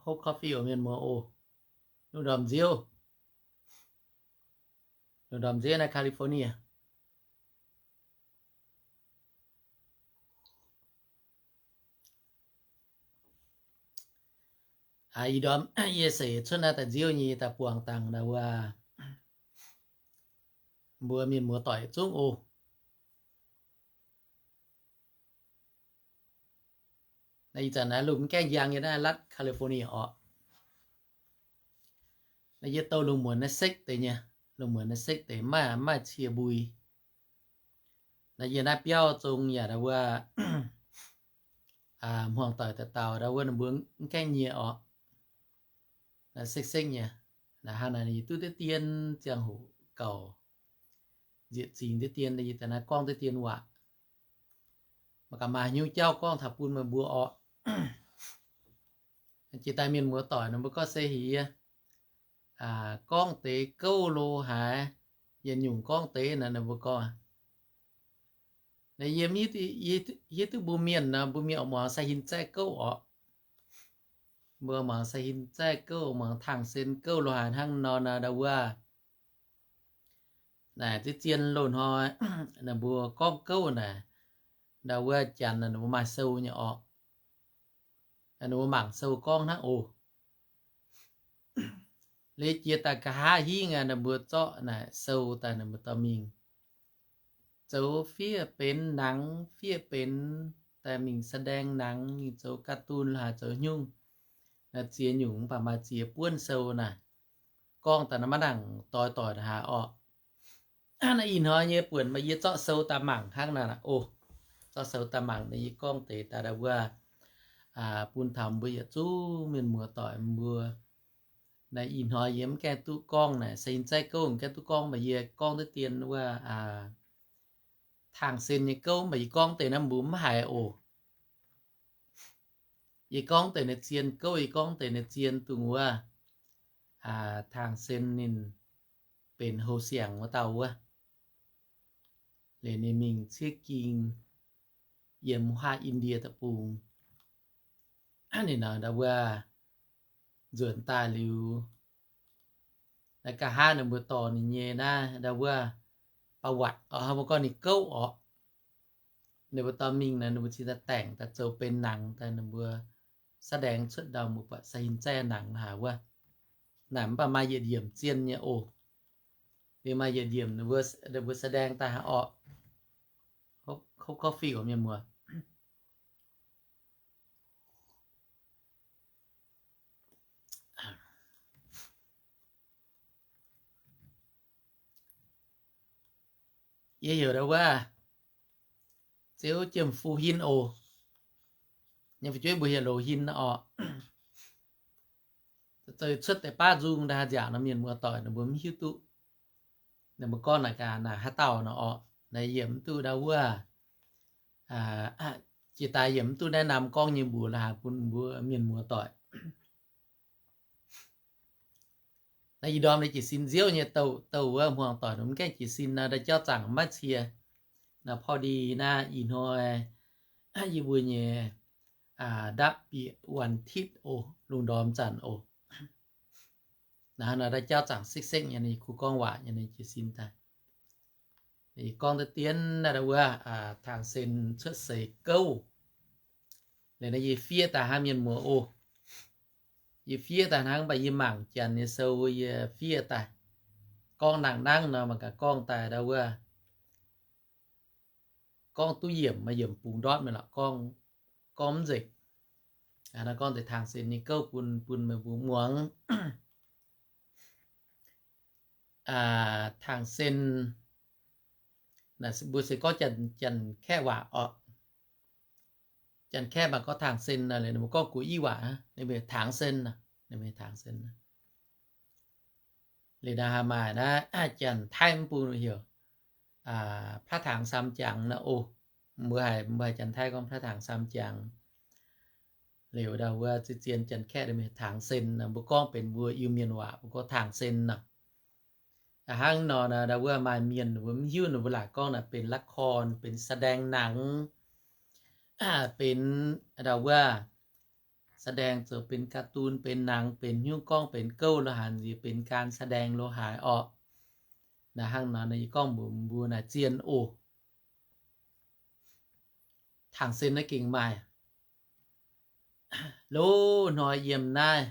Hopv coffee oc mienh muoz oc. Lungh ndorm nziouv, lungh ndorm nziouv naaiv California. Ih ndorm yie seix cuotv naaiv daaih nziouv nyei, yie daaih buangh dangh ndau wuov mbuo mienh muoz doic zungv oc. Naaiv ih zanc naaiv lungh mv gaengh njang yie naaiv latv California oc. Naaiv yie douh lungh muonz naaiv sekv deix nyei, lungh muonz naaiv sekv deix maaih, maaih cie mbui. Naaiv yie naaiv biauv zong yaac ndau wuov hmuangx doic dauh dauh ndau wuov ninh mbuo mv gaengh nyie oc. Naaiv sekv-sekv nyei. Naaiv hnangv naaic yie duqv deix dien ziangh hoc gauh nzieqc zingx deix dien, yie daaih naaiv gorngv deix dien waac. Maiv gaax maaih haaix nyungc jauv gorngv taux bun meih mbuo oc. Jiex daaih mienh muoz doic nor mbuo gorngv se heuc yie gorngv deix gouv lo haaix, yietc nyungc gorngv deix naaic ninh mbuo gorngv. Naaiv yie hiuv duqv mbuo mienh nor, mbuo mienh oix muangx sai hin zaeqv gouv oc. Mbuo muangx sai hin zaeqv gouv, muangx tangh sen gouv lo haaix hnangv nor naaic ndau wuov. Naaic deix zien loz-hnoi naaic mbuo gorngv gouv naaic, ndau wuov janx naaic ninh mbuo maaih sou nyei oc. Ninh mbuo mangc sou gorngv hnangv oc. Liuz jiex daaih nqa'haav hingv aqv, ninh mbuo zorqv naaic sou daaih ninh mbuo dorh mingh zoux fiev benx nangx, fiev benx daaih mingh แสดง nangx, mingh zoux cartoon lo haaix zoux nyungc. Naaiv ziex nyungc mv baac maaih ziex buonv sou naaic. Gorngv daaih naaiv maiv nangc doix-doic haaix oc. Naaiv ih hnoi nyei buonc maaih yie zorqv sou daaih mangc hnangv naaic oc. Zorqv sou daaih mangc naaiv yie gorngv deix daaih ndau wuov bun taux mbuo yietc zungv mienh muoz doic mbuo. Naaiv ih hnoi yie mv gaengh duqv gorngv naaic, se in zaeqv gouv mv gaengh duqv gorngv, maaih yie gorngv deix dien wuov tangh sen nyei gouv, maaih yie gorngv deix naaiv mbuo mv haiz oc. Yie gorngv deix naaiv zien gouv, yie gorngv deix naaiv zien dongh wuov tangh sen ninh benx houh siangx wuov dauh wuov. Liuz ninh mingh ciev ging yiem huaav Indie deic-bung. Ninh nor ndau wuov nzuonx daaih liuz, naaiv nqa'haav ninh mbuo dorh ninh nyei naaiv ndau wuov ประวัติ oc, hnangv mbuo gorngv ninh gouv oc. Ninh mbuo dorh mingh naaic ninh mbuo cingx daaih daengc daaih zoux benx nangx daaih ninh mbuo แสดง cuotv ndau mbuo buatc sai hin zaeqv nangx haaix wuov. Naaic mv baac maaih yietc yiemc zien nyei oc. Liuz maaih yietc yiemc ninh mbuo แสดง daaih haaix orqc. Hopv coffee oc mienh muoz. Yie heuc ndau wuov Ziouv Jiem Fu Hin oc. Nyei fu'jueiv mbuo heuc Loz Hin oc. Zoux cuotv deix baav nzung ndaaih nziaauc nor mienh muoz doic ninh mbuo mv hiuv duqv. Ninh mbuo gorngv naaic gaax naaic haaix dauh nor orqc, naaiv yie mv duqv ndau wuov, jiex daaih yie mv duqv naaiv naamh gorngv nyei mbuox la'haaix bun mbuo mienh muoz doic. Naaiv ih ndorm naaiv jiez sin nziouv nyei douh, douh wuov hmuangx doic mv gaengh jiez sin naaiv, ndau jauv zaangc maiv cie. Naaiv พอดี naaiv ih hnoi yie mbuo nyei ndapv bieqc วันอาทิตย์ oc, lungh ndorm zanc oc. Naaiv ndau jauv zaangc sekv-sekv nyei, ninh kuh gorngv waac nyei, ninh jiez sin daaih. Yie gorngv deix dien naaiv ndau wuov tangh sen cuotv seix gouv. Liuz naaiv yie fiev daaih hnangv mienh muoz oc. Yie fiev daaih hnangv mv baac yie mangc janx nyei sou yie fiev daaih. Gorngv nangc nangv nor mangc gaax gorngv daaih ndau wuov gorngv duqv yiemc maaih yiemc bungx ndortv mingh lorqc, gorngv, gorngv mv nzengc. Naaiv gorngv deix tangh sen nyei gouv bun, bun meih mbuo muangx. Tangh sen, mbuo se gorngv Janx-Kaeqv waac orqc. Janx-Kaeqv maaih gorngv tangh sen nor, ninh mbuo gorngv กุยอี้ waac, ninh mbuo ถางเส้น nor, ninh mbuo ถางเส้น nor. Liuz naaiv haaix maaih naaiv Janx-Taiv mv bung heuc พระถังสามจ๋าง nor oc. Mbuo haiz, mbuo haiz Janx-Taiv gorngv พระถังสามจ๋าง. Liuz ndau wuov zien-zien Janx-Kaeqv mingh ถางเส้น nor, mbuo gorngv benx mbuo Iu-Mienh waac mbuo gorngv tangh sen nor. Hnangv nor ndau wuov maaih mienh mbuo mv hiuv nor mbuo laaic gorngv naaic benx ละคร, benx แสดงหนัง, benx ndau wuov แสดง zoux benx การ์ตูน, benx หนัง, benx hnyouv gorngv, benx gouv lo haaix, benx การแสดง lo haaix orqc. Naaiv hnangv nor yie gorngv mbuox mbuo naaic zien oc. Tangx sen naaiv gengh maaih. Loz-hnoi yiem naaiv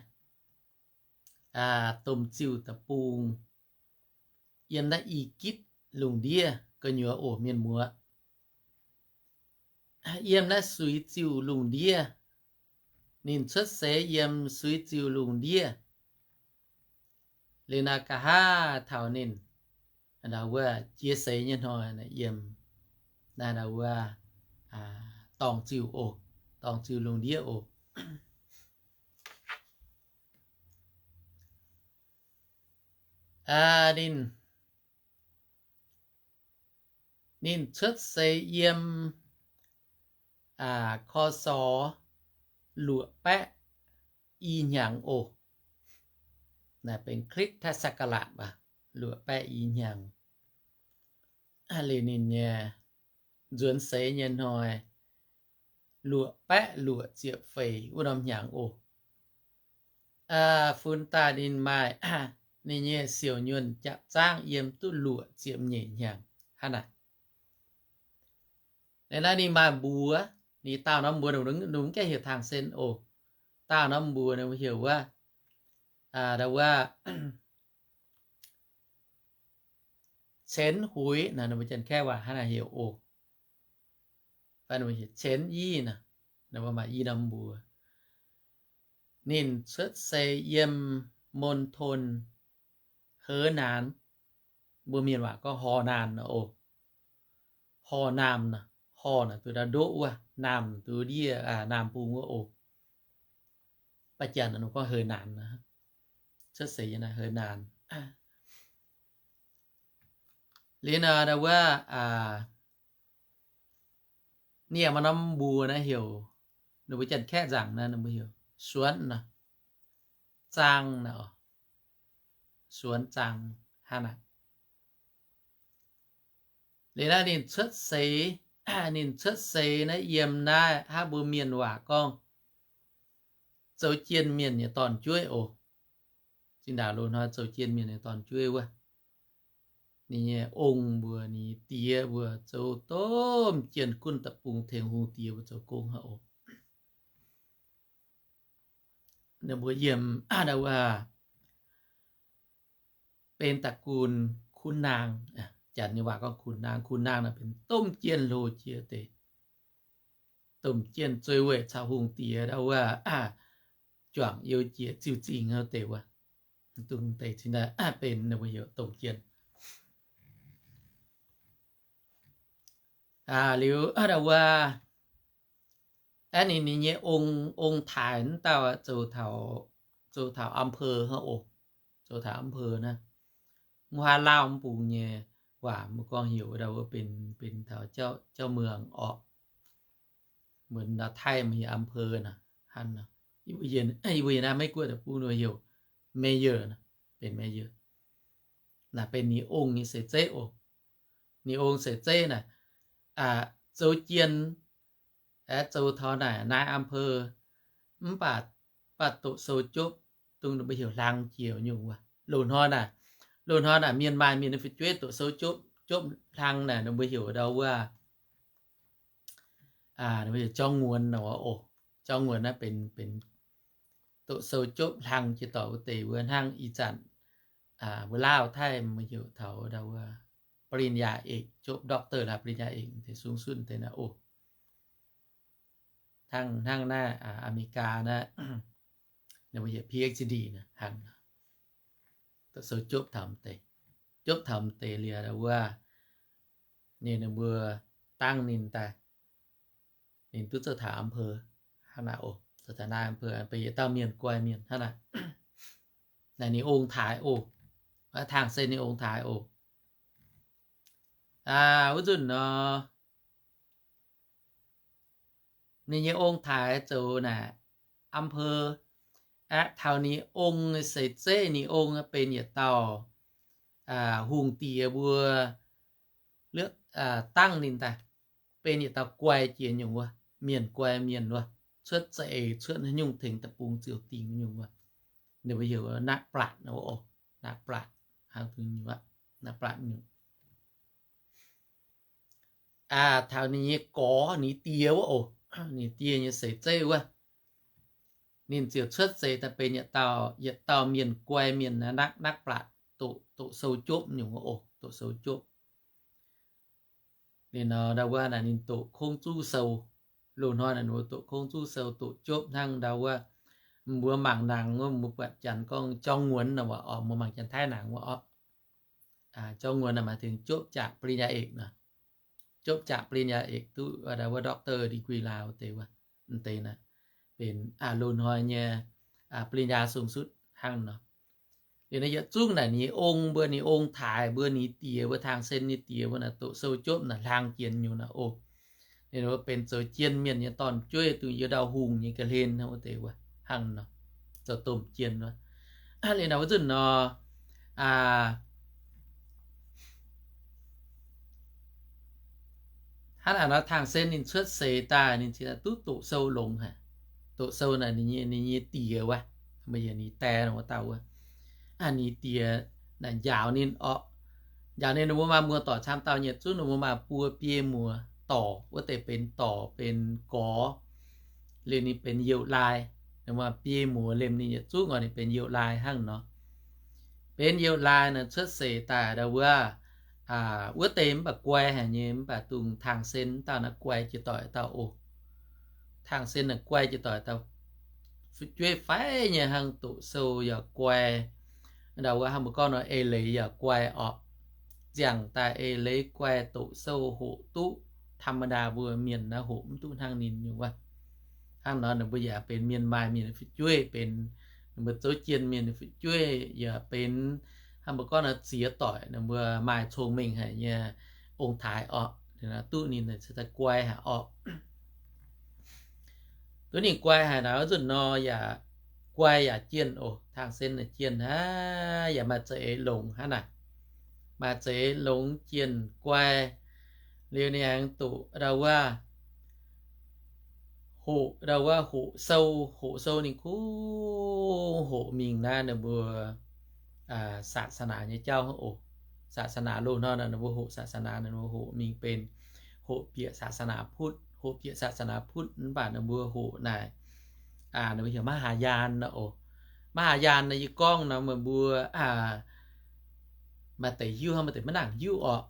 domh ziuh deic-bung, yiem naaiv I^gipv lungh ndiev gu'nyuoz oc mienh muoz. Yiem naaiv Suix Ziuh lungh ndiev, ninh cuotv seix yiem Suix Ziuh lungh ndiev. Liuz naaiv nqa'haav taux ninh wuov jiex seix nyei hnoi yiem naaiv wuov dorngx ziuh oc, dorngx ziuh lungh ndiev oc. Ninh, ninh cuotv seix yiem ค.ศ. luoqc baeqv i hnyangx oc. Naaiv benx คริสต์ศักราช aac, luoqc baeqv i hnyangx. Liuz ninh nyei nzuonx seix nyei hnoi, luoqc baeqv luoqc ziepc feix wuov norm hnyangx oc. Funx daaih ninh maaih ninh nyei siouc nyuonh japv zaangv yiem duqv luoqc ziepc nyeic hnyangx hnangv naaic. Naaiv ninh maaih mbuox, ninh daauh norm mbuox, ninh mv gaengh heuc Tangx sen oc. Daauh norm mbuox ninh heuc wuov, wuov เฉนหุย naaic, ninh mbuo Janx-Kaeqv waac hnangv naaic heuc oc. เฉนอี naaic, ninh mbuo maaih i norm mbuox. Ninh cuotv seix yiem มณฑล Henan, mbuo mienh waac gorngv ฮอนัน naaic oc. ฮอนัน naaic, ฮอ naaic duqv ndau ndoqv wuov, นัน duqv ndiev, นัน bung wuov oc. Ba'janc ninh gorngv เหอนัน naaic, cuotv seix yiem naaiv เหอนัน. Liuz naaic wuov, ninh maaih norm mbuox naaiv heuc, ninh mbuo Janx-Kaeqv nzaangc naaiv ninh mbuo heuc สวน naaic, สวน naaic, สวนจัง hnangv naaic. Liuz naaiv ninh cuotv seix, ninh cuotv seix naaiv yiem naaiv hnangv mbuo mienh waac gorngv zoux jien mienh nyei dorn-jueiv oc. Zinh ndaangc loz-hnoi zoux jien mienh nyei dorn-jueiv wuov, ninh nyei ong mbuo, ninh nyei diex mbuo zoux domh jien gunv da'bung tengx hungh diex mbuo zoux gong hnangv oc. Ninh mbuo yiem wuov benx ตระกูลขุนนาง, Janx nyei waac gorngv ขุนนาง. ขุนนาง naaic benx domh jien hlo jiex deix, domh jien zueih weic caux hungh diex ndau wuov juangc you jiex ziuh zingh wuov deix wuov. Dongh deix cingx daaih benx ninh mbuo heuc domh jien. Liuz ndau wuov, aeqv, ninh, ninh nyei ong, ong-taaix wuov dauh zoux taux, zoux taux อำเภอ hnangv oc. Zoux taux อำเภอ naaiv. Mv huaav Laauv mv bung nyei waac mbuo gorngv heuc ndau wuov benx, benx taux เจ้าเมือง orqc. Mbuo ndau Taiv mbuo heuc อำเภอ naaic, hnangv nor. Yie mbuo yiem naaiv Meiv Guoqv deic-bung ninh heuc mayor, benx mayor. Naaic benx ninh ong nyei seix zeiv oc. Ninh ong seix zeiv naaic, zoux jien, zoux taux naaic naaiv อำเภอ, mv baac, baac doqc sou jopv, dongh ninh mbuo heuc hlang jiex nyungc wuov. Loz-hnoi naaic, loz-hnoi naaic mienh maaih mienh nyei fu'jueiv doqc sou jopv, jopv hlang naaic ninh mbuo heuc ndau wuov, ninh mbuo heuc เจ้าหงวน oc. เจ้าหงวน naaiv benx, benx doqc sou jopv hlang jiex dorngx wuov deix wuov. Hnangv ih zanc mbuo Laauv Taiv mbuo heuc taux ndau wuov ปริญญาเอก, jopv doctor laaix ปริญญาเอก deix sung sunv deix naaic oc. Hnangv, hnangv naaiv Aa^me^li^gaa naaiv, ninh mbuo heuc P H D naaic, hnangv doqc sou jopv taux m'deix, jopv taux m'deix liuz wuov, ninh, ninh mbuo dangv ninh daaih, ninh duqv zoux taux อำเภอ hnangv naaic oc. Zoux taux naaiv อำเภอ benx yietc dauh mienh guai mienh hnangv naaic. Naaic ninh ong-taaix oc. Tangh se ninh ong-taaix oc. Wuov nzunc nor, ninh nyei ong-taaix zoux naaic อำเภอ, aeqv, taux ninh ong seix zeiv, ninh ong benx yietc dauh hungh diex mbuo dangv ninh daaih, benx yietc dauh guai jiex nyungc wuov, mienh guai mienh wuov, cuotv za'eix, cuotv haaix nyungc tengx deic-bung ziouc dingc nyungc wuov. Ninh mbuo heuc naqv blatc oc, naqv blatc, naqv blatc nyungc. Aa, taux ninh nyei gorx, ninh diex wuov oc, ninh diex nyei seix zeiv wuov, ninh ziouc cuotv seix daaih benx yietc dauh, yietc dauh mienh guai mienh naqv, naqv blatc, doqc, doqc sou jopv nyungc wuov oc, doqc sou jopv. Ninh nor ndau wuov naaic ninh doqc kongv zuv sou. Loz-hnoi naaic ninh mbuo doqc kongv zuv sou doqc jopv hnangv ndau wuov. Mbuo mangc nangx wuov, mbuo buatc janx gorngv จองงวน nor, mbuo mangc janx-taiv nangx wuov orqc. จองงวน naaic maaih tengx jopv jaax ปริญญาเอก nor, jopv jaax ปริญญาเอก duqv ndau wuov doctor degree laaix wuov deix wuov, deix naaic benx loz-hnoi nyei ปริญญาสูงสุด hnangv nor. Liuz naaiv yietc zungv naaic ninh nyei ong mbuo, ninh ong-taaix mbuo, ninh diex mbuo, Tangh Sen nyei diex mbuo naaic doqc sou jopv naaic hlang jienx nyungc naaic oc. Ninh mbuo benx zoux jien mienh nyei dorn-jueiv, dongh yie ndau hungh nyei ga'hlen hnangv wuov deix wuov hnangv nor, zoux domh jien wuov. Liuz naaic wuov nzunc nor, hnangv naaic nor Tangh Sen ninh cuotv seix daaih ninh ziouc duqv doqc sou longx haic. Doqc sou naaic ninh nyei, ninh nyei diex wuov, mbuo yaac ninh die wuov dauh wuov, ninh diex naaic njaaux ninh orqc. Njaaux ninh, ninh mbuo maaih muoz-doic camv dauh nyei, zungv ninh mbuo maaih buo biei muoz-doic, wuov deix benx dorc benx gorx. Liuz ninh benx youh laai, ninh maaih biei muoz liemh ninh yietc zungv oc, ninh benx youh laai hnangv nor. Benx youh laai naaic cuotv seix daaih ndau wuov, wuov deix mv baac guai haic nyei, mv baac dongh Tangh Sen dauh naaiv guai jiex doic dauh oc. Tangh Sen naaic guai jiex doic dauh, fu'jueiv fai nyei hnangv, doqc sou yaac guai, ndau wuov hnangv mbuo gorngv nor eix leiz yaac guai orqc. Ziangh daaih eix leiz guai, doqc sou hoqc duqv ธรรมดา mbuo mienh naaiv hoqc mv duqv hnangv ninh nyungc wuov. Hnangv nor ninh mbuo yaac benx mienh maaih mienh fu'jueiv, benx ninh mbuo zouv jien mienh fu'jueiv, yaac benx hnangv mbuo gorngv nor ziex doic ninh mbuo maaih cong-mengh haic nyei ong-taaix orqc. Duqv ninh guai haic orqc. Duqv ninh guai haic naaic wuov nzunc nor yaac guai yaac jienh oc. Tangh Sen naaic jienh hnangv, yaac maaih za'eix longx hnangv naaic. Maaih za'eix longx jienh guai. Liuz ninh aengx doqc ndau wuov, hoqc ndau wuov hoqc sou, hoqc sou ninh kungx hoqc mingh naaiv ninh mbuo ศาสนา nyei jauv oc. ศาสนา loz-hnoi naaic ninh mbuo hoqc ศาสนา naaic ninh mbuo hoqc mingh benx hoqc bieqc ศาสนาพุทธ, hoqc bieqc ศาสนาพุทธ mv baac ninh mbuo hoqc naaic ninh mbuo heuc มหายาน naaic oc. มหายาน naaic yie gorngv nor meih mbuo maaih deix hiuv hnangv, maaih deix maiv nangc hiuv orqc.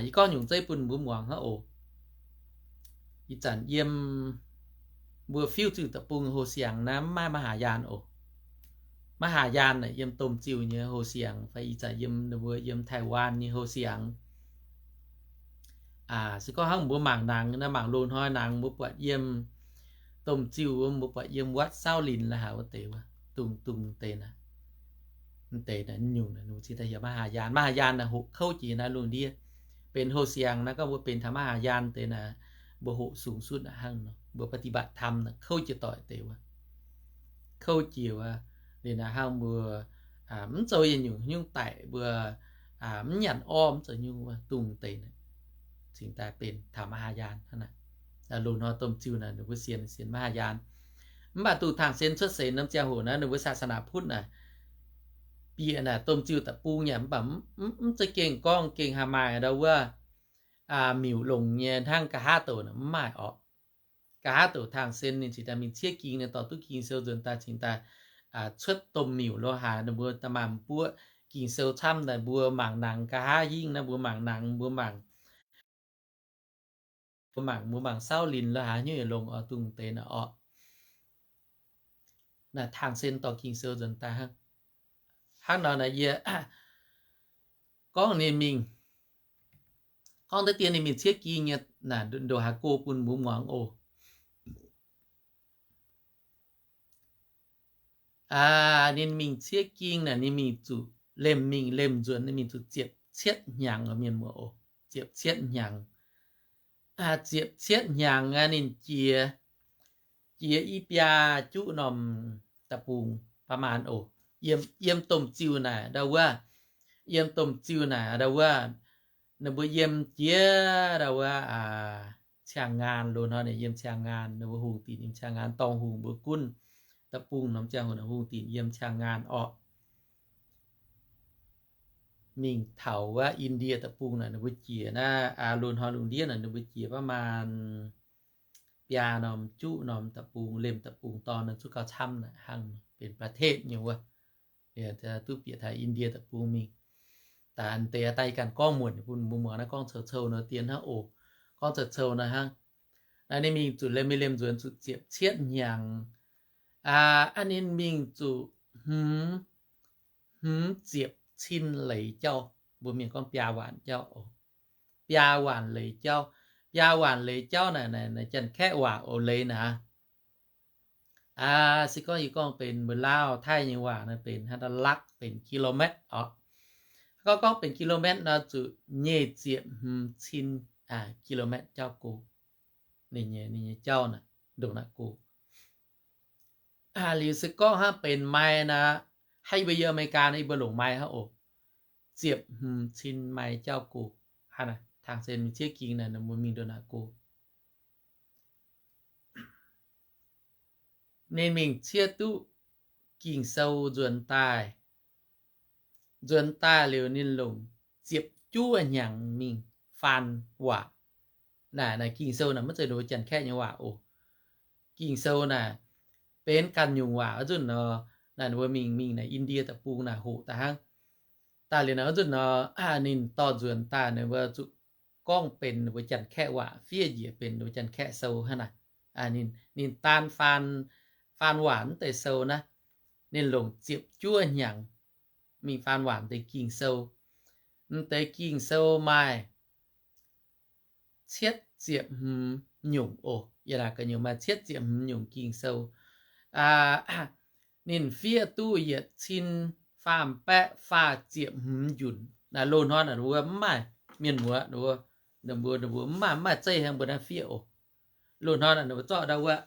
Yie gorngv nyungc zeiv bun mbuo muangx hnangv oc. Ih zanc yiem mbuo fiuv-ziuh deic-bung houh siangx naaiv mv maaih มหายาน oc. มหายาน naaic yiem domh ziuh nyei houh siangx fai ih zanc yiem ninh mbuo yiem Taiwan nyei houh siangx. Se gorngv hnangv mbuo mangc nangx naaiv, mangc loz-hnoi nangx mbuo buatc yiem domh ziuh, mbuo buatc yiem วัดเศร้าหลิน la'haaix wuov deix wuov, dungz dungz deix naaic, deix naaic nyungc naaic ninh mbuo cingx daaih heuc มหายาน. มหายาน naaic hoqc kouv jiex naaiv lungh ndiev. Benx houh siangx naaiv gorngv mbuo benx taux มหายาน deix naaic, mbuo hoqc sungx sutv aqv hnangv nor, mbuo ปฏิบัติธรรม naaic kouv jiex doic deix wuov. Kouv jiex wuov, liuz naaic hnangv mbuo mv zoux yietc nyungc nyungc daic, mbuo mv nyanc orv mv zoux nyungc wuov, dungz deix naaic cingx daaih benx taux มหายาน hnangv naaic. Loz-hnoi domh ziuh naaic ninh mbuo sienx, sienx มหายาน. Mv baac duqv Tangh Sen cuotv seix norm ziangh hoc naaiv ninh mbuo ศาสนาพุทธ naaic, bieqc naaic domh ziuh deic-bung yaac mv baac mv za'gengh gorngv gengh haih maaih ndau wuov miuc longc nyei hnangv nqa'haav douc naaic mv maaih orqc. Nqa'haav douc Tangh Sen ninh cingx daaih mingh ciev ging naaic, dorh duqv Ging-Sou nzuonx daaih cingx daaih cuotv domh miuc lo haaix, ninh mbuo da'maah mbuoqv Ging-Sou camv naaic, mbuo mangc nangx nqa'haav hingv naaiv, mbuo mangc nangx, mbuo mangc, mbuo mangc, mbuo mangc เศร้าหลิน lo haaix nyungc yietc longx oix dungz deix naaic orqc. Naaic Tangh Sen dorh Ging-Sou nzuonx daaih hnangv. Hnangv nor naaic yie gorngv ninh mingh, gorngv deix dien ninh mingh ciev ging nyei naaic ndongc haaix go bun mbuo muangx oc. Ninh mingh ciev ging naaic ninh mingh zuqc lemh mingh lemh nzuonx, ninh mingh zuqc ziepc cietv hnyangx mienh muoz oc. Ziepc cietv hnyangx. Ziepc cietv hnyangx aqv ninh jiex, jiex i biaa juqv norm da'bung ประมาณ oc. Yiem, yiem domh ziuh naaic ndau wuov, yiem domh ziuh naaic ndau wuov, ninh mbuo yiem jiex ndau wuov Ciang Ngaan, loz-hnoi ninh yiem Ciang Ngaan, ninh mbuo hungh dinc yiem Ciang Ngaan, dorngh hungh mbuo gunv deic-bung norm ziangh hoc ninh hungh dinc yiem Ciang Ngaan orqc. Mingh taux wuov Indie deic-bung naaic ninh mbuo jiex naaiv, loz-hnoi lungh ndiev naaic ninh mbuo jiex baav maan biaa norm juqv norm deic-bung, lemh deic-bung dorn naaic zuqc gauh camv naaic hnangv, benx ประเทศ nyei wuov. Duqv bieqc taux Indie deic-bung mingh. Daaih deix daaih ganh gorngv muonc bun mbuo muangx naaiv, gorngv cou-cou nor dien hnangv oc. Gorngv cou-cou nor hnangv. Naaiv ninh mingh zuqc lemh, mingh lemh nzuonx zuqc ziepc cietv hnyangx. Aa, ninh mingh zuqc hmz, hmz ziepc cin leiz jauv. Mbuo mienh gorngv biaa waanc jauv oc. Biaa waanc leiz jauv. Biaa waanc leiz jauv naaic, naaic Janx-Kaeqv waac oc, leiz naaic. Aa, se gorngv yie gorngv benx mbuo Laauv Taiv nyei waac naaic benx hnangv da'lakv benx กิโลเมตร orqc. Gorngv, gorngv benx กิโลเมตร nor zuqc nyic ziepc hmz cin กิโลเมตร jauv go. Ninh nyei, ninh nyei jauv naaic, ndongc naaic go. Liuz se gorngv hnangv benx ไมล์ naaic, hnangv yie mbuo yiem Aa^me^li^gaa naaic yie mbuo longc ไมล์ hnangv oc. Ziepc hmz cin ไมล์ jauv go. Hnangv naaic, tangh se mingh ciev ging naaic, ninh mbuo mingh ndongc naaic go. Ninh mingh ciev duqv Ging-Sou nzuonx daaih. Nzuonx daaih liuz ninh longc ziepc juov hnyangx mingh faan waac. Naaic, naaic Ging-Sou naaic maiv zeiz ninh mbuo Janx-Kaeqv nyei waac oc. Ging-Sou naaic benx ganh nyungc waac wuov nzunc nor, naaic ninh mbuo mingh, mingh naaic Indie deic-bung naaic hoqc daaih hnangv. Daaih liuz naaic wuov nzunc nor, ninh dorh nzuonx daaih ninh mbuo zuqc gorngv benx ninh mbuo Janx-Kaeqv waac, fiev njiec benx ninh mbuo Janx-Kaeqv sou hnangv naaic. Ninh, ninh daan faan, faan waac mv deix sou naaiv, ninh longc ziepc juov hnyangx mingh faan waac deix Ging-Sou. Mv deix Ging-Sou maaih cietv ziepc hmz nyungc oc. Yie naaic gu'nyuoz maaih cietv ziepc hmz nyungc Ging-Sou. Ninh fiev duqv yietc cin faam baeqv faah ziepc hmz njunc. Naaiv loz-hnoi naaic mbuo mv maaih mienh muoz, ninh mbuo, ninh mbuo mv maaih, mv maaih zeiv hnangv mbuo naaiv fiev oc. Loz-hnoi naaic ninh mbuo zorqv ndau wuov,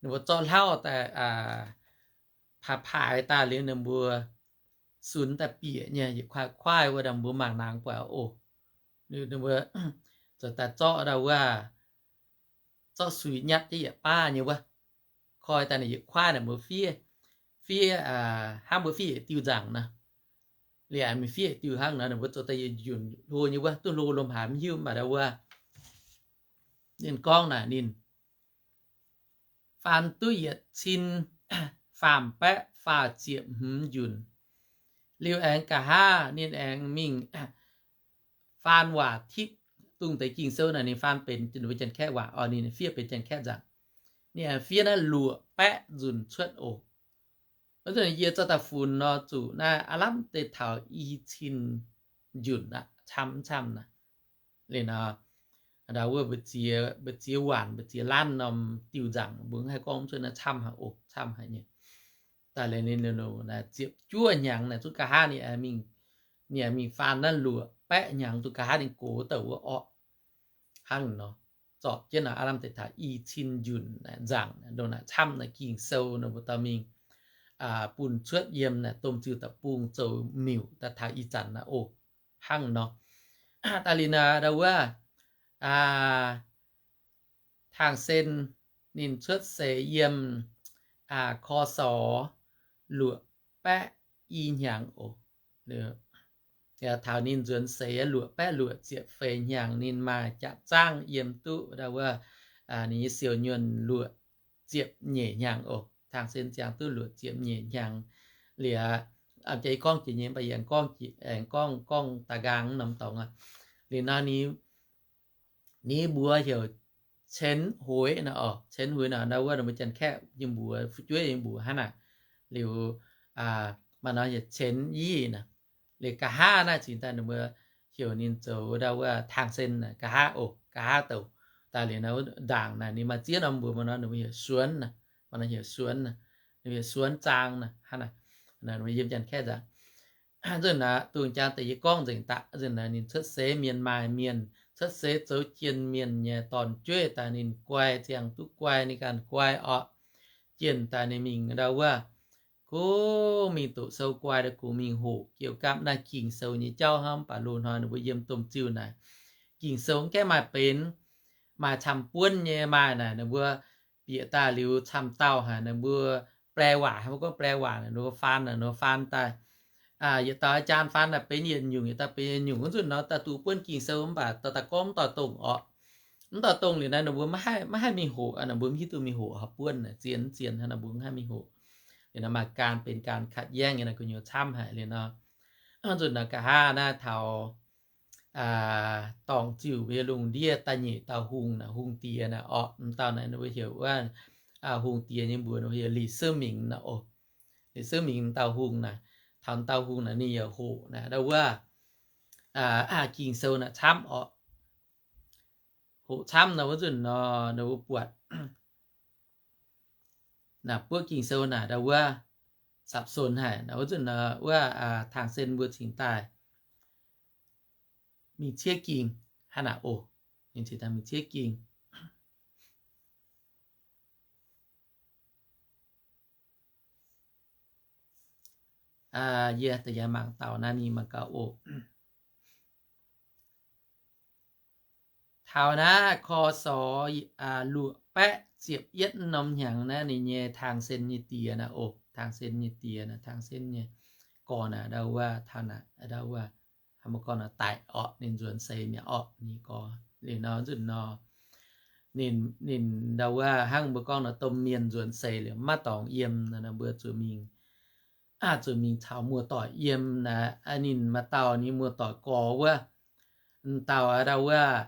ninh mbuo zorqv hlauv daaih, paaix paaix daaih liuz ninh mbuo sunx daaih bieqc nyei, yietc kuaaiv kuaaiv wuov, ninh mbuo mangc nangx buatc oc. Ninh mbuo zoux daaih zorqv ndau wuov, zorqv suix nyatv jienv yietc baav nyei wuov, koi daaih naaic yietc kuaaiv naaic mbuo fiev, fiev, hnangv mbuo fiev yietc diuh nzaangc nor. Liuz mingh fiev yietc diuh hnangv nor, ninh mbuo zoux daaih yietc njunc hlo nyei wuov, duqv hlo lomh haaix mv hiuv, mv baac ndau wuov ninh gorngv naaic ninh faan duqv yietc cin faam baeqv faah ziepc hmz njunc. Liuz aengx nqa'haav ninh aengx mingh faan waac tipv dongh deix Ging-Sou naaic, ninh faan benx ninh mbuo Janx-Kaeqv waac oc, ninh fiev benx Janx-Kaeqv nzaangc. Ninh aengx fiev naaiv luoqc baeqv nzunc cuotv oc. Wuov zanc yie zorqv daaih funx nor, zuqc naaiv aav lamh deix taux i cin njunc aqv, camv mv camv naaic. Liuz nor, ndau wuov mbu'ziex, mbu'ziex waanc, mbu'ziex laanh norm diuh nzaangc, mbuo mv haih gorngv cuotv naaiv camv haic oc, camv haic nyei. Daaih liuz ninh ziepc juov hnyangx naaic zungv nqa'haav ninh, ninh mingh faan naaiv luoqc baeqv hnyangx zungv nqa'haav ninh gox douc wuov orqc. Hnangv nor, zorpc jienv naaic aav lamh deix taux i cin njunc naaic nzaangc, ndongc naaic camv naaic Ging-Sou naaic mbuo dorh mingh bun cuotv yiem naaic domh ziuh deic-bung zoux miuc daaih taux ih zanc naaic oc. Hnangv nor, daaih liuz naaic ndau wuov Tang Sen ninh cuotv seix yiem korv sorx luoqc baeqv i hnyangx oc. Taux ninh nzuonx seix luoqc baeqv luoqc ziepc feix hnyangx, ninh maaih jaav-zangv yiem duqv ndau wuov ninh nyei siou nyuonh luoqc ziepc nyeic hnyangx oc. Tang Sen ziangx duqv luoqc ziepc nyeic hnyangx liuz, a'jang gorngv jiex nyei, mv baac yie aengx gorngv, aengx gorngv, gorngv da'nqaang norm dorngx aqv. Liuz nor ninh mbuox heuc 钱回 nor oc. 钱回 nor ndau wuov ninh mbuo Janx-Kaeqv nyei mbuox, fu'jueiv nyei mbuox hnangv naaic. Liuz maaih norm heuc 钱一 naaic. Liuz nqa'haav naaiv cingx daaih ninh mbuo heuc ninh zoux ndau wuov Tang Sen naaic, nqa'haav oc, nqa'haav douc. Daaih liuz naaiv ndaangc naaic ninh maaih ziex norm mbuox, maaih norm ninh mbuo heuc สวน naaic, maaih norm heuc สวน naaic, ninh mbuo heuc สวน naaic hnangv naaic. Naaiv ninh mbuo yiem Janx-Kaeqv nzaangc. Nzunc naaic dungx jangx deix yie gorngv nzengc daaih. Nzunc naaic ninh cuotv seix mienh maaih mienh, cuotv seix zoux jienh mienh nyei dorn-jueiv daaih ninh guai, ziangh duqv guai ninh ganh guai orqc. Jienh daaih ninh mingh ndau wuov kungx mingh doqc sou guai daaih kungx mingh hoqc jiu gapv naaiv Ging-Sou nyei jauv hnangv. Mv baac loz-hnoi ninh mbuo yiem domh ziuh naaic, Ging-Sou mv gaengh maaih benx. maaih camv-buonv nyei maaih naaic, ninh mbuo bieqc daaih liuz camv-dauh haic, ninh mbuo แปล waac, mbuo gorngv แปล waac naaic, ninh mbuo faan naaic, ninh mbuo faan daaih yietc dauh อาจารย์ faan daaih benx yietc nyungc, yietc dauh benx yietc nyungc, wuov nzunc nor daaih duqv buonv Ging-Sou mv baac daaih daaih gorngv mv doix-dongh orqc. Mv doix-dongh liuz naaiv ninh mbuo maiv haih mingh hoqc, ninh mbuo mv hiuv duqv mingh hoqc haaix buonv, zien mv zien hnangv, ninh mbuo mv haih mingh hoqc. Liuz nor maaih การ benx การขัดแย้ง nyei naaic gu'nyuoz camv haic liuz nor. Nzunc naaic nqa'haav naaiv taux dorngc ziuc mbuo nyei lungh ndiev da'nyeic dauh hungh naaic, hungh diex naaic orqc, m'dauh naaic ninh mbuo heuc wuov hungh diex nyei mbuox ninh mbuo heuc Lih Seuv Mingx naaic oc. Lih Seuv Mingx m'dauh hungh naaic, taux m'dauh hungh naaic ninh yaac hoqc naaic ndau wuov Ging-Sou naaic camv orqc. Hoqc camv nor wuov nzunc nor ninh mbuo buatc naaic buov Ging-Sou naaic ndau wuov สับสน haic nor wuov nzunc nor wuov Tang Sen mbuo cingx daaih mingh ciev Ging hnangv naaic oc. Ninh cingx daaih mingh ciev Ging. Yie da'nyeic mangc dauh naaiv ninh mangc gaax oc. Taux naaiv ค.ศ. luoqc baeqv ziepc yietv norm hnyangx naaiv ninh nyei Tang Sen nyei diex naaic oc. Tang Sen nyei diex naaic, Tang Sen nyei gorx naaic ndau wuov taux naaic ndau wuov hnangv mbuo gorngv naaic daic orqc, ninh nzuonx seix mi'aqv orqc, ninh gorx. Liuz nor nzunc nor ninh, ninh ndau wuov hnangv mbuo gorngv nor domh mienh nzuonx seix liuz maiv dorngx yiem nor, mbuo zuqc mingh, zuqc mingh caux muoz-doic yiem naaic. Ninh maaih dauh ninh muoz-doic gorx wuov, m'dauh ndau wuov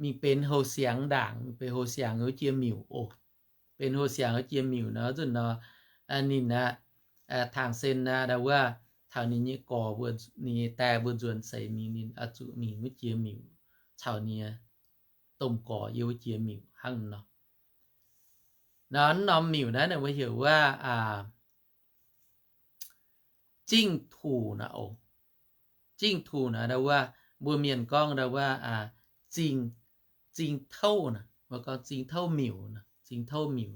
mingh benx houh siangx ndaangc, benx houh siangx wuov jiex miuc oc. Benx houh siangx wuov jiex miuc nor nzunc nor ninh aqv, Tang Sen aqv ndau wuov taux ninh nyei gorx mbuo, ninh nyei die mbuo nzuonx seix mingh, ninh oix zuqc mingh wuov jiex miuc caux ninh nyei domh gorx yiem wuov jiex miuc hnangv nor. Nor norm miuc naaiv ninh mbuo heuc wuov Zingh Tuc naaic oc. Zingh Tuc naaic ndau wuov mbuo mienh gorngv ndau wuov Zingh, Zingh Touv naaic, mbuo gorngv Zingh Touv Miuc, Zingh Touv Miuc.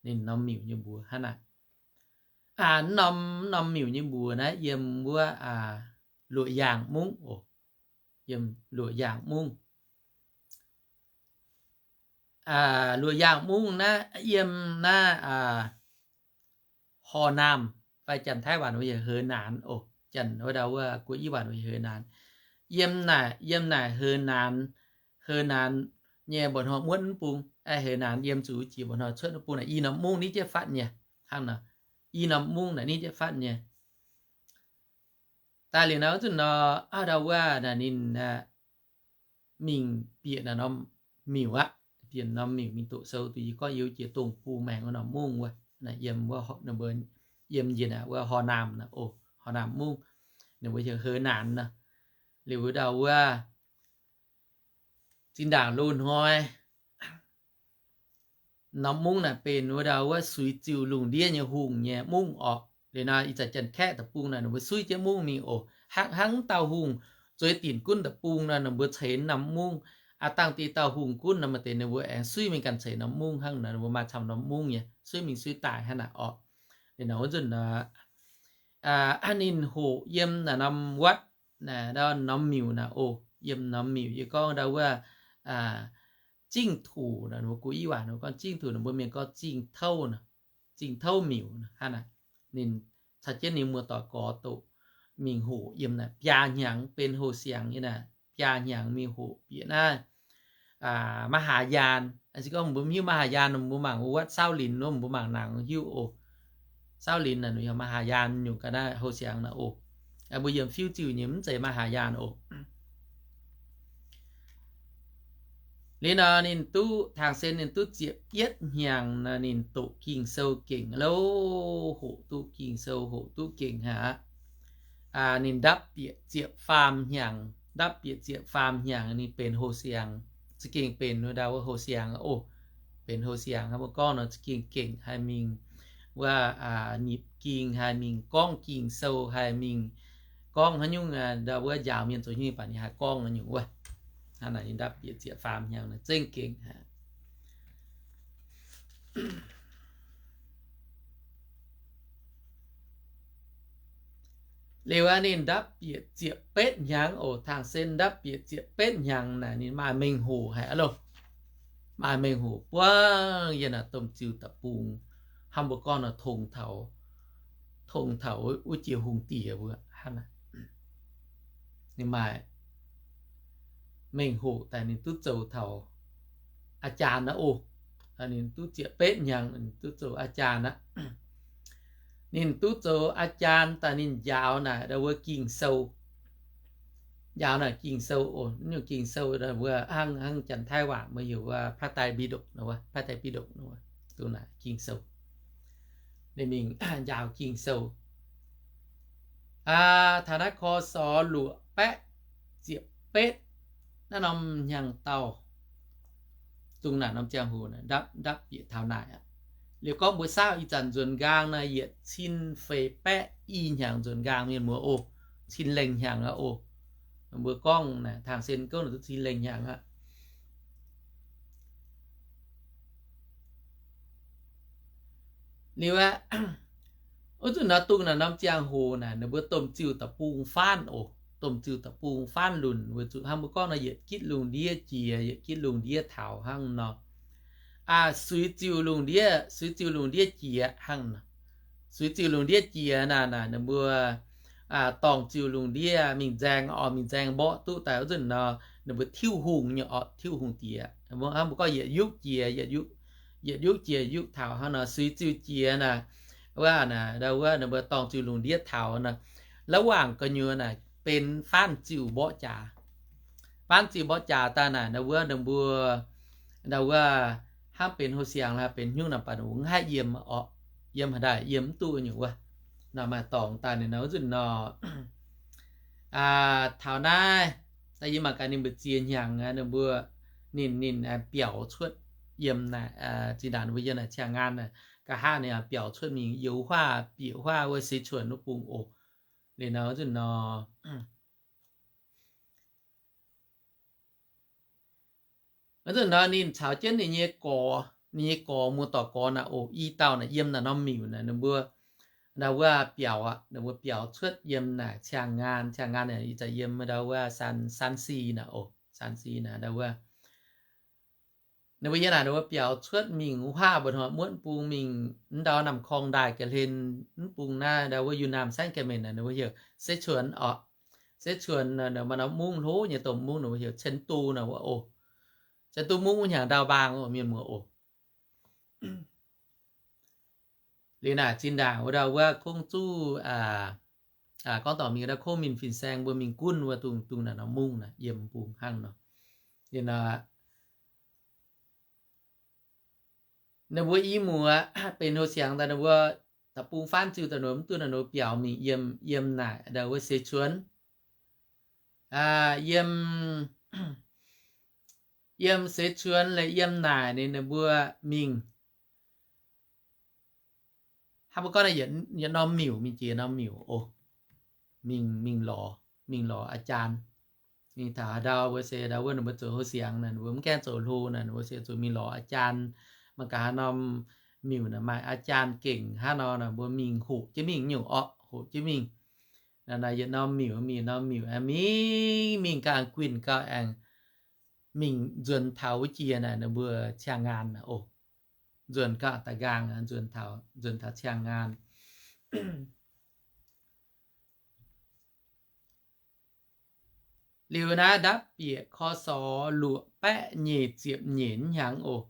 Ninh norm miuc nyei mbuox hnangv naaic. Norm, norm miuc nyei mbuox naaiv yiem wuov Luoqc Yaangh Mungv oc. Yiem Luoqc Yaangh Mungv. Luoqc Yaangh Mungv naaiv yiem naaiv ฮอ Naamh, fai Janx-Taiv Waanc wuov heuc เฮอหนาน oc. Janx wuov ndau wuov Guoqv-Iv Waanc wuov heuc เฮอหนาน. Yiem naaic, yiem naaic เฮอหนาน, เฮอหนาน nyei mba'hnoi muotv mv bung, เฮอหนาน yiem zuqc wuov jiex mba'hnoi cuotv mv bung naaic i norm mungv nitv jienv fatv nyei. Hnangv nor, i norm mungv naaic nitv jienv fatv nyei. Daaih liuz nor, wuov zanc nor, auv ndau wuov naaic ninh mingh bieqc naaic norm miuc aqv. Bieqc norm miuc mingh doqc sou, duqv yie gorngv yie jiex dongh bung maengx wuov norm mungv wuov, yiem wuov, yiem njiec naaic wuov ฮอ Naamh naaic oc, ฮอ Naamh Mungv. Ninh mbuo heuc เฮอหนาน nor. Liuz wuov ndau wuov zinh ndaangc loz-hnoi norm mungv naaic benx wuov ndau wuov suix ziuh lungh ndiev nyei hungh nyei mungv orqc. Liuz nor ih zanc Janx-Kaeqv deic-bung naaic ninh mbuo suiv jienv mungv mingh oc. Hnangv, hnangv dauh hungh zueiz dinc gunv deic-bung nor, ninh mbuo ceix norm mungv. Aa, dangh deix dauh hungh gunv nor, maaih deix ninh mbuo aengx suiv mingh ganh ceix norm mungv hnangv nor, ninh mbuo maaih camv norm mungv nyei, suiv mingh suiv daaih hnangv naaic orqc. Liuz nor wuov nzunc nor, ninh hoqc yiem naaic norm wuov, naaic norm miuc naaic oc. Yiem norm miuc yie gorngv ndau wuov zingh tuc naaic, ninh mbuo Guoqv-Iv Waanc ninh mbuo gorngv zingh tuc, ninh mbuo mienh gorngv zingh touv naaic, zingh touv miuc hnangv naaic. Ninh caux jienv ninh muoz-doic gorx doqc mingh hoqc yiem naaic biaa hnyangx, benx houh siangx nyei naaic biaa hnyangx mingh hoqc bieqc naaiv Mahayaan. Se gorngv mbuo mv hiuv Mahayaan, mbuo mangc wuov wuotv Saauv Linz wuov, mbuo mangc nangc hiuv oc. Saauv Linz naaic ninh yaac Mahayaan nyungc ga'naaiv houh siangx naaic oc. Mbuo yiem fiuv ziuh nyei mv zeiz Mahayaan oc. Liuz nor ninh duqv, Tang Sen ninh duqv ziepc yietv hnyangx nor, ninh doqc Ging-Sou gengh lo, hoqc duqv Ging-Sou, hoqc duqv gengh haic aqv. Ninh ndapv bieqc ziepc faam hnyangx, ndapv bieqc ziepc faam hnyangx ninh benx houh siangx, za'gengh benx wuov ndau wuov houh siangx oc. Benx houh siangx hnangv mbuo gorngv nor za'gengh gengh haih mingh wuov nipc ging, haih mingh gorngv Ging-Sou, haih mingh gorngv haaix nyungc ndau wuov njaaux mienh zoux hnyouv baac ninh haih gorngv nyungc wuov. Hnangv naaic ninh ndapv bieqc ziepc faam hnyangx naaic zengv gengh haic. Liuz aqv, ninh ndapv bieqc ziepc betv hnyangx oc. Tang Sen ndapv bieqc ziepc betv hnyangx naaic ninh maaih mengh hoc haic aqv loh. Maaih mengh hoc buangv yiem naaic domh ziuh deic-bung, hnangv mbuo gorngv nor, tong taux, tong taux wuov jiex hungh diex wuov hnangv. Ninh maaih mengh hoc daaih ninh duqv zoux taux aa jaan aqv oc. Ninh duqv ziepc betv hnyangx duqv zoux aa jaan aqv. Ninh duqv zoux aa jaan daaih ninh njaaux naaic ndau wuov Ging-Sou. Njaaux naaic Ging-Sou oc. Nyungc Ging-Sou mbuo hnangv, hnangv Janx-Taiv waac mbuo heuc wuov พระไตรปิฎก nor wuov, พระไตรปิฎก nor wuov, dongh naaic Ging-Sou. Ninh mingh njaaux Ging-Sou. Taux naaiv ค.ศ. luoqc baeqv ziepc betv, naaiv norm hnyangx-daauh, dongh naaic norm ziangh hoc ndapv, ndapv bieqc taux naaic aqv. Liuz gorngv mbuo saauv ih zanc nzuonx nqaang naaiv yietc cin feix baeqv i hnyangx nzuonx nqaang mienh muoz oc. Cin lengh hnyangx aqv oc. Mbuo gorngv naaic tang sen gouv naaic duqv cin lengh hnyangx aqv. Liuz aqv, wuov zanc nor dongh naaic norm ziangh hoc naaic ninh mbuo domh ziuh deic-bung faanv oc. Domh ziuh deic-bung faanv lunc weic zuqc hnangv mbuo gorngv nor yietc gitv lungh ndiev jiex, yietc gitv lungh ndiev taux hnangv nor. Suix ziuh lungh ndiev, suix ziuh lungh ndiev jiex hnangv nor. Suix ziuh lungh ndiev jiex naaic, naaic ninh mbuo dorngc ziuh lungh ndiev mingh nzaeng orqc, mingh nzaeng mborqv duqv daaih wuov zanc nor, ninh mbuo tiuv hungh nyei orqc, tiuv hungh diex. Hnangv mbuo gorngv yietc yupv jiex, yietc yupv jiex yupv taux hnangv nor, suix ziuh jiex naaic, wuov naaic, ndau wuov ninh mbuo dorngc ziuh lungh ndiev taux nor, la'wangc gu'nyuoz naaic benx faanv ziuh mborqv jaax. Faanv ziuh mborqv jaax daaih naaic, ndau wuov ninh mbuo, ndau wuov hnangv benx houh siangx laaix benx hnyouv naaic, baac ninh mbuo mv haih yiem orqc, yiem haaix ndaaih yiem mv duqv nyungc wuov. Nor maaih dorngx daaih ninh nor wuov zanc nor, taux naaiv, daaih yie mangc gaax ninh mbu'ziex hnyangx aqv, ninh mbuo, ninh, ninh biaux cuotv yiem naaic, zinh ndaangc ninh mbuo yiem naaic Ciangh Ngaan naaic, nqa'haav ninh biaux cuotv mingh youz huaav bieqc huaav wuov Seix Cuonx wuov bung oc. Liuz nor wuov zanc nor, wuov zanc nor ninh caux jienv ninh nyei gorx, ninh nyei gorx muoz-doic gorx naaic oc, i dauh naaic yiem naaic norm miuc naaic, ninh mbuo ndau wuov biaux aqv, ninh mbuo biaux cuotv yiem naaic Ciangh Ngaan. Ciangh Ngaan naaic ih zanc yiem ndau wuov San, San Si naaic oc, San Si naaic ndau wuov. Ninh mbuo yiem naaic ninh mbuo biaux cuotv mingh huaav mba'hnoi muotv bung mingh ndau Namh Korng ndaaih ga'hlen mv bung naaiv ndau wuov Yunnan Saengv Ga'hmien naaic ninh mbuo heuc Seix Cuonx orqc. Seix Cuonx naaic maaih norm mungv hlo nyei domh mungv ninh mbuo heuc Cen Du naaic wuov oc. Cen Du mungv wuov hnyangx ndau mbaang oc mienh muoz oc. Liuz naaic zinh ndaangc wuov ndau wuov kungx zuqc, gorngv dorngc mingh ndau kungx mingh fin-saeng mbuo mingh gunv wuov dungz, dungz naaic norm mungv naaic yiem bung hnangv nor. Liuz nor ninh mbuo i muoz benx houh siangx daaih ninh mbuo da'bung faanv ziuh daaih nor mv duqv naaic nor biaux mingh yiem, yiem naaic ndau wuov Seix Cuonx. Yiem, yiem Seix Cuonx laaix yiem naaic ninh, ninh mbuo mingh hnangv mbuo gorngv naaic yietc norm miuc mingh jiex norm miuc oc. Mingh, mingh lorz, mingh lorz aa jaan. Mingh taux haaix ndau mbuo se ndau wuov ninh mbuo zoux houh siangx naaic, ninh mbuo mv gaengh zoux hlo naaic, ninh mbuo se zuqc mingh lorz aa jaan. Mangc gaax haaix norm miuc naaic maaih aa jaan gengh hnangv nor naaic, mbuo mingh hoqc jienv mingh nyungc orqc, hoqc jienv mingh. Naaic yietc norm miuc mingh norm miuc, mingh mingh ganh guinh gauh aengx mingh nzuonx taux wuov jiex naaic ninh mbuo Ciangh Ngaan naaic oc. Nzuonx ganh da'nqaang, nzuonx taux, nzuonx taux Ciangh Ngaan. Liuz naaiv ndapv bieqc ค.ศ. luoqc baeqv nyeic ziepc nyeic hnyangx oc.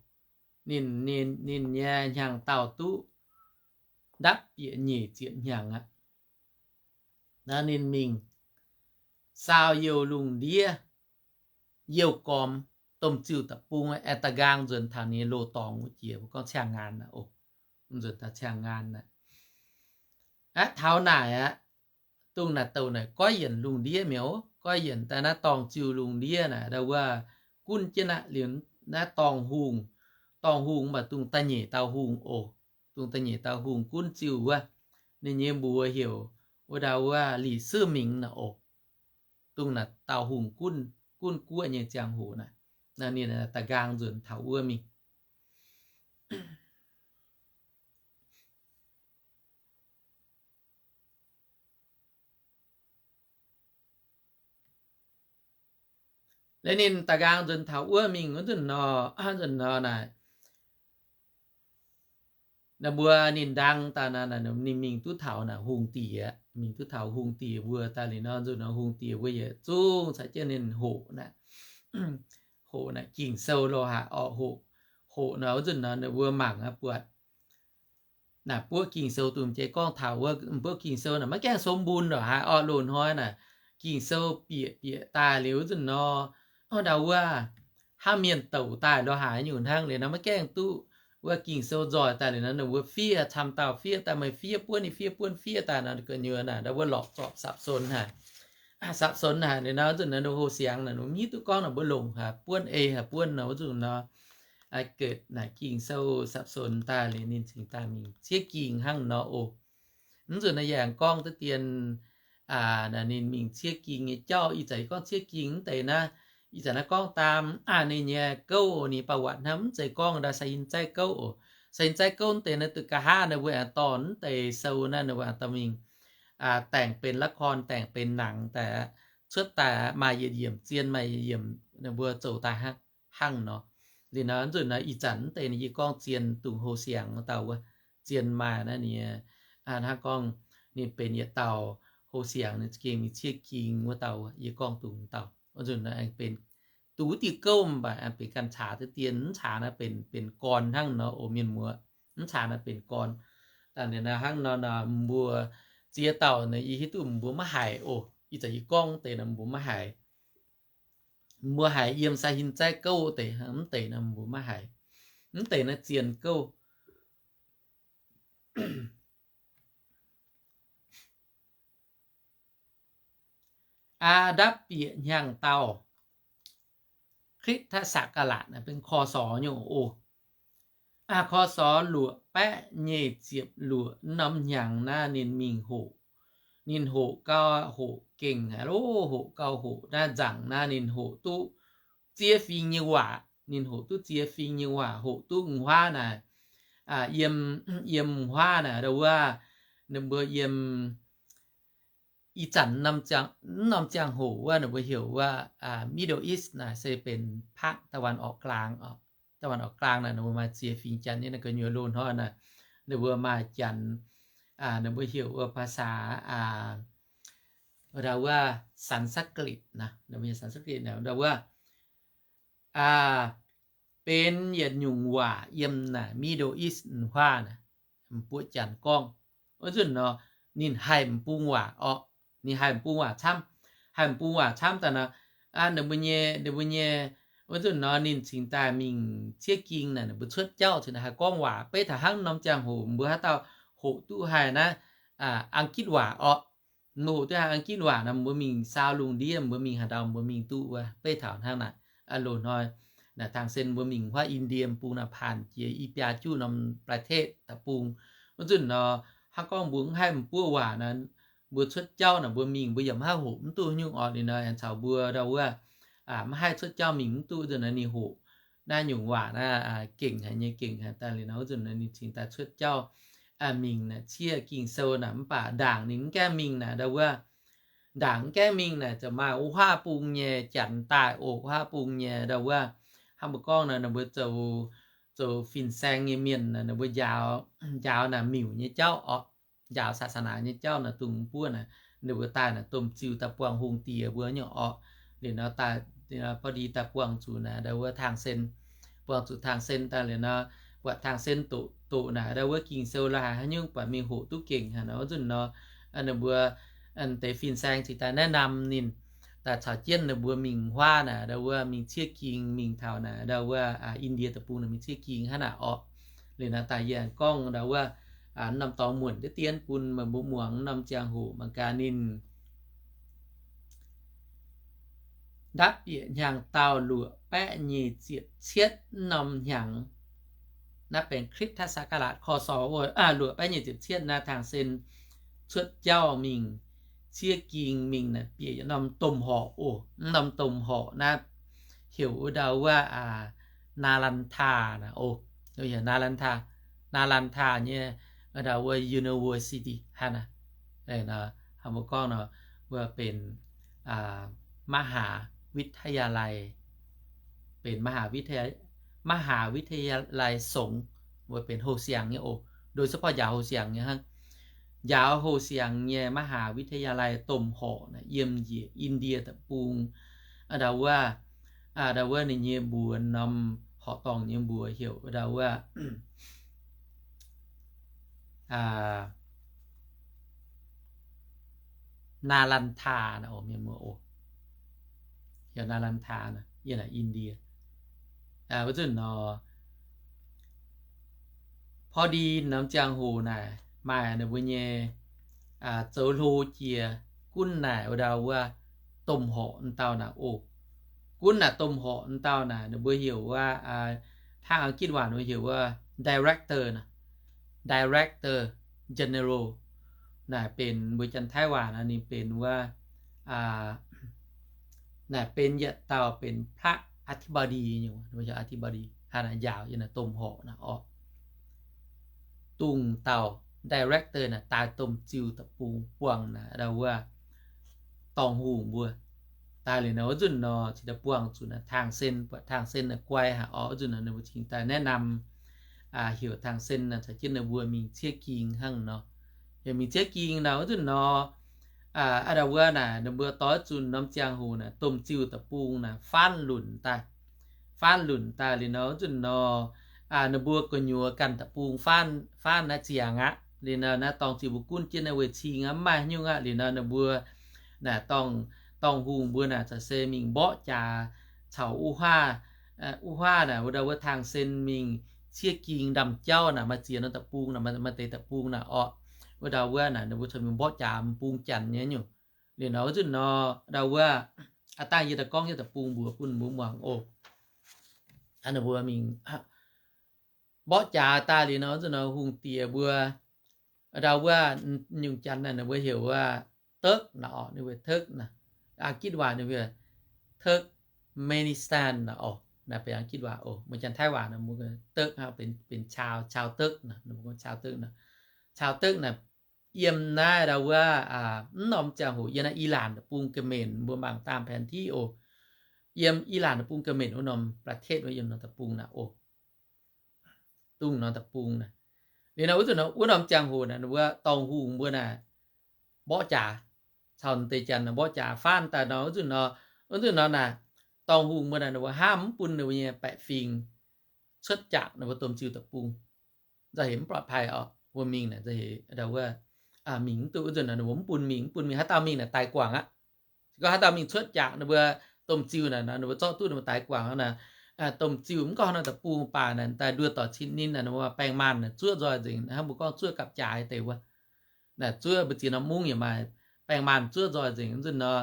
Ninh, ninh, ninh nyei hnyangx-daauh duqv ndapv bieqc nyeic ziepc hnyangx aqv. Naaiv ninh mingh saau youh lungh ndiev, youh gormx domh ziuh deic-bung aengx da'nqaang nzuonx taux ninh nyei loz-dorngx wuov jiex, mbuo gorngv Ciangh Ngaan aqv oc. Nzuonx taux Ciangh Ngaan aqv. Aqv, taux naaic aqv, dongh naaic douc naaic goiv yienc lungh ndiev mi'aqv. Goiv yienc daaih naaiv dorngh ziuh lungh ndiev naaic, ndau wuov gunv jienv aqv. Liuz naaiv dorngh hungh, dorngh hungh mv baac dongh da'nyeic dauh hungh oc. Dongh da'nyeic dauh hungh gunv ziuh wuov, ninh nyei mbuox heuc wuov ndau wuov Lih Siv Mingx naaic oc. Dongh naaic dauh hungh gunv, gunv guoqv nyei ziangh hoc naaic, ninh da'nqaang nzuonx taux wuov mingh. Deix ninh da'nqaang nzunc taux wuov mingh wuov nzunc nor, nzunc nor naaic, naaiv mbuo ninh ndaang daaih naaic, ninh mingh duqv taux naaic hungh diex, mingh duqv taux hungh diex mbuo daaih liuz nor, nzunc nor hungh diex mbuo yietc zungv caux jienv ninh hoqc naaic, hoqc naaic Ging-Sou lo haic orqc. Hoqc, hoqc nor wuov nzunc nor ninh mbuo mangc aqv buatc naaic buoqv Ging-Sou dongh jiex gorngv taux wuov, buoqv Ging-Sou naaic maiv gaengh sou mbun lorqc haic orqc. Loz-hnoi naaic Ging-Sou bieqc bieqc daaih liuz wuov nzunc nor, ndau wuov hnangv mienh douc daaih lo haic nyungc hnangv. Liuz nor maiv gaengh duqv wuov Ging-Sou nzoih daaih liuz nor, ninh mbuo fiev camv dauh fiev daaih, meih fiev buonv, ninh fiev buonv fiev daaih nor, gu'nyuoz naaic ndau wuov lorqc zorpc สับสน haic. สับสน haic. Liuz nor wuov nzunc nor ninh houh siangx naaic ninh mv hiuv duqv gorngv ninh mbuo longc haaix buonv ei haaix buonv nor, wuov nzunc nor a'geuc naaic Ging-Sou สับสน daaih liuz ninh cingx daaih mingh ciev ging hnangv nor oc. Mv nzunc naaiv yaac gorngv deix dien ninh mingh ciev ging nyei jauv. Ih zanc gorngv ciev ging mv deix naaiv, ih zanc naaiv gorngv daam ninh nyei gouv, ninh ประวัติ hnangv, mv zeiz gorngv ndau Sai Hin Zaih gouv oc. Sai Hin Zaih gouv mv deix naaiv duqv nqa'haav naaiv mbuo aengx dorh mv deix sou naaiv ninh mbuo aengx dorh mingh daengx benx ละคร, daengx benx หนัง daaih cuotv daaih maaih yietc yiemc zien, maaih yietc yiemc ninh mbuo zoux daaih hnangv nor. Liuz nor nzunc naaiv ih zanc mv deix naaiv yie gorngv zien dungx houh siangx wuov dauh wuov, zien maaih naaiv ninh hnangv gorngv ninh benx yietc dauh houh siangx ninh za'gengh mingh ciev ging wuov dauh, yie gorngv dungx dauh wuov nzunc naaiv aengx benx duqv diuh gouv mv baac aengx benx ganh caax deix dien, mv caax naaiv benx, benx gorn hnangv nor oc mienh muoz. Mv caax naaiv benx gorn. Daaih ninh naaiv hnangv nor nor mbuo ziex dauh naaiv yie hiuv duqv mbuo maiv haiz oc. Ih zanc yie gorngv deix naaiv mbuo maiv haiz. Mbuo haiz yiem Sai Hin Zaih gouv deix, mv deix naaiv mbuo maiv haiz. Mv deix naaiv zien gouv. Aa, ndapv bieqc hnyangx-daauh, คริสตศักราช naaiv benx ค.ศ. nyei oc. Aa, ค.ศ. luoqc baeqv nyei ziepc luoqc norm hnyangx naaiv ninh mingh hoqc. Ninh hoqc gau, hoqc gengh haic loh, hoqc gau hoqc naaiv nzaangc naaiv ninh hoqc duqv ziex fingx nyei waac. Ninh hoqc duqv ziex fingx nyei waac, hoqc duqv m'huaav naaic, yiem, yiem m'huaav naaic ndau wuov, ninh mbuo yiem ih zanc norm ziangh hoc wuov ninh mbuo heuc wuov Middle East naaic se benx ภาคตะวันออกกลาง. ตะวันออกกลาง naaic ninh mbuo maaih ziex fingx janx nyei, naaiv gu'nyuoz loz-hnoi naaic ninh mbuo maaih janx, ninh mbuo heuc wuov ภาษา ndau wuov Sanskrit naaic, ninh mbuo Sanskrit naaic ndau wuov benx yietc nyungc waac yiem naaic Middle East m'huaav naaic, m'buoqv janx gorngv. Wuov nzunc nor, ninh haih m'bung waac orqc. Ninh haih m'bung waac camv. Haih m'bung waac camv daaih nor, ninh mbuo nyei, ninh mbuo nyei, wuov nzunc nor ninh cingx daaih mingh ciev ging naaic, ninh mbuo cuotv jauv cingx daaih haih gorngv waac. Beiv taux hnangv norm ziangh hoc mbuo haaix dauh hoqc duqv haih naaiv Ang^gitv waac orqc. Mbuo hoqc duqv haih Ang^gitv waac nor, mbuo mingh saau lungh ndiev, mbuo mingh haaix ndau mbuo mingh duqv wuov. Beiv taux hnangv naaic, loz-hnoi naaic tangh sen mbuo mingh huaav Indie m'bung naaic paanc jiex i biaa juqv norm ประเทศ da'bung. Wuov nzunc nor, hnangv gorngv mbuo mv haih m'buoqv waac naaic, mbuo cuotv jauv naaic mbuo mingh mbuo yaac mv haih hoqc mv duqv nyungc orqc. Liuz nor aengx caux mbuo ndau wuov mv haih cuotv jauv mingh mv duqv nzunc naaiv ninh hoqc naaiv nyungc waac naaiv gengh haic nyei, gengh haic daaih. Liuz nor wuov nzunc naaiv ninh cingx daaih cuotv jauv mingh naaic ciev Ging-Sou naaic, mv baac ndaangc ninh mv gaengh mingh naaic ndau wuov, ndaangc mv gaengh mingh naaic ziouc maaih wuov huaav bung nyei janx daaih oc. Wuov huaav bung nyei ndau wuov, hnangv mbuo gorngv nor, ninh mbuo zoux, zoux fin-saeng nyei mienh naaic, ninh mbuo njaaux, njaaux naaic miuc nyei jauv orqc, njaaux ศาสนา nyei jauv naaic dungx mbuov naaic, ninh mbuo daaih naaic domh ziux daaih buangh hungh diex mbuo nyei orqc. Liuz nor daaih, พอดี daaih buangh zuqc naaic ndau wuov tang-sen, buangh zuqc tang-sen daaih liuz nor, buatc tang-sen doqc, doqc naaic ndau wuov Ging-Sou la'haic haaix nyungc buatc mingh hoqc duqv gengh haic nor, wuov nzunc nor ninh mbuo deix fin-saeng cingx daaih แนะนำ ninh daaih caux jienv ninh mbuo mingh huaav naaic ndau wuov mingh ciev ging, mingh taux naaic ndau wuov Indie deic-bung naaic mingh ciev ging hnangv naaic orqc. Liuz nor daaih yie aengx gorngv ndau wuov norm dorngx muonc deix dien bun meih mbuo muangx. Norm ziangh hoc mangc gaax ninh ndapv bieqc hnyangx-daauh luoqc baeqv nyic ziepc cietv norm hnyangx, naaiv benx คริสตศักราช ค.ศ. luoqc baeqv nyic ziepc cietv naaiv tang-sen cuotv jauv mingh ciev ging mingh naaic bieqc yietc norm domh horqc oc. Mv norm domh horqc naaiv heuc wuov ndau wuov Naalanda naaic oc. Heuc Naalanda, Naalanda nyei ndau wuov university hnangv naaic. Hnangv mbuo gorngv nor, wuov benx มหาวิทยาลัย วิทยาลัย benx มหาวิทยาลัย มหาวิทยาลัยสงฆ์ weic benx houx siangx nyei oc. โดยเฉพาะ njaaux houx siangx nyei hnangv. Njaaux houx siangx nyei มหาวิทยาลัย domh horqc naaic yiem njiec India deic-bung, ndau wuov, ndau wuov ninh nyei mbuox norm horqc dorngh nyei mbuox heuc ndau wuov Naalanda naaic oc, mienh muoz oc. Heuc Naalanda naaic yiem naaic India. Wuov zanc nor, พอดี norm ziangh hoc naaic maaih ninh mbuo nyei zoux hlo jiex gunv naaic wuov ndau wuov domh horqc wuov dauh naaic oc. Gunv naaic domh horqc wuov dauh naaic ninh mbuo heuc wuov, hnangv Giduc waac ninh mbuo heuc wuov director, director general. Naaic benx mbuo Janx-Taiv waac naaic ninh benx wuov, naaic benx yietc dauh benx พระอธิบดี nyungc, อธิบดี haaix naaic njaaux yiem naaic domh horqc naaic orqc. Dongh dauh director naaic daaih domh ziuh deic-bung buangh naaic ndau wuov dorngh hungh mbuo. Daaih liuz nor wuov nzunc nor cingx daaih buangh zuqc naaic Tang Sen, buatc Tang Sen naaic guai haic orqc. Wuov nzunc nor ninh mbuo cingx daaih แนะนำ heuc Tang Sen naaic caux jienv ninh mbuo mingh ciev ging hnangv nor. Heuc mingh ciev ging nor wuov nzunc nor, ndau wuov naaic ninh mbuo doix zunh norm ziangh hoc naaic domh ziuh deic-bung naaic faanv lunc daaih. Faanv lunc daaih liuz nor wuov nzunc nor, ninh mbuo gu'nyuoz ganh deic-bung faanv, faanv naaiv ziangx aqv. Liuz nor naaiv dorngh ziuh mbuo gunv jienv naaiv weic cing aqv, mv maaih nyungc aqv. Liuz nor ninh mbuo naaic dorngh, dorngh hungh mbuo naaic za'gengh se mingh mborqv jaax caux wuov huaav, wuov huaav naaic wuov ndau wuov Tang Sen mingh ciev ging ndamv-jauv naaic maaih ziex norm deic-bung naaic, maaih deix deic-bung naaic orqc. Wuov ndau wuov naaic ninh mbuo cuotv mingh mborqv jaax m'bung janx nyei nyungc. Liuz nor wuov nzunc nor ndau wuov, aa, dangh yie daaih gorngv yie deic-bung mbuox bun mbuo muangx oc. Ninh mbuo mingh mborqv jaax daaih liuz nor wuov nzunc nor hungh diex mbuo, ndau wuov, nyungc janx naaic ninh mbuo heuc wuov Turk naaic orqc, ninh mbuo Turk naaic. Aa, Giduc waac ninh mbuo Turkmenistan naaic orqc, naaiv benx Giduc waac oc. Mbuo Janx-Taiv waac naaic mbuo Turk naaic benx, benx ชาว Turk naaic, ninh mbuo gorngv ชาว Turk naaic. ชาว Turk naaic yiem naaiv ndau wuov, mv norm ziangh hoc yiem naaiv อิหร่าน deic-bung, Ga'mengc mbuo mangc ตามแผนที่ oc. Yiem อิหร่าน deic-bung, Ga'mengc wuov norm ประเทศ wuov yiem norm deic-bung naaic oc. Dongh norm deic-bung naaic. Liuz nor wuov nzunc nor wuov norm ziangh hoc naaic ninh mbuo dorngh hungh mbuo naaic mborqv jaax, caux deix janx naaic mborqv jaax faanv daaih nor wuov nzunc nor, wuov nzunc nor naaic, dorngh hungh mbuo naaic ninh mbuo hnamv mv bun ninh mbuo nyei baeqc fingx cuotv jangc ninh mbuo domh ziuh deic-bung. Nzauh heix mv ปลอดภัย orqc, mbuo mingh naaic nzauh heix ndau wuov mingh mv duqv. Wuov nzunc nor ninh mbuo mv bun mingh, mv bun mingh, haaix dauh mingh naaic daix guangc aqv. Se gorngv haaix dauh mingh cuotv jangc ninh mbuo domh ziuh naaic nor, ninh mbuo zorqv duqv ninh mbuo daix guangc aqv naaic. Domh ziuh mv gorngv haaix norm deic-bung baac naaic daaih nduov dorc cin ninh naaic, ninh mbuo baengh maanh naaic zuov nzoih nzengc, hnangv mbuo gorngv zuov gapv-jaaix deix wuov. Naaic zuov mbu'ziex norm mungv yaac maaih, baengh maanh zuov nzoih nzengc. Wuov nzunc nor,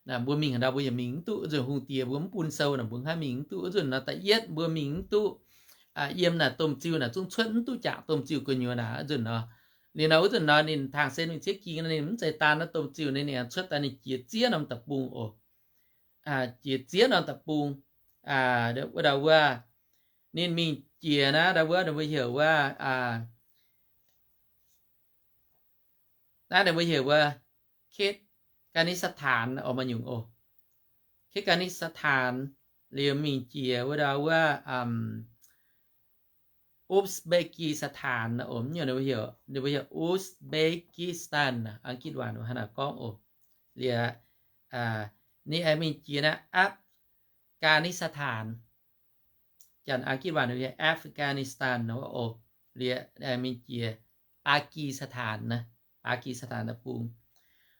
naaic mbuo mingh haaix ndau mbuo yaac mingh mv duqv. Wuov nzunc hungh diex mbuo mv bun sou naaic mbuo hnangv mingh mv duqv. Wuov nzunc nor da'yietv mbuo mingh mv duqv, yiem naaic domh ziuh naaic zungv cuotv mv duqv jangc domh ziuh gu'nyuoz naaic. Wuov nzunc nor, liuz nor wuov nzunc nor ninh Tang Sen mingh ciev ging nor ninh mv zeiz daan naaiv domh ziuh, ninh ninh cuotv daaih ninh jiex ziex norm deic-bung oc. Jiex ziex norm deic-bung, wuov ndau wuov, ninh mingh jiex naaiv ndau wuov ninh mbuo heuc wuov, naaiv ninh mbuo heuc wuov เคปกานิสถาน oc, maaih nyungc oc. เคปกานิสถาน liuz mingh jiex wuov ndau wuov อุซเบกิสถาน oc, mv nyungc ninh mbuo heuc, ninh mbuo heuc อุซเบกิสถาน naaic, อังกฤษ waac ninh mbuo hnangv naaic gorngv oc. Liuz ninh aengx mingh jiex naaiv อัฟกานิสถาน Janx อังกฤษ waac ninh mbuo heuc Afghanistan nor oc. Liuz aengx mingh jiex ปากีสถาน naaic, ปากีสถาน deic-bung.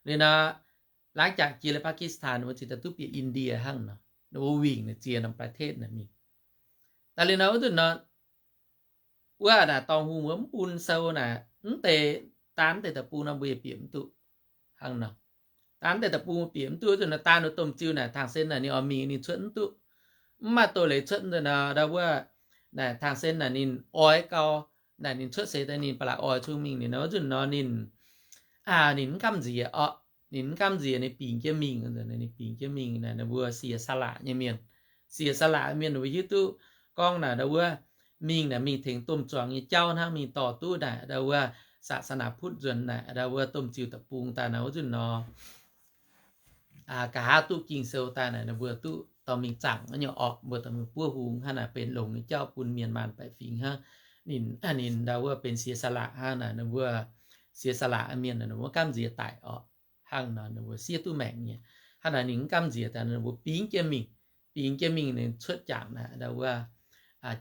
Liuz nor, หลังจาก jiex liuz ปากีสถาน ninh mbuo cingx daaih duqv bieqc อินเดีย hnangv nor, ninh mbuo wingc naaic ziex norm ประเทศ naaic mingh. Daaih liuz nor wuov nzunc nor, wuov naaic dorngh hungh mbuo mv bun sou naaic, mv deix, daan mv deix deic-bung nor mbuo yaac bieqc mv duqv hnangv nor. Daan mv deix deic-bung bieqc mv duqv wuov nzunc nor, daan wuov domh ziuh naaic Tang Sen naaic ninh oix mingh ninh cuotv mv duqv. Mv maaih doz-leiz cuotv nzunc nor, ndau wuov naaic Tang Sen naaic ninh oix gau, naaic ninh cuotv seix daaih ninh ba'laqc oix cung mingh liuz nor wuov nzunc nor ninh, ninh mv gamh nziex orqc. Ninh mv gamh nziex, ninh bingx jienv mingh, ninh bingx jienv mingh naaic, ninh mbuo เสียสละ nyei mienh. เสียสละ mienh ninh mbuo hiuv duqv gorngv naaic ndau wuov mingh naaic mingh tengx domh zuangx nyei jauv hnangv, mingh dorh duqv naaic ndau wuov ศาสนาพุทธ nzuonx naaic ndau wuov domh ziuh deic-bung daaih nor wuov nzunc nor. nqa'haav duqv Ging-Sou daaih naaic, ninh mbuo duqv dorh mingh zaangc nyei orqc, mbuo dorh mingh buov hung hnangv naaic, benx longx nyei jauv bun mienh maanh baeqc fingx hnangv. Ninh, ninh ndau wuov benx เสียสละ hnangv naaic, ninh mbuo เสียสละ mienh naaic, ninh mbuo maiv gamh nziex daic orqc. Hnangv nor ninh mbuo siev duqv maengc nyei. Hnangv naaic ninh mv gamh nziex daaih, ninh mbuo bingx jienv mingh, bingx jienv mingh ninh cuotv jangc naaic, ndau wuov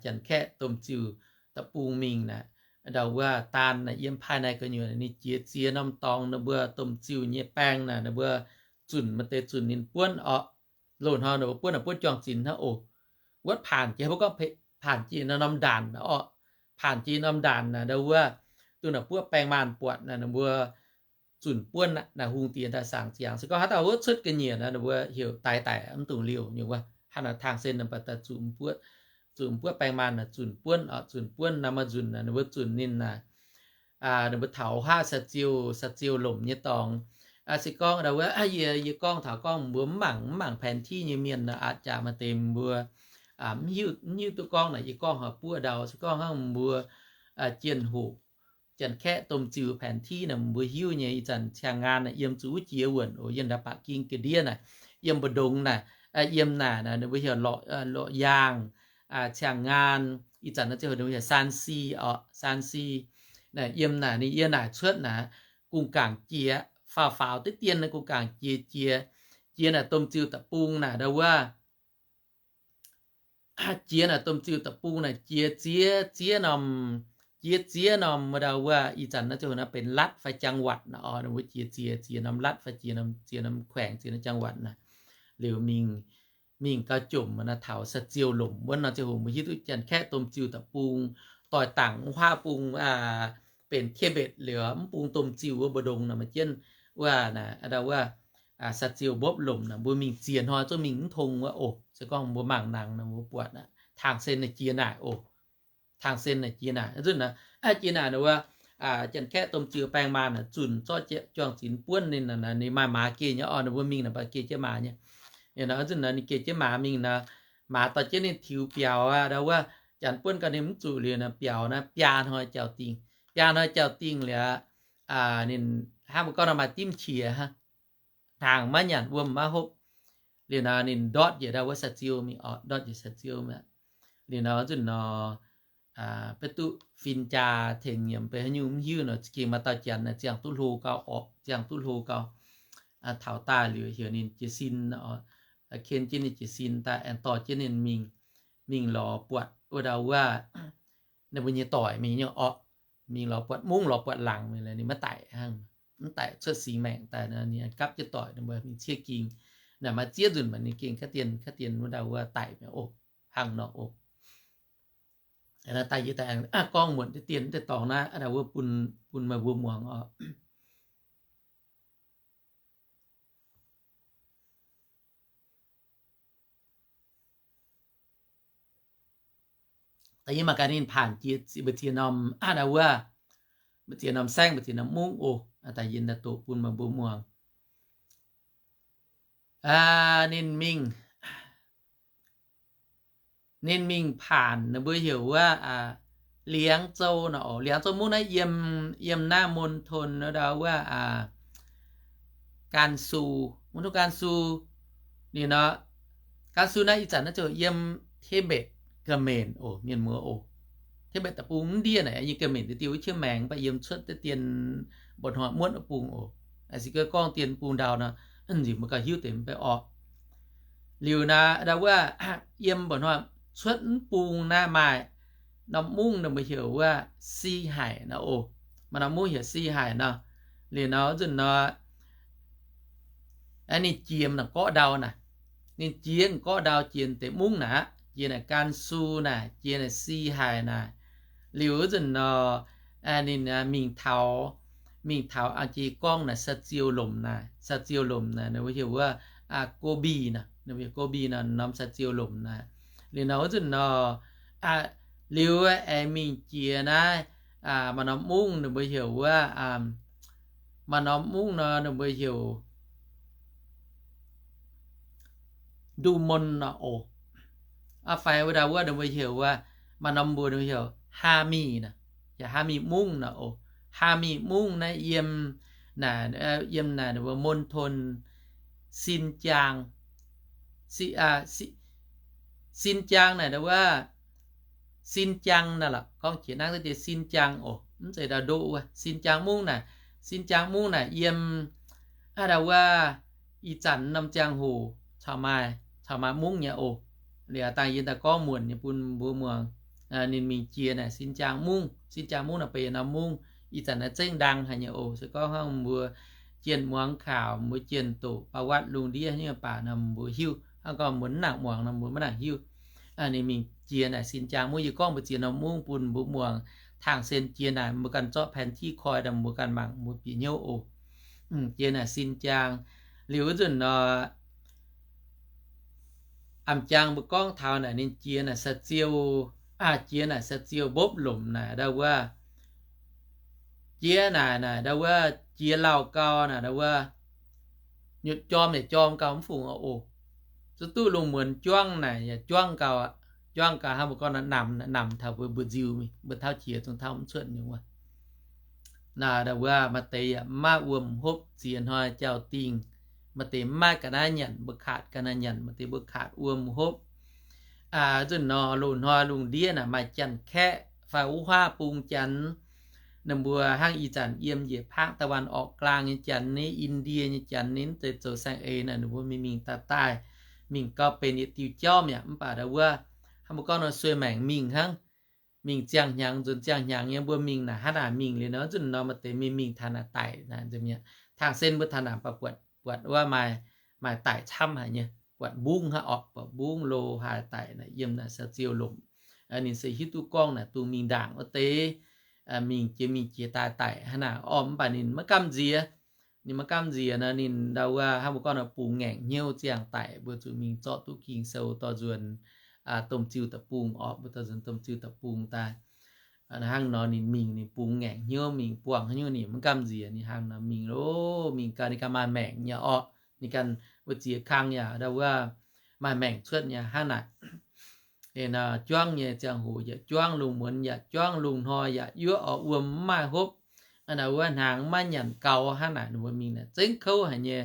Janx-Kaeqv domh ziuh deic-bung mingh naaic, ndau wuov daan naaic yiem ภายใน gu'nyuoz ninh jiex ziex norm dorngx, ninh mbuo domh ziuh nyei baeng naaic, ninh mbuo zunc maaih deix zunc ninh buonv orqc. Loz-hnoi ninh mbuo buonv naaic buonv juang-zinx hnangv oc. Wuov paanc jiex, mbuo gorngv paanc jiex norm ndaanc orqc. Paanc jiex norm ndaanc naaic, ndau wuov duqv naaic buov baeng maanh buatc naaic, ninh mbuo zunc buonv naaic, hungh diex daaih saangc ziangx. Se gorngv haaix dauh wuov cuotv ga'nyiec naaic, ninh mbuo heuc daix daic mv dungx liouh nyei wuov. Hnangv naaic tang se ninh mbuo daaih zuqc mv buonv, zuqc mv buonv baeng maanh naaic, zunc buonv orqc, zunc buonv naaic, maaih nzunc naaic ninh mbuo zunc ninh naaic, ninh mbuo taux haav saa-ziou, saa-ziou lomc nyei dorngx. Se gorngv ndau wuov yie, yie gorngv taux gorngv mbuo mv mangc, mv mangc แผนที่ nyei mienh naaic, aqc jaax maaih deix mbuo mv hiuv, mv hiuv duqv gorngv naaic yie gorngv haaix buoqv ndau. Se gorngv hnangv mbuo jienh hoc Janx-Kaeqv domh ziuh แผนที่ naaic mbuo hiuv nyei. Ih zanc แรงงาน naaic yiem zuqc wuov jiex wuonh oc, yiem ndau ba'gi ga'ndiev naaic, yiem Mbu'ndongx naaic, yiem naaic naaic ninh mbuo heuc Lorqc, Lorqc Yaangh, แรงงาน. Ih zanc naaic ziouc ninh mbuo heuc Saan Si orqc, Saan Si. Naaic yiem naaic ninh yiem naaic cuotv naaic, gungh gaangc jiex, faaux faaux diqv dien naaic gungh gaangc jiex, jiex, jiex naaic domh ziuh deic-bung naaic ndau wuov jiex naaic domh ziuh deic-bung naaic jiex ziex, ziex norm, jiex ziex norm ndau wuov. Ih zanc naaiv ziouc naaiv benx รัฐ fai จังหวัด naaic oc. Ninh mbuo jiex ziex, ziex norm รัฐ fai ziex norm, ziex norm แขวง, ziex norm จังหวัด naaic, liuz mingh, mingh gauh jomc naaic taux saa-ziou lomc wuov nor ziouc hoc mbuo hiuv duqv Janx-Kaeqv domh ziuh deic-bung, doix-dangc wuov bung benx Tibet liuz, mv bung domh ziuh wuov Mbu'ndongx naaic maaih jienv wuov naaic ndau wuov saa-ziou mbopv lomc naaic, mbuo mingh ziex hnoi zungv mingh mv tong wuov oc. Se gorngv mbuo mangc nangx nor mbuo buatc naaic, tang sen naaic jiex naaic oc. Tang sen naaic jiex naaic, nzunc naaic, jiex naaic wuov, Janx-Kaeqv domh ziuh baeng maanh naaic zunc zorqv juang-zinx buonv ninh, ninh maaih maaz geh nyei orqc. Ninh mbuo mingh naaic baac geh jienv maaz nyei. Nzunc naaic ninh geh jienv maaz mingh naaic, maaz dorh jienv ninh tiux biaux aqv. Ndau wuov janx buonv gau ninh mv zuqc liuz naaic biaux naaiv biaa hnoi jauv-dingh. Biaa hnoi jauv-dingh liuz, ninh hnangv mbuo gorngv nor maaih dimv qiex hnangv, hnaangx maiv nyanc, wuom maiv hopv. Liuz nor ninh ndortv njiec ndau wuov saa-ziou mingh orqc, ndortv njiec saa-ziou mi'aqv. Liuz nor nzunc nor, beiv duqv fin-jaa tengx nyiemc, beiv haaix nyungc mv hiuv nor, za'gengh maaih dauh janx ziangh duqv hlo gau orqc, ziangh duqv hlo gau. Taux daaih liuz heuc ninh jiez sin, ken jienv ninh jiez sin daaih, aengx dorh jienv ninh mingh, mingh lorz buatc wuov ndau wuov, ninh mbuo nyei doic mingh nyei orqc. Mingh lorz buatc mungv lorz buatc laangz mingh, ninh maiv daic hnangv, mv daic cuotv singx maengc daaih nor, ninh gapv jienv doic ninh mbuo mingh ciev ging. Naaic maaih ziex nzunc maaih ninh gengh kaiv dien, kaiv dien wuov ndau wuov daic mi'aqv oc. Hnangv nor oc. Daaih yie daaih gorngv muonc deix dien deix dorngx naaiv, wuov bun, bun meih mbuo muangx oc. Da'nyeic maaih gaax ninh paanc jiex, mbu'ziex norm, wuov, mbu'ziex norm saengv, mbu'ziex norm mungv oc. Da'nyeic daaih doqc bun meih mbuo muangx. Ninh mingh, ninh mingh paanc, ninh mbuo heuc wuov, Liangv Zou nor oc. Liangv Zou mungv naaiv yiem, yiem naaiv มณฑล ndau wuov, Gansu, มณฑล Gansu. Ninh nor, Gansu naaiv ih zanc naaiv ziouc yiem Tibet, Ga'mienh oc, mienh muoz oc. Tibet deic-bung mv ndiev naaic nyei Ga'mienh deix diuh wuov qiemx maengx, mv baac yiem cuotv deix dien mba'hnoi muotv wuov bung oc. Se gorngv dien bung ndau nor, nzunc mbuo gauh hiuv deix mv bei orqc. Liuz naaiv ndau wuov, yiem mba'hnoi cuotv mv bung naaiv maaih norm mungv ninh mbuo heuc wuov Si Haic nor oc. Maaih norm mungv heuc Si Haic nor. Liuz nor nzunc nor, ninh jiex m'nqorqv ndau naaic, ninh jiex m'nqorqv ndau jiex deix mungv naaic, jiex naaic Gansu naaic, jiex naaic Si Haic naaic. Liuz wuov nzunc nor, ninh mingh taux, mingh taux an jiex gorngv naaic saa-ziou lomc naaic, saa-ziou lomc naaic ninh mbuo heuc wuov Gobi naaic, ninh mbuo heuc Gobi naaic, norm saa-ziou lomc naaic. Liuz nor wuov nzunc nor, liuz aengx mingh jiex naaiv maaih norm mungv ninh mbuo heuc wuov, maaih norm mungv nor ninh mbuo heuc Ndu Mon nor oc. Fai wuov ndau wuov ninh mbuo heuc wuov, maaih norm mbuo ninh mbuo heuc Haa Mih naaic, yaac Haa Mih mungv nor oc. Haa Mih mungv naaiv yiem naaic, yiem naaic ninh mbuo มณฑล Si Sin Jaang. Sin Jaang naaic ndau wuov, Sin Jaang naaic lorqc, gorngv qiex nangv deix Sin Jaang oc, mv zeiz ndau ndoqv wuov. Sin Jaang mungv naaic, Sin Jaang mungv naaic yiem ndau wuov ih zanc norm ziangh hoc caux maaih, caux maaih mungv nyei oc. Liuz dangh yie daaih gorngv muonc nyei bun mbuo muangx. Ninh mingh jiex naaic Sin Jaang mungv. Sin Jaang mungv naaic benx norm mungv ih zanc naaiv zengv ndaang haic nyei oc. Se gorngv hnangv mbuo jienh muangx kaux, mbuo jienh doqc ประวัติ lungh ndiev nyei baac nor mbuo hiuv. Hnangv gorngv mbuo mv nangc muangx nor mbuo maiv nangc hiuv. Ninh mingh jiex naaic Sin Jaang mungv. Yie gorngv mbuo jiex norm mungv bun mbuo muangx. Tangh sen jiex naaic mbuo ganh zorqv แผนที่ koi daaih mbuo ganh mangc mbuo bieqc hnyouv oc. Jiex naaic Sin Jaang. Liuz wuov nzunc nor, A'jang mbuo gorngv taux naaic ninh jiex naaic สะเจียว, jiex naaic สะเจียว mbopv lomc naaic ndau wuov, jiex naaic, naaic ndau wuov jiex lauh gau naaic ndau wuov, nyutc jorm yaac jorm gau mv fungc oc. Zuqc duqv lungh muonz juangv naaic yaac juangv gau, juangv gau hnangv mbuo gorngv namx, namx taux mbuo mbu'nziu, mbuo tauv qiex zungv tauv mv cuotv nyei wuov. Naaic ndau wuov maaih deix yaac mv maaih wuom hopv ziex hnoi jauv-dingh. Maaih deix mv maaih ga'naaiv nyanc, mbuo kaax ga'naaiv nyanc, maaih deix mbuo kaax wuom hopv. Nzunc nor loz-hnoi lungh ndiev naaic maaih Janx-Kaeqv fai wuov huaav bung Janx, ninh mbuo hnangv ih zanc yiem njiec ภาคตะวันออกกลาง nyei Janx, ninh Indie nyei Janx, ninh mv zeiz zoux saeng-eix naaic, ninh mbuo mingh mingh daaih daaih, mingh gauh benx yietc diuh jauv mi'aqv. Mv baac ndau wuov hnangv mbuo gorngv nor sueih maengc mingh hnangv, mingh ziangh hnyangx nzuonx ziangh hnyangx nyei. Mbuo mingh naaic hnangv naaic mingh liuz nor, nzunc nor maaih deix mingh mingh taux naaic daic naaic, tangh sen mbuo taux naaic baac buatc, buatc wuov maaih, maaih daic camv haic nyei, buatc mbungv hnangv orqc, buatc mbungv lo haaix daic naaic yiem naaic สะเจียว lomc. Ninh se hiuv duqv gorngv naaic dungx mingh ndaangc wuov deix, mingh jiex mingh jiex daaih daic hnangv naaic orqc. Mv baac ninh maiv gamh nziex. Ninh maiv gamh nziex nor, ninh ndau wuov hnangv mbuo gorngv nor bungx ngaengc hnyouv ziangh daic, mbuo zuqc mingh zorqv duqv Ging-Sou dorh nzuonx domh ziuh deic-bung orqc. Mbuo dorh nzuonx domh ziuh deic-bung daaih. Hnangv nor ninh mingh, ninh bungx ngaengc hnyouv mingh buangh haaix nyungc ninh maiv gamh nziex, ninh hnangv nor mingh loh, mingh gau ninh ganh maaih maengc nyei orqc. Ninh ganh wuov ziex kang yaac ndau wuov maaih maengc cuotv nyei hnangv naaic. Ninh juangv nyei ziangh hoc yaac juangv, lungh muonz yaac juangv, lungh hnoi yaac yuoqv oc, wuom mv maaih hopv. Ndau wuov hnaangx maiv nyanc gau hnangv naaic, ninh mbuo mingh naaic zengv kouv haic nyei.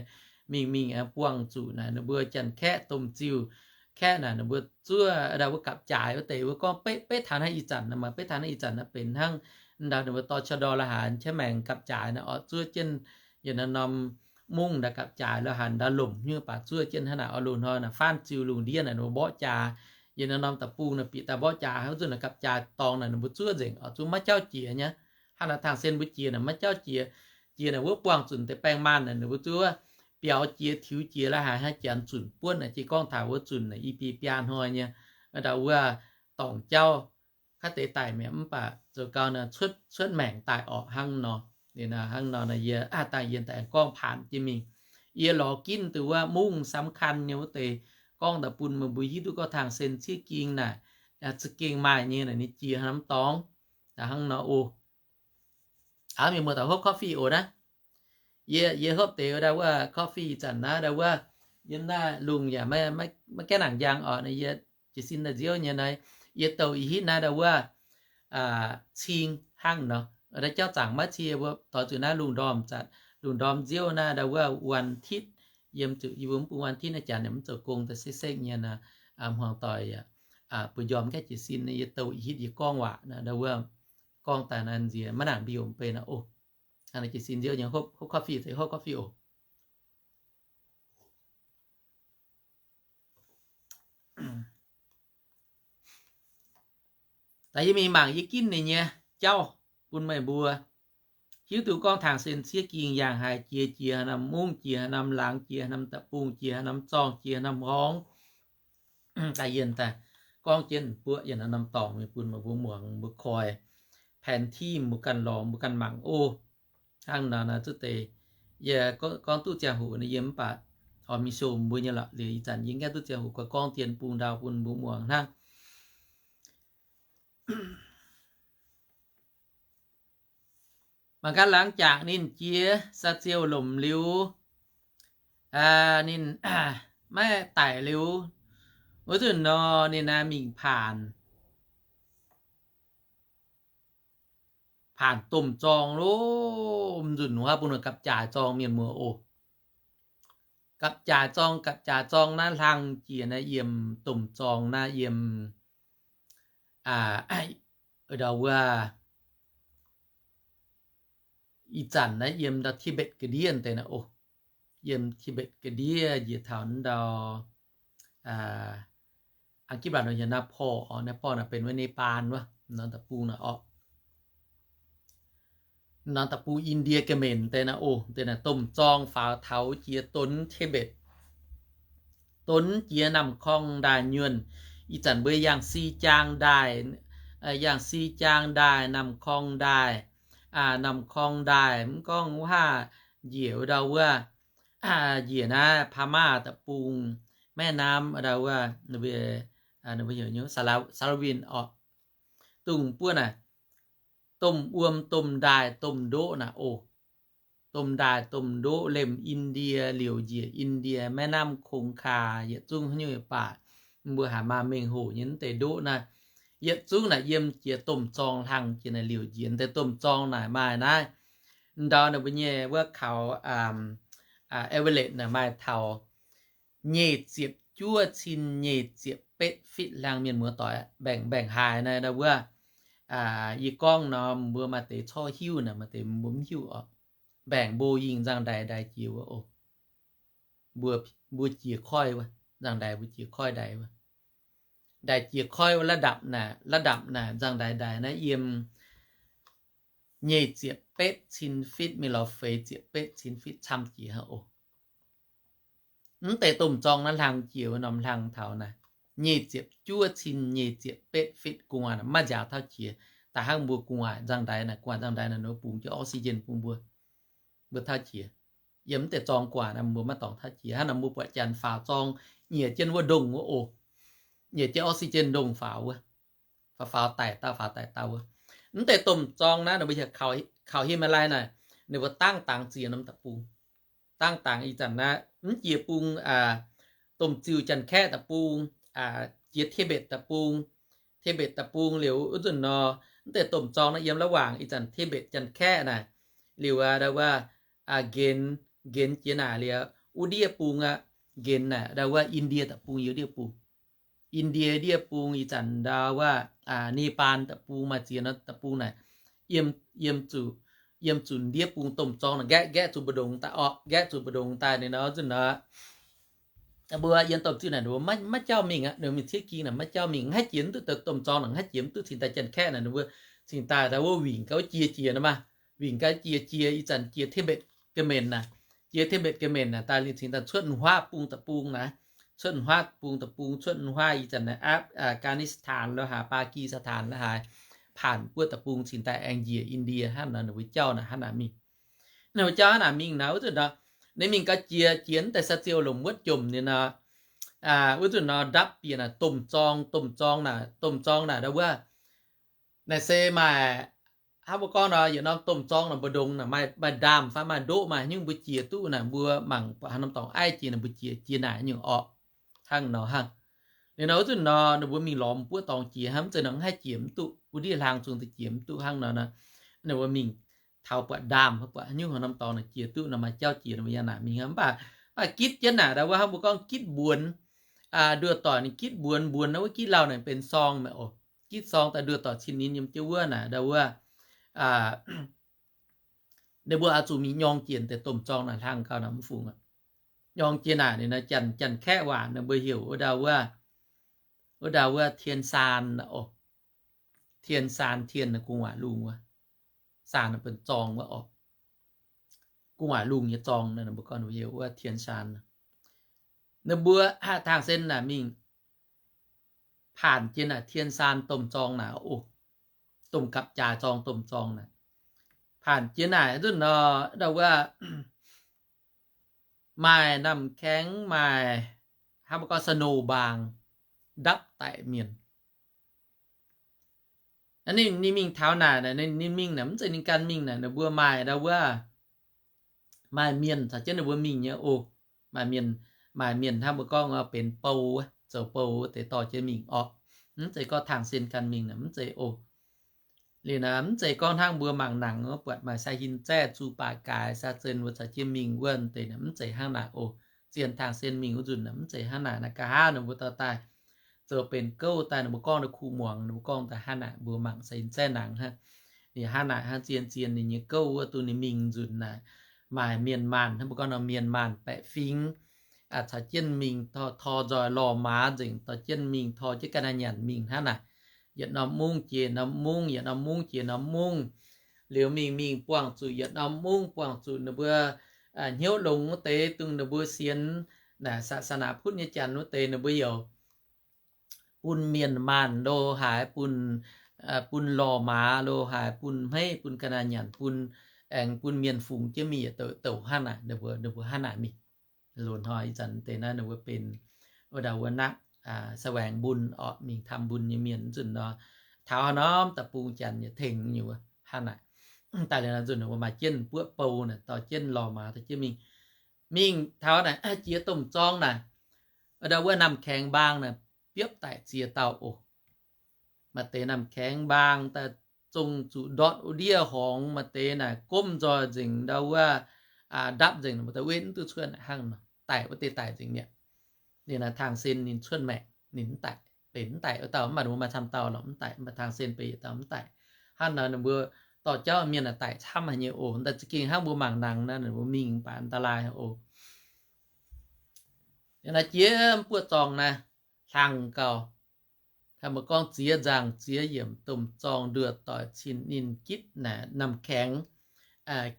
Mingh mingh buangh zuqc naaic ninh mbuo Janx-Kaeqv domh ziuh, Kaeqv naaic ninh mbuo zuov ndau wuov gapv-jaaix wuov deix. Mbuo gorngv beiv, beiv taux naaiv ih zanc nor, maaih beiv taux naaiv ih zanc naaiv benx hnangv ndau ninh mbuo dorh ช.ด. La'haaix qiex maengx gapv-jaaix naaic orqc, zuov jienv yietc norm-norm mungv ndau gapv-jaaix, la'haaix ndau lomc nyungc baac zuov jienv hnangv naaic orqc. Lungh hnoi naaic faanv ziuh lungh ndiev naaic ninh mbuo mborqv jaax, yietc norm-norm deic-bung naaic bieqc daaih mborqv jaax, hnangv zuqc naaic gapv-jaaix dorngx naaic ninh mbuo zuov nzengc orqc, zuov maiv jauv jiex nyei. Hnangv naaic tangh sen mbuo jiex naaic maiv jauv jiex. Jiex naaic wuov buangh zunc deix baengh maanh naaic ninh mbuo zuov biaux jiex, tiux jiex, la'haaix hnangv janx zunc buonv naaic. Jiex gorngv taux wuov zunc naaic i biei biaa hnoi nyei, ndau wuov dorngc jauv, kaav deix daic mi'aqv, mv baac zoux gau naaic cuotv, cuotv maengc daaih orqc hnangv nor. Hnangv nor naaic yie dangh yie daaih gorngv paanx jienv mingh. Yie lorz ginv deix wuov mungv สำคัญ nyei wuov deix gorngv daaih bun meih mbuo hiuv duqv gorngv tangh sen ciev ging naaic, za'gengh maaih nyei naaic, ninh jiex haaix norm dorngx. Hnangv nor oc. Aav, mienh muoz-doic hopv coffee oc naaiv. Yie, yie hopv deix ndau wuov coffee zanc naaiv ndau wuov, yiem naaiv lungh yaac maiv gaengh nangc njang orqc. Naaiv yie jiez sin daaih nziouv nyei naaiv, yie douh ih hitv naaiv ndau wuov cing hnangv nor. Naaiv jauv zaangc maiv cie, mbuo doix zuqc naaiv lungh ndorm zanc, lungh ndorm nziouv naaiv ndau wuov วันอาทิตย์, yiem zuqc yie mbuo mv bung วันอาทิตย์ naaiv janx yaac mv zoux gong daaih sekv-sekv nyei nor, hmuangx doic yaac bun njormh gaengh jiez sin. Yie douh ih hitv yie gorngv waac naaiv ndau wuov gorngv daaih naaiv nziex maiv nangc mbiouh mv bei naaiv oc. Jiez sin nziouv nyei, hopv coffee, hopv coffee oc. Daaih yie mingh mangc yie ginv ninh nyei jauv bun meih mbuo hiuv duqv gorngv tangh sen ciev ging yangh haaix, jiex jiex haaix norm mungv, jiex haaix norm laangz, jiex haaix norm da'bung, jiex haaix norm zorng, jiex haaix norm horngz. Daaih yie daaih gorngv jienv buoqv yie norm dorngx mingh bun meih mbuo muangx, mbuo koi แผนที่ mbuo ganh lorz, mbuo ganh mangc oc. Hnangv nor naaiv zuqc deix yie gorngv duqv ziangh hoc naaiv yie mv baac oix mingh show mbuo nyei lorqc. Liuz ih zanc yie gaengh duqv ziangh hoc gorngv dien bung ndau bun mbuo muangx hnangv. Mangc gaax, หลังจาก ninh jiex สะเจียว lomc liuz, ninh maiv daic liuz, wuov nzunc nor ninh naaiv mingh paanc, paanc domh zorng loh, nzunc wuov bun gapv-jaaix zorng, mienh muoz oc. Gapv-jaaix zorng, gapv-jaaix zorng naaiv hlang jiex naaiv yiem domh zorng naaiv yiem, ndau wuov, ih zanc naaiv yiem ndau Tibet ga'ndiev deix naaiv oc. Yiem Tibet ga'ndiev njiec taux ndau, aa, gipv lac nor heuc Nepal oc. Nepal naaic benx wuov Nepal wuov norm deic-bung naaic oc. Norm deic-bung Indie Gemenc deix naaiv oc. Deix naaiv domh zorng faaux taux jiex donx Tibet, donx jiex Namh Korng ndaaih nyuonh. Ih zanc mbuo Yangtze Jaang ndaaih, Yangtze Jaang ndaaih, Namh Korng ndaaih, Namh Korng ndaaih mv gorngv wuov haav njiec ndau wuov, njiec naaiv Paa Maa deic-bung, แม่น้ำ ndau wuov, ninh mbuo heuc nyei สาละวิน oc. Dongh buov naaic domh wuom, domh ndaaih, domh ndoqv naaic oc. Domh ndaaih domh ndoqv lemh Indie liouc njiec Indie, แม่น้ำคงคา yietc zungv haaix nyungc baac, mbuo haiz maaih mengh hoc nyei mv deix ndoqv naaiv, yietc zungv naaic yiem jiex domh zorng hlang jiex naaic liouc njiec deix domh zorng naaic maaih naaiv, ndau ninh mbuo nyei wuov kaux, average naaic maaih taux nyic ziepc juov cin nyic ziepc betv fitv hlang mienh muoz-doic mbaengc mbaengc haaix naaiv ndau wuov. Yie gorngv nor mbuo maaih deix corc hiuv naaic, maaih deix mbuo mv hiuv oc. Mbaengc mbo yingh nzangv-ndaix ndaix jiex wuov oc. Mbuo, mbuo jiex koiv wuov, nzangv-ndaix mbuo jiex koiv ndaix wuov. Ndaix jiex koiv wuov ระดับ naaic, ระดับ naaic nzangv-ndaix ndaix naaiv yiem nyic ziepc betv cin fitv mingh lorz feix ziepc betv cin fitv camv jiex hnangv oc. Mv deix domh zorng naaiv hlang jiex wuov norm hlang taux naaic, nyic ziepc juov cin nyic ziepc betv fitv gu'nguaaic maiv nziaaux tauv jiex. Da'hnangv mbuo gu'nguaaic nzangv-ndaix naaic, gu'nguaaic nzangv-ndaix naaic ninh mbuo bungx jienv oxygen bun mbuo, mbuo tauv jiex. Yiem mv deix zorng gu'nguaaic naaic mbuo maiv dorngx tauv jiex. Hnangv naaic mbuo buatc janx faaux zorng nyieqc jienv wuov ndongh wuov oc, nyieqc jienv oxygen ndongh faaux wuov, faaux faaux daic dauh faaux daic dauh wuov. Mv deix domh zorng naaiv ninh mbuo heuc kaux Himalaya naaic, ninh mbuo dangv dangx ziex norm deic-bung. Dangv dangx ih zanc naaiv mv jiex bung, domh ziuh Janx-Kaeqv deic-bung, jiex Tibet deic-bung. Tibet deic-bung liuz wuov nzunc nor, mv deix domh zorng naaiv yiem ระหว่าง ih zanc Tibet Janx-Kaeqv naaic, liuz ndau wuov, nqenx, nqenx jiex naaic liuz wuov ndiev bung aqv, nqenx naaic ndau wuov Indie deic-bung, yiem ndiev bung. Indie ndiev bung ih zanc ndau wuov, Nepal deic-bung maaih ziex norm deic-bung naaic, yiem, yiem zuqc, yiem zuqc ndiev bung domh zorng naaic nqaeqv, nqaeqv zuqc mbu'ndongx daaih orqc, nqaeqv zuqc mbu'ndongx daaih ninh nor wuov nzunc nor, mbuo yiem domh ziuh naaic ninh mbuo maiv, maiv jauv mingh aqv, ninh mbuo mingh tiev ging naaic maiv jauv mingh, mv haih jiex mv duqv domh zorng naaic, mv haih jiex mv duqv cingx daaih Janx-Kaeqv naaic, ninh mbuo cingx daaih ndau wuov wingc gau jiex jiex nor maah, wingc gau jiex jiex ih zanc jiex Tibet Gemenc naaic, jiex Tibet Gemenc naaic daaih liuz cingx daaih cuotv huaav bung deic-bung naaic, cuotv huaav bung deic-bung, cuotv huaav ih zanc naaic Af-, Afghanistan lo haaix, Pakistan lo haaix, paanc buov deic-bung cingx daaih aengx njiec India hnangv nor ninh mbuo jauv naaic hnangv naaic mingh. Ninh mbuo jauv hnangv naaic mingh naaic wuov nzunc nor, ninh mingh gau jiex, jiex mv deix สเตียลหลวง wuov jomc ninh nor, wuov nzunc nor ndapv bieqc naaic domh zorng, domh zorng naaic, domh zorng naaic ndau wuov, naaic se maaih, hnangv mbuo gorngv nor yietc norm domh zorng naaic mbu'ndongx naaic maaih, maaih ndaamv fai maaih ndoqv maaih haaix nyungc mbuo jiex duqv naaic, mbuo mangc buatc haaix norm dorngx aiv jiex naaic mbuo jiex, jiex naaic nyungc orqc. Hnangv nor hnangv. Liuz nor wuov nzunc nor ninh mbuo mingh lorz buov dorngx jiex hnangv, mv zeiz nor mv haih jiex mv duqv, wuov ndiev hlang zungv daaih jiex mv duqv hnangv nor nor, ninh mbuo mingh taux buatc ndaamv fai buatc haaix nyungc haaix norm dorngx naaic jiex duqv nor maaih jauv jiex ninh mbuo yaac naaic mingh hnangv. Mv baac maaih gitv jienv naaic ndau wuov hnangv mbuo gorngv gitv mbuonx, nduov doic ninh gitv mbuonx, mbuonx nor wuov gitv lauh naaic benx sorng meih oc. Gitv sorng daaih nduov doic cin ninh yiem jienv wuov naaic ndau wuov, ninh mbuo oix zuqc mingh nyorng jiex deix domh zorng naaic hlang gau naaic mv fungx aqv. Nyorng jiex naaic ninh nor, Janx-Kaeqv waac ninh mbuo heuc wuov ndau wuov, wuov ndau wuov tien saan oc. Tien saan, tien naaic gu'nguaaic lungh wuov, saan naaic benx zorng wuov oc. Gu'nguaaic lungh nyei zorng naaic mbuo gorngv heuc wuov tien saan. Ninh mbuo tangh sen naaic mingh paanc jienv naaic tien saan domh zorng naaic oc. Domh gapv-jaaix zorng, domh zorng naaic. Paanc jienv naaic nzunc nor, ndau wuov maaih namh kaeng, maaih hnangv mbuo gorngv snow mbaang ndapv daic mienh. Ninh, ninh mingh taux naaic, ninh mingh naaic mv zeiz ninh ganh mingh naaic, ninh mbuo maaih ndau wuov, maaih mienh caux jienv ninh mbuo mingh nyei oc. Maaih mienh, maaih mienh hnangv mbuo gorngv benx bou, zoux bou deix dorh jienv mingh orqc. Mv zeiz gorngv tangh sen ganh mingh naaic mv zeiz oc. Liuz naaic mv zeiz gorngv hnangv mbuo mangc nangc buatc maaih sai hin zaeqv, zuqc baac gaaix, sai zen wuov caux jienv mingh wuov deix naaic mv zeiz hnangv naaic oc. zien tang sen mingh wuov nzunc naaic, mv zeiz hnangv naaic. Naaiv nqa'haav ninh mbuo dorh daaih zoux benx gouv daaih, ninh mbuo gorngv daaih kuh muangx, ninh mbuo gorngv daaih hnangv naaic, mbuo mangc se zaeqv nangc hnangv. Ninh hnangv naaic hnangv zien zien ninh nyei gouv wuov, dongh ninh mingh nzunc naaic, maaih mienh maanh, hnangv mbuo gorngv nor, mienh maanh baeqc fingx caux jienv mingh, tor nzoih lorh maaz nzengc, dorh jienv mingh, tor jienv ga'naaiv nyanc mingh hnangv naaic. Yietc norm mungv jiex norm mungv, yietc norm mungv jiex norm mungv. Liuz mingh mingh buangh zuqc yietc norm mungv, buangh zuqc ninh mbuo hnyouv longx wuov deix, dongh ninh mbuo sienx naaic ศาสนาพุทธ nyei janx wuov deix, ninh mbuo youc bun mienh maanh lo haaix, bun, bun lorh maaz lo haaix, bun hmeiv, bun ga'naaiv nyanc, bun, aengx bun mienh fungx jienv mingh yietc douc douc hnangv naaic. Ninh mbuo, ninh mbuo hnangv naaic mingh. Loz-hnoi ih zanc deix naaiv ninh mbuo benx wuov dauh wuov นัก แสวงบุญ orqc, mingh ทำบุญ nyei mienh. Nzunc nor, taux haaix norm deic-bung janx yaac tengx nyei wuov hnangv naaic. Daaih liuz nzunc ninh mbuo maaih jienv buoqv bou naaic, dorh jienv lorh maaz dorh jienv mingh, mingh taux naaic jiex domh zorng naaic, wuov dauh wuov น้ำแข็ง mbaang naaic, biopv daic ziex dauh oc. Maaih deix น้ำแข็ง mbaang daaih zong zuqc ndortv wuov ndiev horngz, maaih deix naaic gomv nzoih nzengc, ndau wuov ndapv nzengc, maaih deix wetv mv duqv cuotv hnangv nor, daic wuov deix daic nzengc mi'aqv. Ninh naaic tang sen ninh cuotv maengc, ninh mv daic, benx mv daic wuov dauh, mv baac ninh mbuo maaih camv dauh lorqc mv daic, mv baac tang sen benx yietc dauh mv daic. Hnangv nor ninh mbuo dorh jauv mienh naaic daic camv haic nyei oc. Daaih za'gengh hnangv mbuo mangc nangx naaiv, ninh mbuo mingh baac อันตราย oc. Naaiv jiex mv buoqv zorng naaiv, hlang gauh, mbuo gorngv ziex nzangc ziex yiemc domh zorng nduoh doic cin ninh gitv naaic น้ำแข็ง,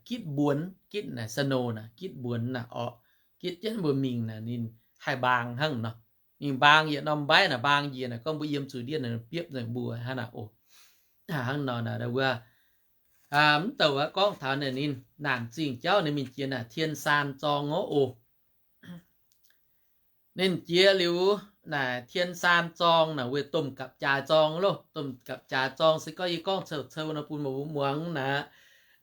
gitv mbuonx, gitv naaic snow naaic, gitv mbuonx naaic orqc, gitv jienv mbuo mingh naaic ninh haih mbaang hnangv nor. Ninh mbaang yietc norm mbaiv naaic, mbaang njiec naaic, gorngv mbuo yiem zuqc ndiev naaic biopv nzengc mbuo hnangv naaic oc. Hnangv nor naaic wuov, mv douc aqv, gorngv taux naaic ninh naanc zingh jauv ninh mingh jiex naaic 天山庄 oc. Ninh jiex liuz naaic 天山庄 naaic, wuov domh gapv-jaaix zorng loh. Domh gapv-jaaix zorng se gorngv yie gorngv cou-cou nor bun mbuo muangx naaic,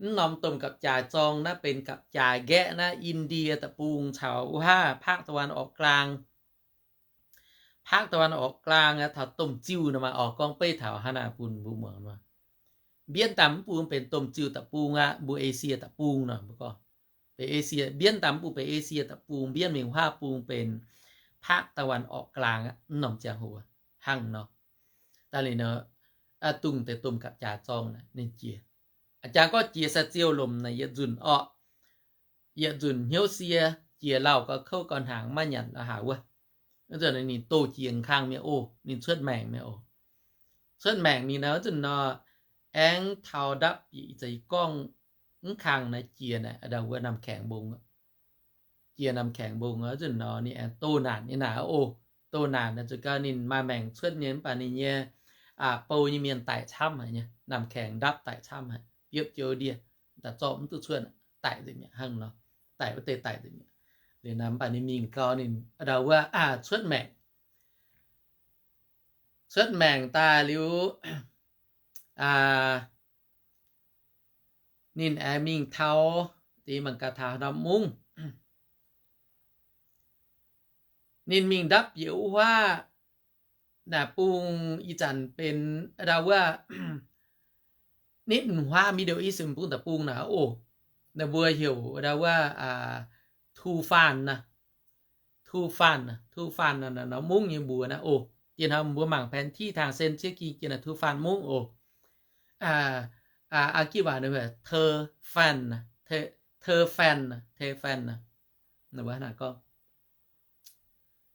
mv norm domh gapv-jaaix zorng naaiv benx gapv-jaaix nqaeqv naaiv Indie deic-bung caux wuov haav ภาคตะวันออกกลาง. ภาคตะวันออกกลาง aqv, taux domh ziuh nor maaih orqc, gorngv beiv taux hnangv naaic bun mbuo muangx nor. Mbienv daaih mv bung benx domh ziuh deic-bung aqv, mbuo เอเชีย deic-bung nor mbuo gorngv benx เอเชีย, mbienv daaih mv bung benx เอเชีย deic-bung, mbienv mingh wuov haav bung benx ภาคตะวันออกกลาง aqv, mv norm ziangh hoc hnangv nor. Daaih liuz nor, dongh deix domh gapv-jaaix zorng naaic ninh jiex. A'jang gorngv jiex sai ziouh lomc naaic yietc nzunc orqc, yietc nzunc hnyouv sie, jiex lauh gauh kouv gauh hnaangx, maiv nyanc la'haaix wuov. Wuov zanc ninh doh jiex kang mi'aqv oc, ninh cuotv maengc mi'aqv oc. Cuotv maengc mingh naaic wuov zanc nor, aengx taux ndapv bieqc, ih zanc gorngv mv kang naaic jiex naaic, ndau wuov น้ำแข็ง mbong, jiex น้ำแข็ง mbong wuov zanc nor ninh aengx doh naanc nyei naaic oc. Doh naanc naaic zuqc gau ninh maaih maengc cuotv nyei, mv baac ninh nyei bou nyei mienh daic camv haic nyei, น้ำแข็ง ndapv daic camv haic, biopv jienv ndiev, daaih zorqv mv duqv cuotv, daic nzengc mi'aqv hnangv nor. Daic wuov deix daic nzengc mi'aqv. Liuz naaic mv baac ninh mingh gau ninh ndau wuov cuotv maengc, cuotv maengc daaih liuz, ninh aengx mingh taux, deix mangc gaax taux norm mungv, ninh mingh ndapv bieqc wuov huaav naaic bung, ih zanc benx ndau wuov nitv huaav Middle East bung deic-bung naaic oc. Ninh mbuo heuc ndau wuov ทูฟาน naaic. ทูฟาน naaic, ทูฟาน naaic, norm mungv nyei mbuox naaic oc. Diex hnoi mbuo mangc แผนที่ tang sen ciev ging jiex naaic ทูฟาน mungv oc. Aa, Ang-gitv waac ninh เทอร์แฟน naaic, เทอร์แฟน naaic, เทอร์แฟน naaic. Ninh mbuo hnangv naaic gorngv.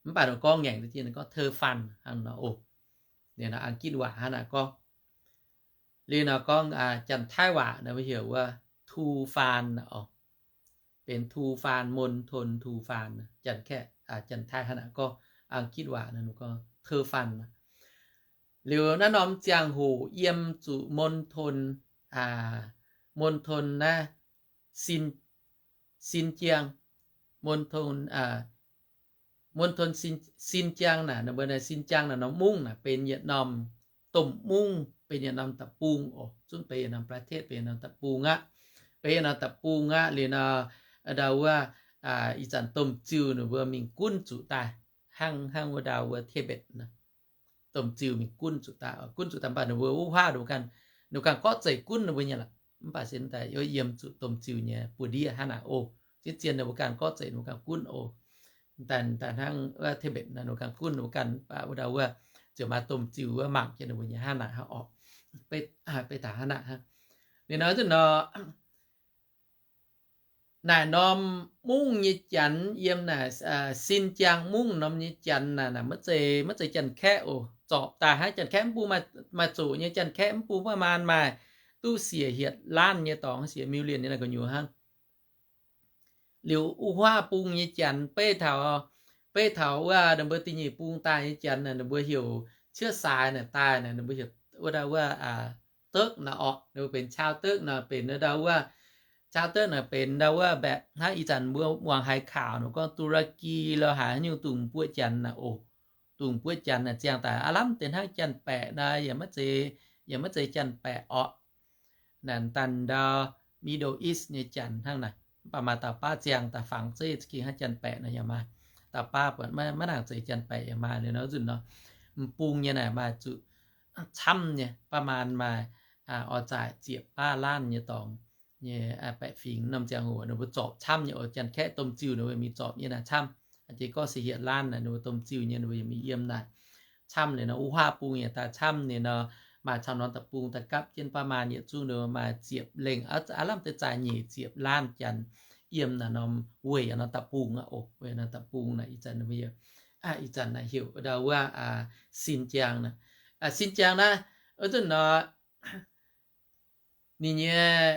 Mv baac ninh gorngv ngaengc deix ninh gorngv เทอร์แฟน hnangv nor oc. Ninh Ang-gitv waac hnangv naaic gorngv. Liuz nor gorngv Janx-Taiv waac ninh mbuo heuc wuov ทูฟาน oc. Benx ทูฟาน, มณฑล ทูฟาน. Janx-Kaeqv, Janx-Taiv hnangv naaic gorngv, Ang-gitv waac ninh gorngv เทอร์แฟน. Liuz naaiv norm ziangh hoc yiem zuqc มณฑล, มณฑล naaiv, Sin, Sinjiang, มณฑล, มณฑล Sin, Sinjiang naaic, ninh mbuo naaiv Sinjiang naaic norm mungv naaic benx yietc norm domh mungv, benx yietc norm deic-bung oc. Zungv benx yietc norm ประเทศ, benx yietc norm deic-bung aqv. Benx yietc norm deic-bung aqv. Liuz nor, ndau wuov, ih zanc domh ziuh ninh mbuo mingh gunv zuqc daaih, hnangv, hnangv wuov ndau wuov Tibet naaic. Domh ziuh mingh gunv zuqc daaih, gunv zuqc daaih mv baac ninh mbuo wuov huaav ninh mbuo ganh, ninh mbuo ganh gorqv zeic gunv ninh mbuo nyei lorqc. Mv baac se daaih yiem zuqc domh ziuh nyei buoz-ndiev hnangv naaic oc. Zien-zien ninh mbuo ganh gorqv zeic ninh mbuo ganh gunv oc. daaih hnangv Tibet naaiv, ninh mbuo ganh gunv ninh mbuo ganh, mv baac wuov dauh wuov ziouc maaih domh ziuh wuov mangc jienv ninh mbuo nyei hnangv naaic hnangv orqc. Beiv taux hnangv naaic hnangv. Liuz nor nzunc nor, naaic norm mungv nyei janx yiem naaic Xinjiang mungv norm nyei janx naaic, naaic maiv zeiz, maiv zeiz Janx-Kaeqv oc. Zorpc daaih hnangv Janx-Kaeqv mv bung, maaih zoqc nyei Janx-Kaeqv mv bung, maaih maan maaih duqv siec hietc laanh nyei dorngx, siec million nyei naaic gu'nyuoz hnangv. Liuz wuov huaav bung nyei janx, beiv taux, beiv taux wuov ninh mbuo da'nyeic bung daaih nyei janx naaic, ninh mbuo heuc เชื้อสาย naaic daaih naaic, ninh mbuo heuc wuov dauh wuov Dukv naaic orqc. Ninh mbuo benx ชาว Dukv naaic, benx wuov dauh wuov ชาว Dukv naaic benx dauh wuov mbaeqc hnangv ih zanc mbuo muangx haiz kaux naaic gorngv ตุรกี lorqc, haaix nyungc dungz buoqv janx naaic oc. Dungz buoqv janx naaic ziangh daaih aav lamh deix hnangv Janx-Baeqc naaic, yaac maiv zeiz, yaac maiv zeiz Janx-Baeqc orqc. Naaic daaih ndau Middle East nyei janx hnangv naaic, mv baac maaih dauh baav ziangh daaih fangx zeiv za'gengh hnangv Janx-Baeqc naaic yaac maaih. Dauh baav buatc maiv nangc zeiz Janx-Baeqc yaac maaih. Liuz nor nzunc nor, m'bung nyei naaic maaih zuqc camv nyei, baav maan maaih oix zaaic ziepc baav laanh nyei dorngx nyei baeqc fingx norm ziangh hoc ninh mbuo zorpc camv nyei oc. Janx-Kaeqv domh ziuh ninh mbuo mingh zorpc nyei naaic camv. Jiex gorngv siec hietc laanh naaic ninh mbuo domh ziuh nyei ninh mbuo yaac mingh yiem naaic camv. Liuz nor wuov huaav bung yaac daaih camv. Liuz nor maaih camv norm deic-bung daaih gapv jienv baav maan yietc zungv ninh mbuo maaih ziepc lengh, aav lamh deix zaaic nyeic ziepc laanh janx yiem naaic norm weic norm deic-bung aqv oc. Weic norm deic-bung naaic ih zanc ninh mbuo, ih zanc naaic heuc ndau wuov Xinjiang naaic. Xinjiang naaiv, wuov zanc nor ninh nyei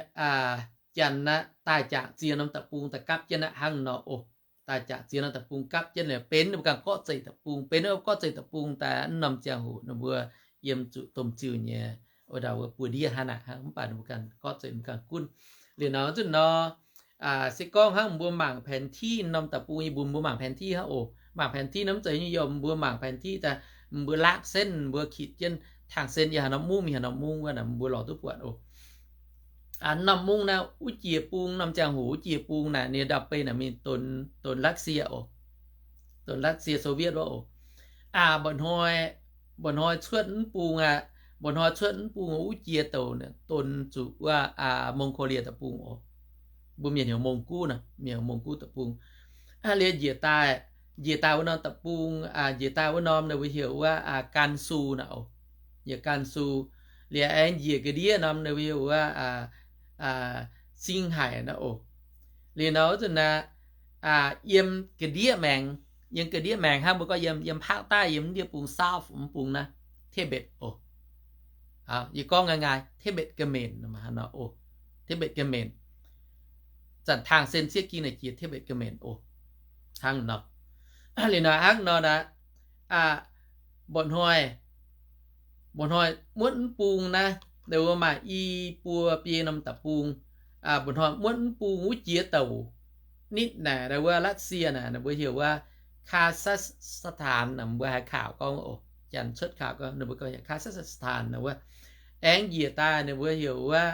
janx naaiv daaih jangc ziex norm deic-bung daaih gapv jienv naaiv hnangv nor oc. Daaih jangc ziex norm deic-bung gapv jienv liuz benx ninh mbuo ganh gorqv-zeic deic-bung, benx ninh mbuo gorqv-zeic deic-bung daaih norm ziangh hoc ninh mbuo yiem zuqc domh ziuh nyei, wuov dauh wuov buoz-ndiev hnangv naaic hnangv. Mv baac ninh mbuo ganh gorqv-zeic ninh mbuo ganh gunv. Liuz nor nzunc nor, se gorngv hnangv mbuo mangc แผนที่ norm deic-bung nyei, mbuo mbuo mangc แผนที่ hnangv oc. Mangc แผนที่ norm zeiz nyei yiem mbuo mangc แผนที่ daaih, mbuo laaqv senv, mbuo kitc jienv tangh sen yiem haaix norm mungv, mingh haaix norm mungv wuov naaic mbuo lorz duqv buatc oc. Norm mungv naaiv wuov jiex bung, norm ziangh hoc wuov jiex bung naaic ninh ndau-beih naaic mingh donx Russia oc. Donx Russia Soviet wuov oc. Mba'hnoi, mba'hnoi cuotv mv bung aqv, mba'hnoi cuotv mv bung wuov jiex douc donx zuqc wuov Mongolia deic-bung oc. Mbuo mienh heuc Mongol naaic, mienh heuc Mongol deic-bung. Liuz njiec daaih, njiec daaih wuov norm deic-bung, njiec daaih wuov norm ninh mbuo heuc wuov Gansu naaic oc. Njiec Gansu. Liuz aengx njiec ga'ndiev norm ninh mbuo heuc wuov Singx Haic naaic oc. Liuz nor wuov zanc naaiv, yiem ga'ndiev maengx, yiem ga'ndiev maengx hnangv mbuo gorngv yiem, yiem ภาคใต้, yiem ndiev bung south mv bung naaiv, Tibet oc. Yie gorngv nqaai nqaai, Tibet Ga'maenx nor, Tibet Ga'maenx. Zanc tangh sen sieqv ging naaic jiex Tibet Ga'maenx oc. Hnangv nor, liuz nor hnangv nor naaic, mba'hnoi, mba'hnoi muotv mv bung naaiv, ninh mbuo maaih i buo biei norm deic-bung. Mba'hnoi muotv mv bung wuov jiex douc nitv naaic, wuov Russia naaic ninh mbuo heuc wuov คาซัคสถาน naaic, mbuo haiz ข่าว gorngv oc, janx cuotv ข่าว gorngv ninh mbuo gorngv คาซัคสถาน naaic wuov. Aengx njiec daaih ninh mbuo heuc wuov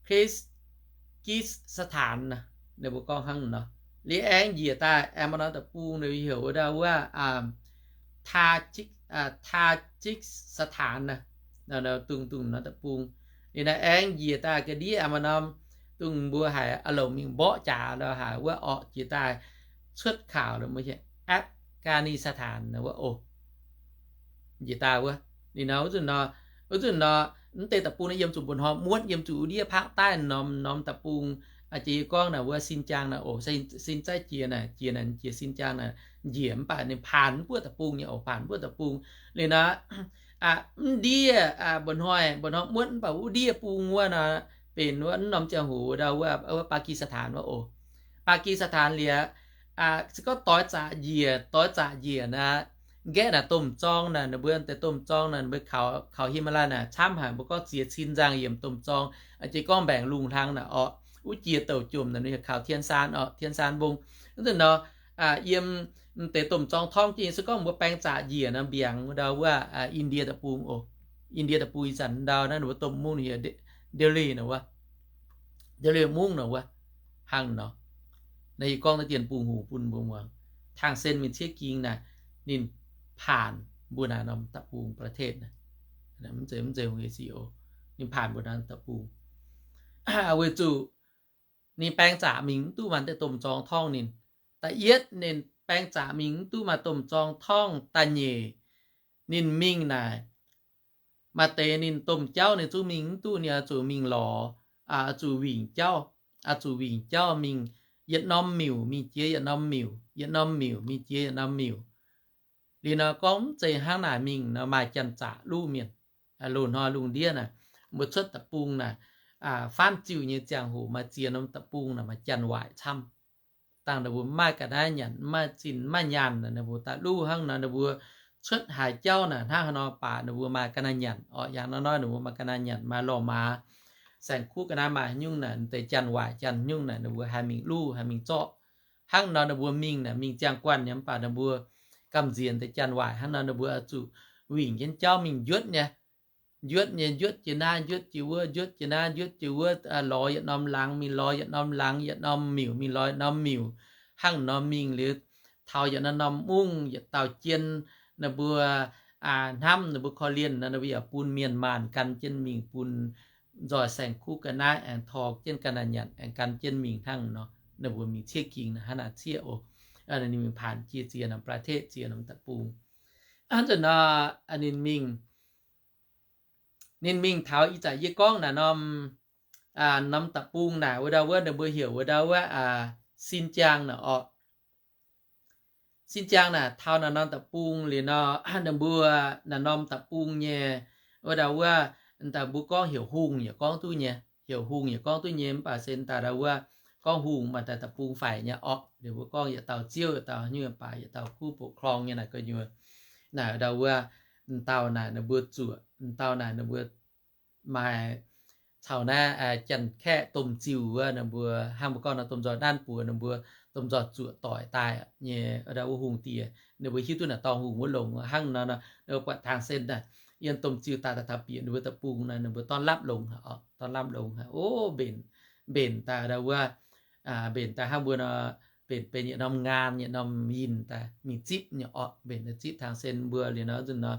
Kyrgyzstan naaic, ninh mbuo gorngv hnangv nor. Liuz aengx njiec daaih aengx maaih norm deic-bung ninh mbuo heuc wuov ndau wuov Tajik, Tajikistan naaic, dungh dungh norm deic-bung. Liuz naaiv aengx njiec daaih ga'ndiev aengx maaih norm, dongh mbuo haiz a'louc mingh mborqv jaax lorqc, haiz wuov orqc jiex daaih cuotv ข่าว lorqc, mbuo heuc Afghanistan wuov oc. Njiec daaih wuov, liuz nor wuov zanc nor, wuov zanc nor, mv deix deic-bung naaiv yiem zuqc mba'hnoi muotv, yiem zuqc wuov ndiev ภาคใต้ norm, norm deic-bung. Jiex yie gorngv naaic wuov Xinjiang naaic oc, sin zaiv jiex naaic, jiex naaic jiex Xinjiang naaic njiec, mv baac ninh paanx mv buoqv deic-bung nyei oc, paanx mv buoqv deic-bung. Liuz nor, mv ndiev, mba'hnoi, mba'hnoi muotv mv baac wuov ndiev bung wuov nor, benx wuov norm ziangh hoc ndau wuov Pakistan wuov oc. Pakistan liuz, se gorngv doix zaqc njiec, doix zaqc njiec naaic, nqaeqv naaic domh zorng naaic, ninh mbuo deix domh zorng naaic, ninh mbuo kaux, kaux Himalaya naaic camv haic, mbuo gorngv ziex cin nzangc yiemc domh zorng. Jiex gorngv mbaengc lungh hlang naaic orqc, wuov jiex douc jomc naaic ninh kaux Tien Saan orqc, Tien Saan Mbong. Wuov zanc nor, yiem deix domh zorng torngv jienv, se gorngv mbuo baeng zaqc njiec nor mbiaangx ndau wuov India deic-bung oc. India deic-bung ih zanc ndau naaiv ninh mbuo domh mungv heuc Delhi naaic wuov, Delhi mungv naaic wuov, hnangv nor. Naaiv yie gorngv naaiv dien bung hungh bun mbuo muangx. Tangh sen mingh ciev ging naaic, ninh paanx mbuo naaiv norm deic-bung ประเทศ naaic, mv zeiz, mv zeiz hungh ec si oc. Ninh paanx mbuo naaiv deic-bung weic zuqc ninh baeng zaqc mingh mv duqv maaih deix domh zorng torngv ninh. Da'yietv ninh baeng zaqc mingh mv duqv maaih domh zorng torngv. Da'nyeic ninh mingh naaic, maaih deix ninh domh jauv ninh zungv mingh mv duqv, ninh oix zuqc mingh lorz, oix zuqc wingc jauv, oix zuqc wingc jauv mingh yietc norm miuc mingh jiex yietc norm miuc, yietc norm miuc mingh jiex yietc norm miuc. Liuz nor gorngv mv zeiz hnangv naaic mingh nor maaih janx-zaqc luv mienh. Loz-hnoi lungh ndiev naaic, mbuo cuotv deic-bung naaic, faanv ziuh nyei ziangh hoc maaih ziex norm deic-bung naaic maaih janx-waaic camv. Dangh ninh mbuo mv maaih ga'naaiv nyanc, mv maaih zinh mv maaih nyaanh, ninh mbuo daaih luv hnangv nor ninh mbuo cuotv haaix jauv naaic hnangv haaix nor baac ninh mbuo maaih ga'naaiv nyanc orqc. Yangh nor nor ninh mbuo maaih ga'naaiv nyanc, maaih lorh maaz, saeng-kuv ga'naaiv maaih haaix nyungc naaic, deix janx-waaic janx nyungc naaic ninh mbuo haih mingh luv haih mingh zorqv. Hnangv nor ninh mbuo mingh naaic mingh ziangh guanh nyei mv baac ninh mbuo gamh nziex deix janx-waaic. Hnangv nor ninh mbuo oix zuqc wingc jienv jauv mingh njuotv nyei, njuotv nyei, njuotv jiex naaiv njuotv jiex wuov, njuotv jiex naaiv njuotv jiex wuov, lorz yietc norm laangz mingh lorz yietc norm laangz, yietc norm miuc mingh lorz yietc norm miuc. Hnangv nor mingh liuz, taux yietc norm norm mungv yietc dauh jien, ninh mbuo hnamv ninh mbuo korv-lienh nor ninh mbuo yaac bun mienh maanh gan jienv mingh, bun nzoih saeng-kuv ga'naaiv aengx tor jienv ga'naaiv nyanc aengx gan jienv mingh hnangv nor. Ninh mbuo mingh ciev gingx hnangv naaic ciev oc. Ninh mingh paanx jiex ziex norm ประเทศ, ziex norm deic-bung. Hnangv nzunc nor, ninh mingh, ninh mingh taux ih zanc yie gorngv naaic norm, norm deic-bung naaic wuov ndau wuov ninh mbuo heuc wuov ndau wuov Xinjiang naaic orqc. Xinjiang naaic taux naaic norm deic-bung liuz nor, ninh mbuo naaic norm deic-bung nyei wuov ndau wuov, daaih mbuo gorngv heuc hungh yaac gorngv duqv nyei, heuc hungh yaac gorngv duqv nyei mv baac se daaih ndau wuov gorngv hungh maaih daaih deic-bung faix nyei orqc. Liuz mbuo gorngv yietc dauh ziouv, yietc dauh nyungc baac yietc dauh kuv bouc klorng nyei naaic gu'nyuoz. Naaic ndau wuov, dauh naaic ninh mbuo zuoqc, dauh naaic ninh mbuo maaih caux naaiv Janx-Kaeqv domh ziuh wuov, ninh mbuo hnangv mbuo gorngv nor domh nzoih nanv buoz, ninh mbuo domh nzoih zuoqc doic daaih nyei ndau wuov hungh diex. Ninh mbuo hiuv duqv naaic dorngh hungh wuov longx hnangv nor, ninh mbuo buatc Tang Sen naaic yiem domh ziuh daaih, daaih taux bieqc ninh mbuo deic-bung naaic, ninh mbuo dorn lapv longx, dorn lapv longx, o, mbenc, mbenc daaih ndau wuov, mbenc daaih hnangv mbuo nor, mbenc benx yietc norm ngaan, yietc norm yinh daaih mingh zipv nyei orqc. Mbenc daaih zipv Tang Sen mbuo liuz nor, nzunc nor,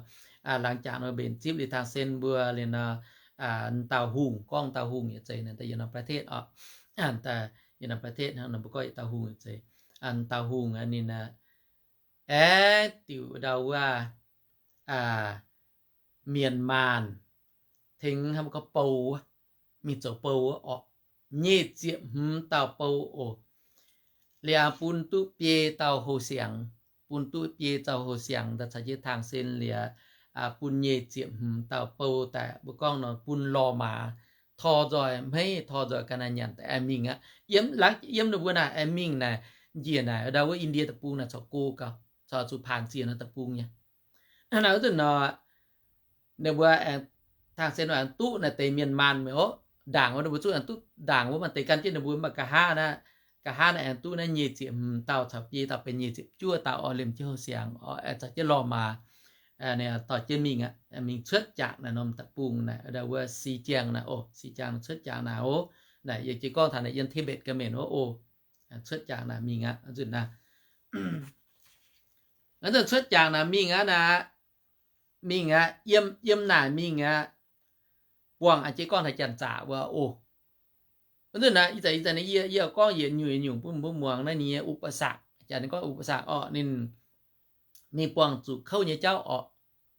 laangz jangx nor mbenc zipv liuz Tang Sen mbuo liuz nor, dauh hungh, gorngv dauh hungh yietc zeiz naaic, daaih yietc norm ประเทศ orqc. Daaih yietc norm ประเทศ hnangv nor mbuo gorngv yietc dauh hungh yietc zeiz. Dauh hungh ninh aengx diuc ndau wuov mienh maanh tengx hnangv gorngv bou, mingh zoux bou orqc, nyic ziepc hmz dauh bou oc. Liuz bun duqv biei dauh houh siangx, bun duqv biei dauh houh siangx daaih caux jienv Tang Sen liuz, bun nyic ziepc hmz dauh bou daaih, mbuo gorngv nor bun lorh maaz tor nzoih hmeiv, tor nzoih ga'naaiv nyanc daaih aengx mingh aqv. Yiem, yiem ninh mbuo naaic aengx mingh naaic, njiec naaic ndau wuov Indie deic-bung naaic corc go gauh, corc zuqc paanx ziex norm deic-bung nyei. Naaiv wuov nzunc nor, ninh mbuo aengx, Tang Sen aengx duqv naaic deix mienh maanh mingh oc. Ndaangc wuov ninh mbuo zungv aengx duqv, ndaangc wuov maaih deix gan jienv ninh mbuo, mv baac nqa'haav naaiv, nqa'haav naaiv aengx duqv naaiv nyic ziepc hmz dauh caux biei dauh benx nyic ziepc juov dauh oc, liemh jienv houh siangx oc, aengx caux jienv lorh maaz, dorh jienv mingh aqv. Mingh cuotv jangx naaic norm deic-bung naaic, ndau wuov Xinjiang naaic oc, Xinjiang cuotv jangx naaic oc. Naaic yie jiex gorngv taux naaic yiem Tibet ga'mienh oc, oc, cuotv jangx naaic mingh aqv. Nzunc naaiv, nzunc cuotv jangx naaic mingh aqv naaic, mingh aqv, yiem, yiem naaic mingh aqv. Buangh a'jiex gorngv taux janx-zaqc wuov oc. Nzunc naaiv ih zanc, ih zanc yie, yie gorngv yietc nyungc, yietc nyungc bun mbuo muangx naaiv ninh nyei อุปสรรค, janx ninh gorngv อุปสรรค orqc, ninh, ninh buangh zuqc kouv nyei jauv orqc.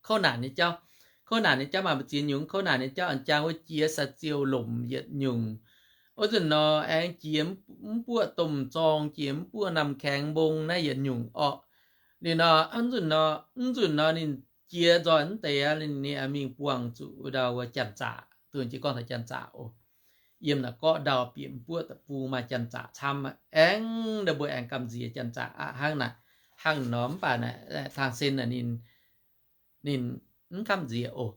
Kouv naanc nyei jauv, kouv naanc nyei jauv maaih mbu'ziex nyungc. Kouv naanc nyei jauv, a'jangx wuov jiex sai-ziou lomc yietc nyungc. Wuov nzunc nor aengx jiex mv buoqv domh zorng, jiex mv buoqv naamh kaengx mbong naaiv yietc nyungc orqc. Liuz nor, mv nzunc nor, mv nzunc nor ninh jiex nzoih mv deix aqv, ninh mingh buangh zuqc wuov ndau wuov janx-zaqc, duqv jiex gorngv taux janx-zaqc oc. Yiem naaic gorqv ndau bieqc mv buoqv deic-bung maaih janx-zaqc camv aqv. Aengx ndau mbuo aengx gamh nziex janx-zaqc aqv hnangv naaic, hnangv nor mv baac naaic, Tang Sen naaic ninh, ninh mv gamh nziex oc.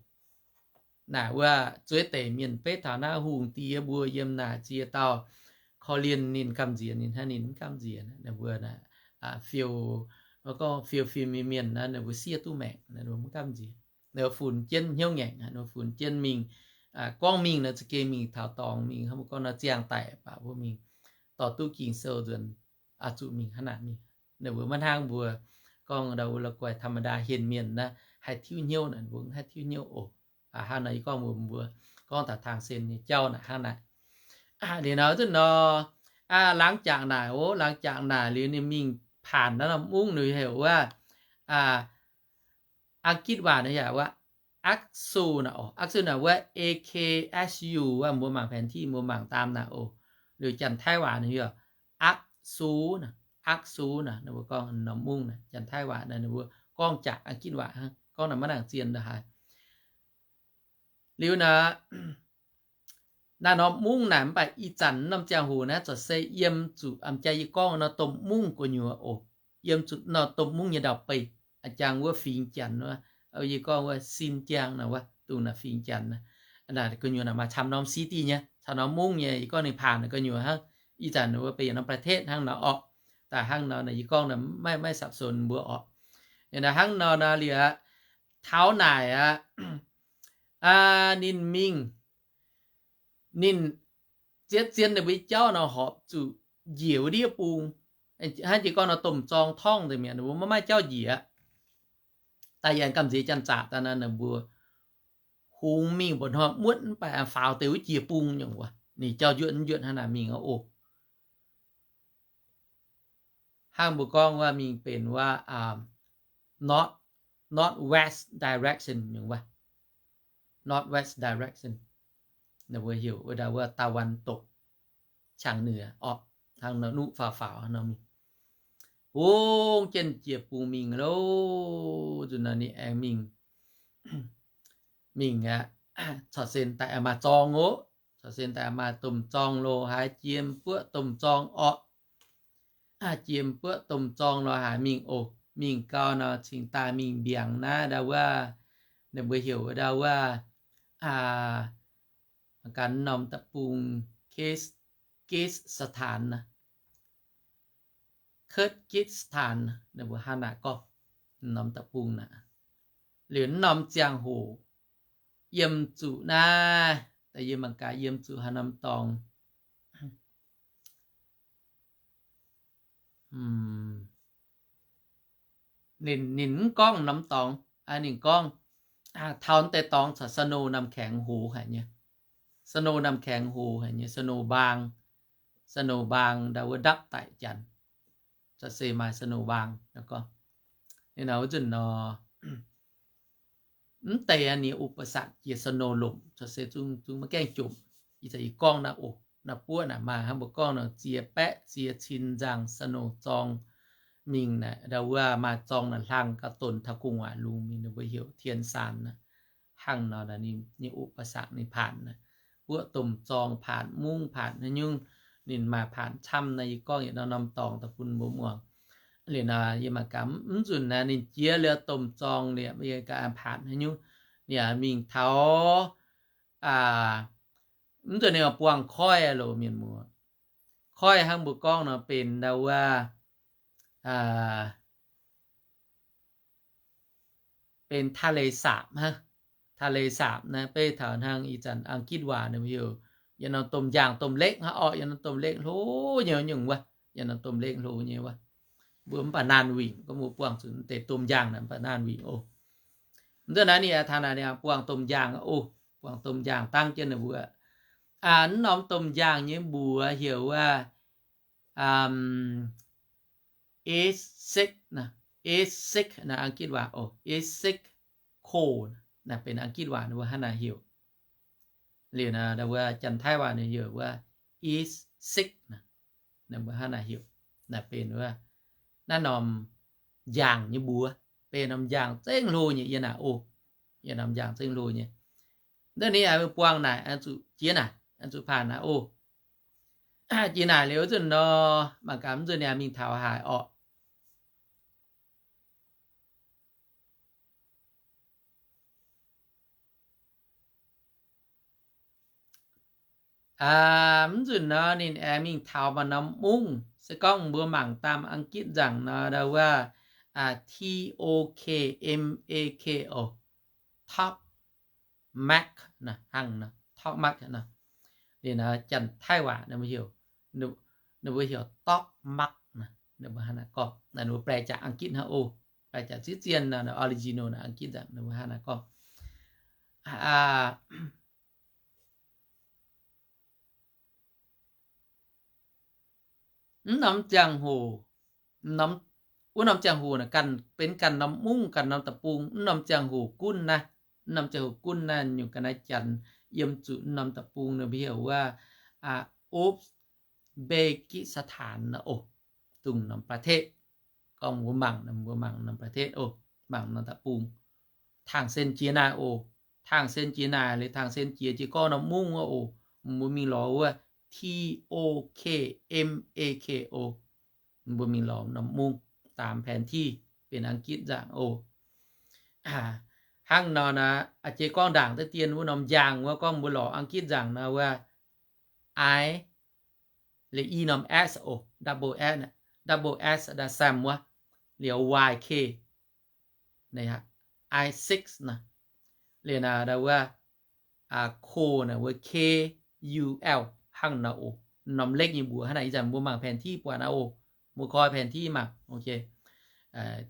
Naaic wuov zueiz deix mienh beiv taux naaiv hungh diex mbuo yiem naaic ziex dauh korv-lienh ninh gamh nziex, ninh hnangv ninh mv gamh nziex. Naaic mbuo naaic, fiou, gorngv fiou fim nyei mienh naaic, ninh mbuo siev duqv maengc, ninh mbuo mv gamh nziex. Ninh mbuo funx jienv hnyouv ngaengc, ninh mbuo funx jienv mingh, gorngv mingh nor za'gengh mingh taux dorngx mingh, hnangv mbuo gorngv nor ziangh daic baac mbuo mingh dorh duqv Ging-Sou nzuonx, zuqc mingh hnangv naaic mingh. Ninh mbuo maiv hnangv mbuo gorngv ndau wuov la'guaih ธรรมดา henv mienh naaiv haih tiuv hnyouv naaic, mbuo mv haih tiuv hnyouv oc. Hnangv naaic yie gorngv mbuox mbuo, gorngv taux Tang Sen nyei jauv naaic hnangv naaic. Liuz nor, nzunc nor, Laangz jangc naaic oc, laangz jangc naaic liuz ninh mingh paanc naaiv norm mungv, ninh heuc wuov, Ang-gitv waac ninh heuc wuov Ak Su naaic oc. Ak Su naaic wuov A K S U wuov, mbuo mangc แผนที่ mbuo mangc daam naaic oc. Liuz Janx-Taiv waac ninh heuc Ak Su naaic, Ak Su naaic, ninh mbuo gorngv norm mungv naaic. Janx-Taiv waac naaic ninh mbuo gorngv jaax Ang-gitv waac hnangv, gorngv naaic maiv nangc zien ndongc haaix. Liuz naaic, naaiv norm mungv naaic mv baac ih zanc norm ziangh hoc naaiv corc se yiem zuqc, a'jang yie gorngv nor, domh mungv gu'nyuoz oc. Yiem zuqc nor domh mungv nyei ndau-beih, a'jang wuov fingx Janx wuov, yie gorngv wuov Sin Jiang naaic wuov, dongh naaic fingx Janx naaic. Naaic gu'nyuoz naaic maaih camv norm city nyei, camv norm mungv nyei. Yie gorngv ninh paanc naaic gu'nyuoz hnangv. Ih zanc wuov benx norm ประเทศ hnangv nor orqc. Daaih hnangv nor naaic yie gorngv naaic maiv, maiv สับสน mbuo orqc. Naaic hnangv nor naaic liuz aqv, taux naaic aqv, ninh mingh, ninh zietv zien ninh mbuo nyei jauv nor horpc zuqc njiec wuov ndiev bung. Hnangv jiex gorngv nor domh zorng torngv deix mi'aqv, ninh mbuo maiv maaih jauv njiec. Daaih yie gamh nziex janx-zaqc daaih naaic, ninh mbuo hungx mingh mba'hnoi muotv mv baac faaux deix wuov jiex bung nyungc wuov, ninh jauv njuotv njuotv hnangv naaic mingh oc. Hnangv mbuo gorngv wuov mingh benx wuov north, northwest direction nyungc wuov, northwest direction. Ninh mbuo heuc wuov ndau wuov ตะวันตกเฉียงเหนือ orqc. Hnangv nor nuqv faaux faaux nor mingh, hungx jienv jiex bung mingh loh. Nzunc nor ninh aengx mingh, mingh aqv, corc sen daaih maaih zorng oc. Corc sen daaih maaih domh zorng lo haaix, jiem buoqv domh zorng orqc. Jiem buoqv domh zorng lo haaix mingh oc. Mingh gau nor cingx daaih mingh mbiaangc naaiv ndau wuov, ninh mbuo heuc ndau wuov, ganh norm deic-bung, Kyrgyzstan naaic, Kyrgyzstan, ninh mbuo hnangv naaic gorngv, norm deic-bung naaic. Liuz norm ziangh hoc yiem zuqc naaiv, da'yietv mangc gaax yiem zuqc haaix norm dorngx. Ninh, ninh mv gorngv norm dorngx, ninh gorngv taux deix dorngx corc snow น้ำแข็ง hoz haic nyei. Snow น้ำแข็ง hoz haic nyei, snow บาง, snow บาง ndau wuov ndapv daic janx, corc se maaih snow บาง gorngv. Ninh wuov nzunc nor, mv deix ninh อุปสรรค jiex snow lomc, corc se zungv, zungv maiv gaengh jomc. Ih zanc yie gorngv naaiv oc, naaiv buoqv naaic maaih hnangv mbuo gorngv nor ziex baeqv ziex cin nzangc snow zorng mingh naaic, ndau wuov maaih zorng naaic hlang gauh donx taux gu'nguaaic lungh mingh, ninh mbuo heuc 天山 naaic. Hnangv nor ninh nyei อุปสรรค ninh paanc naaic, buoqv domh zorng paanc mungv paanc haaix nyungc, ninh maaih paanc camv naaic. Yie gorngv yietc norm norm dorngx daaih bun mbuo muangx. Liuz nor yie mangc gaax mv nzunc naaic ninh jiex liuz domh zorng liuz yie gaax paanc haaix nyungc, ninh mingh taux mv nzunc ninh buangh koiv loh mienh muoz. Koiv hnangv mbuo gorngv nor benx ndau wuov benx ทะเลสาบ hnangv. ทะเลสาบ naaiv beiv taux hnangv ih zanc อังกฤษ waac ninh mbuo heuc yietc norm domh njaangh domh lekv hnangv orqc. Yietc norm domh lekv hlo nyei nyungc wuov, yietc norm domh lekv hlo nyei wuov. Mbuo mv baac naanh wingc, gorngv mbuo buangh zuqc deix domh njaangh naaic mv baac naanh wingc oc. Mv nzunc naaiv ninh taux naaic ninh buangh domh njaangh oc, buangh domh njaangh dangv jienv ninh mbuo. Naaiv norm domh njaangh nyei mbuox heuc wuov East Sixth, East Sixth naaiv อังกฤษ waac oc. East Sixth Coast naaiv benx อังกฤษ waac ninh mbuo hnangv naaic heuc. Liuz naaiv wuov Janx-Taiv waac ninh heuc wuov East Sixth naaiv, ninh mbuo hnangv naaic heuc. Naaiv benx wuov naaiv norm njaangh nyei mbuox, benx norm njaangh zengv hlo nyei yie naaic oc. Yie norm njaangh zengv hlo nyei. Ndiev ninh buangh naaic, zuqc jiex naaic, zuqc paanc naaic oc. Jiex naaic liuz nzunc nor, mangc gaax mv nzunc ninh mingh taux haaix orqc. Mv nzunc nor ninh aengx mingh taux maaih norm mungv. Se gorngv mbuo mangc daam อังกฤษ nzaangc nor, ndau wuov T O K M A K oc, Tokmak naaiv, hnangv nor, Tokmak naaiv. Ninh Janx-Taiv waac ninh mbuo heuc, ninh mbuo heuc Tokmak naaiv, ninh mbuo hnangv naaiv gorngv. Ninh mbuo แปลจากอังกฤษ hnangv oc, แปลจาก ziqv zien naaiv, original naaiv อังกฤษ nzaangc ninh mbuo hnangv naaiv gorngv. Mv norm ziangh hoc, wuov norm ziangh hoc naaic ganh benx ganh norm mungv ganh norm deic-bung. Mv norm ziangh hoc gunv naaiv, mv norm ziangh hoc gunv naaiv nyungc ga'naaiv janx yiem zuqc mv norm deic-bung naaic mbuo heuc wuov Uzbekistan oc, dongh norm ประเทศ. Gorngv mbuo mangc, mbuo mangc norm ประเทศ oc, mangc norm deic-bung. Tangh sen jiex naaic oc. Tangh sen jiex naaic liuz tangh sen jiex jiez gorngv norm mungv wuov oc. Mbuo mingh lorz wuov T O K M A K oc. Mbuo mingh lorz norm mungv, daam แผนที่ benx อังกฤษ nzaangc oc. Hnangv nor naaic, jiez gorngv ndaangc deix dien wuov norm njang wuov gorngv mbuo lorz อังกฤษ nzaangc nor wuov I, liuz i norm S oc, double S, double S da'sam wuov, liuz Y K, I six naaic, liuz naaic wuov ko naaic wuov K U L hnangv nor oc. Norm lekv nyei mbuox hnangv naaic. Ih zanc mbuo mangc แผนที่ buatc naaic oc. Mbuo koi แผนที่ mangc.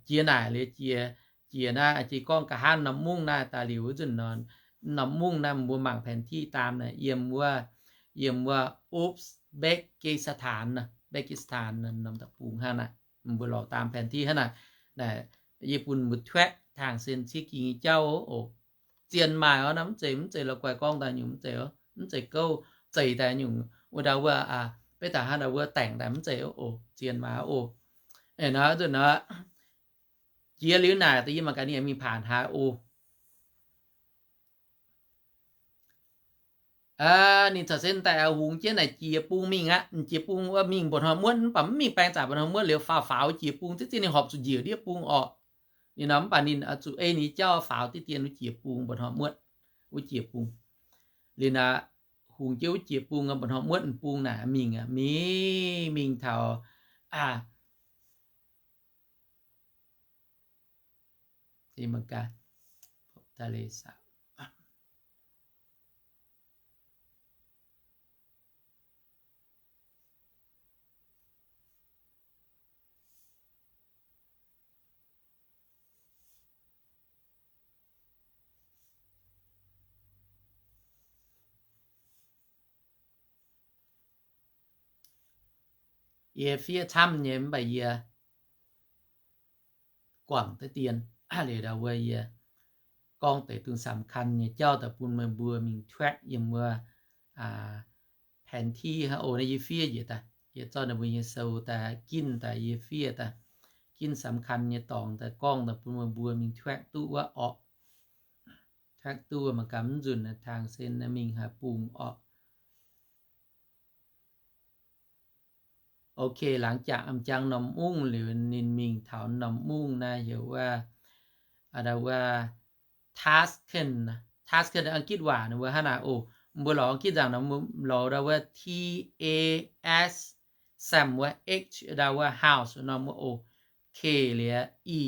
Jiex naaic liuz jiex, jiex naaiv jiez gorngv nqa'haav norm mungv naaiv daaih liuz wuov nzunc nor, norm mungv naaiv mbuo mangc แผนที่ daam naaic yiem wuov, yiem wuov Uzbekistan, Uzbekistan norm deic-bung hnangv naaic. Mbuo lorz daam แผนที่ hnangv naaic. Naaic yie bun mbuo แทร็ก tangh sen ciev ging nyei jauv oc. Zien maaih oc, naaiv mv zeiz, mv zeiz la'guaih gorngv daaih nyungc, mv zeiz, mv zeiz gouv zeiz daaih nyungc. Wuov ndau wuov, beiv daaih hnangv ndau wuov daengx daaih mv zeiz oc. Zien maaih oc. Nor nzunc nor, jiex liuz naaic da'yie mangc gaax ninh mingh paanc haaix oc. Ninh caux sen daaih hungx jienv naaic jiex bung mingh aqv. Jiex bung wuov mingh mba'hnoi muotv, mv baac mv mingh baeng zanc mba'hnoi muotv liuz faaux faaux jiex bung, zieqv zieqv ninh horpc zuqc njiec ndiev bung orqc. Ninh nor mv baac ninh oix zuqc ei ninh jauv faaux diqv dien wuov jiex bung mba'hnoi muotv, wuov jiex bung. Liuz naaic hungx jienv wuov jiex bung mba'hnoi muotv bung naaic mingh, mingh, mingh taux Yie fiev camv nyei mv baac yie guangc deix dien, liuz ndau wuov yie gorngv deix dongh สำคัญ nyei jauv daaih bun meih mbuo mingh แทร็ก yiem wuov แผนที่ hnangv oc. Naaiv yie fiev njiec daaih, yie zorqv ninh mbuo nyei sou daaih ginv daaih yie fiev daaih, ginv สำคัญ nyei dorngx daaih gorngv daaih bun meih mbuo mingh แทร็ก duqv wuov orqc. แทร็ก duqv mangc gaax mv nzunc tangh sen mingh haaix bung orqc. Ok, หลังจาก m'jangc norm mungv liuz ninh mingh taux norm mungv naaiv heuc wuov, wuov Tashkent, Tashkent อังกฤษ waac ninh mbuo hnangv naaic oc. Mbuo lorz อังกฤษ nzaangc nor lorz ndau wuov T A S, sam wuov, H ndau wuov house norm wuov oc, K liuz E,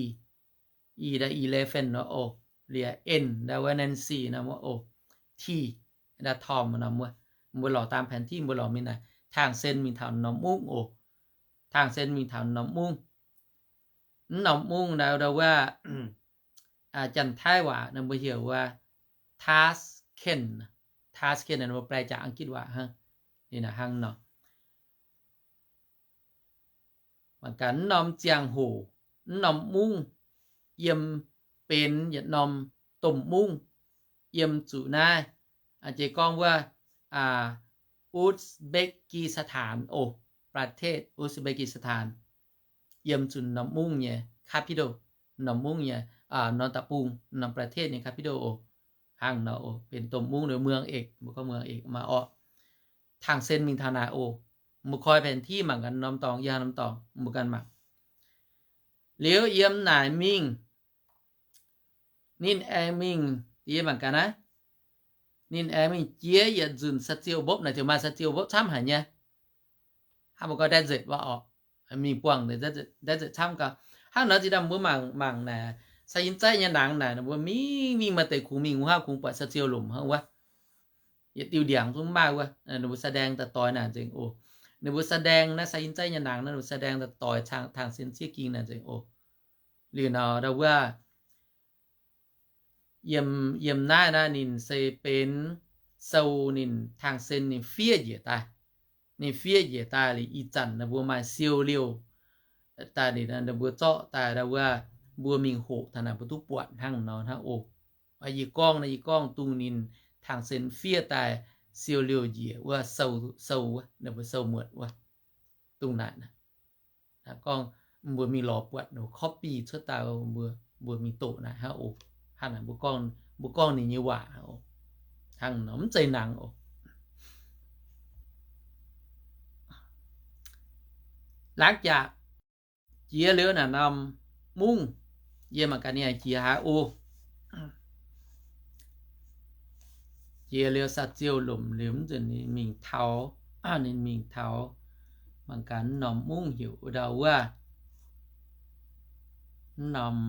E ndau elephant nor oc, liuz N ndau wuov Nancy norm wuov oc, T ndau Tom norm wuov. Mbuo lorz ตามแผนที่ mbuo lorz mingh naaic, tangh sen mingh taux norm mungv oc. Tangh sen mingh taux norm mungv. Mv norm mungv ndau ndau wuov Janx-Taiv waac ninh mbuo heuc wuov Tashkent. Tashkent ninh mbuo แปลจาก อังกฤษ waac hnangv, ninh hnangv nor. Mangc gaax mv norm ziangh hoc, mv norm mungv, yiem benx yietc norm domh mungv, yiem zuqc naaiv, jiex gorngv wuov Uzbekistan oc, ประเทศ Uzbekistan, yiem zuqc norm mungv nyei capital, norm mungv nyei, norm deic-bung, norm ประเทศ nyei capital oc. Hnangv nor oc, benx domh mungv, เมืองเอก, mbuo gorngv เมืองเอก maaih orqc. Tangh sen mingh taux naaic oc. Mbuo koi แผนที่ mangc gaax norm dorngx, yie norm dorngx mbuo ganh mangc. Liuz yiem naaic mingh, ninh aengx mingh, yie mangc gaax naaiv, ninh aengx mingh jiex yietc nzunc สะเจียวบก naaic, ziouc maaih สะเจียวบก camv haic nyei. Hnangv mbuo gorngv desert waac orqc, mingh buangh desert camv gau. Hnangv nor zinh ndaangc mbuo mangc, mangc naaic, Sai Yinc Zaiv nyei nangx naaic, ninh mbuo mingh mingh maaih deix kungx mingh wuov, kungx buatc สะเจียว lomc hnangv wuov. Yietc diuh ndiangx zungv maaih wuov, ninh mbuo แสดง daaih doix naaic nzengc oc. Ninh mbuo แสดง naaiv Sai Yinc Zaiv nyei nangx naaiv, ninh mbuo แสดง daaih doix tangh, tangh sen ciev ging naaic nzengc oc. Liuz nor ndau wuov, yiem, yiem naaiv naaiv ninh se benx sou ninh tangh sen ninh fiev njiec daaih. Ninh fiev njiec daaih liuz ih zanc ninh mbuo maaih siou liouh daaih, ninh mbuo zorqv daaih ndau wuov, mbuo mingh hoqc taux naaic mbuo duqv buatc hnangv nor hnangv oc. Yie gorngv naaiv, yie gorngv dongh ninh tangx sen fiev daaih siou liouh njiec wuov sou, sou wuov, ninh mbuo sou muotc wuov, dongh naaic. Gorngv mbuo mingh lorz buatc copy cuotv daaih, mbuo mingh doqc naaic hnangv oc. Hnangv naaic mbuo gorngv ninh nyei waac hnangv nor, mv zeiz nangx oc. Laangz jaax jiex liuz naaic norm mungv, yie mangc gaax ninh jiex haaix oc. Jiex liuz saa-ziou lomc liuz mv nzunc ninh mingh taux, ninh mingh taux, mangc gaax norm mungv heuc wuov ndau wuov, norm,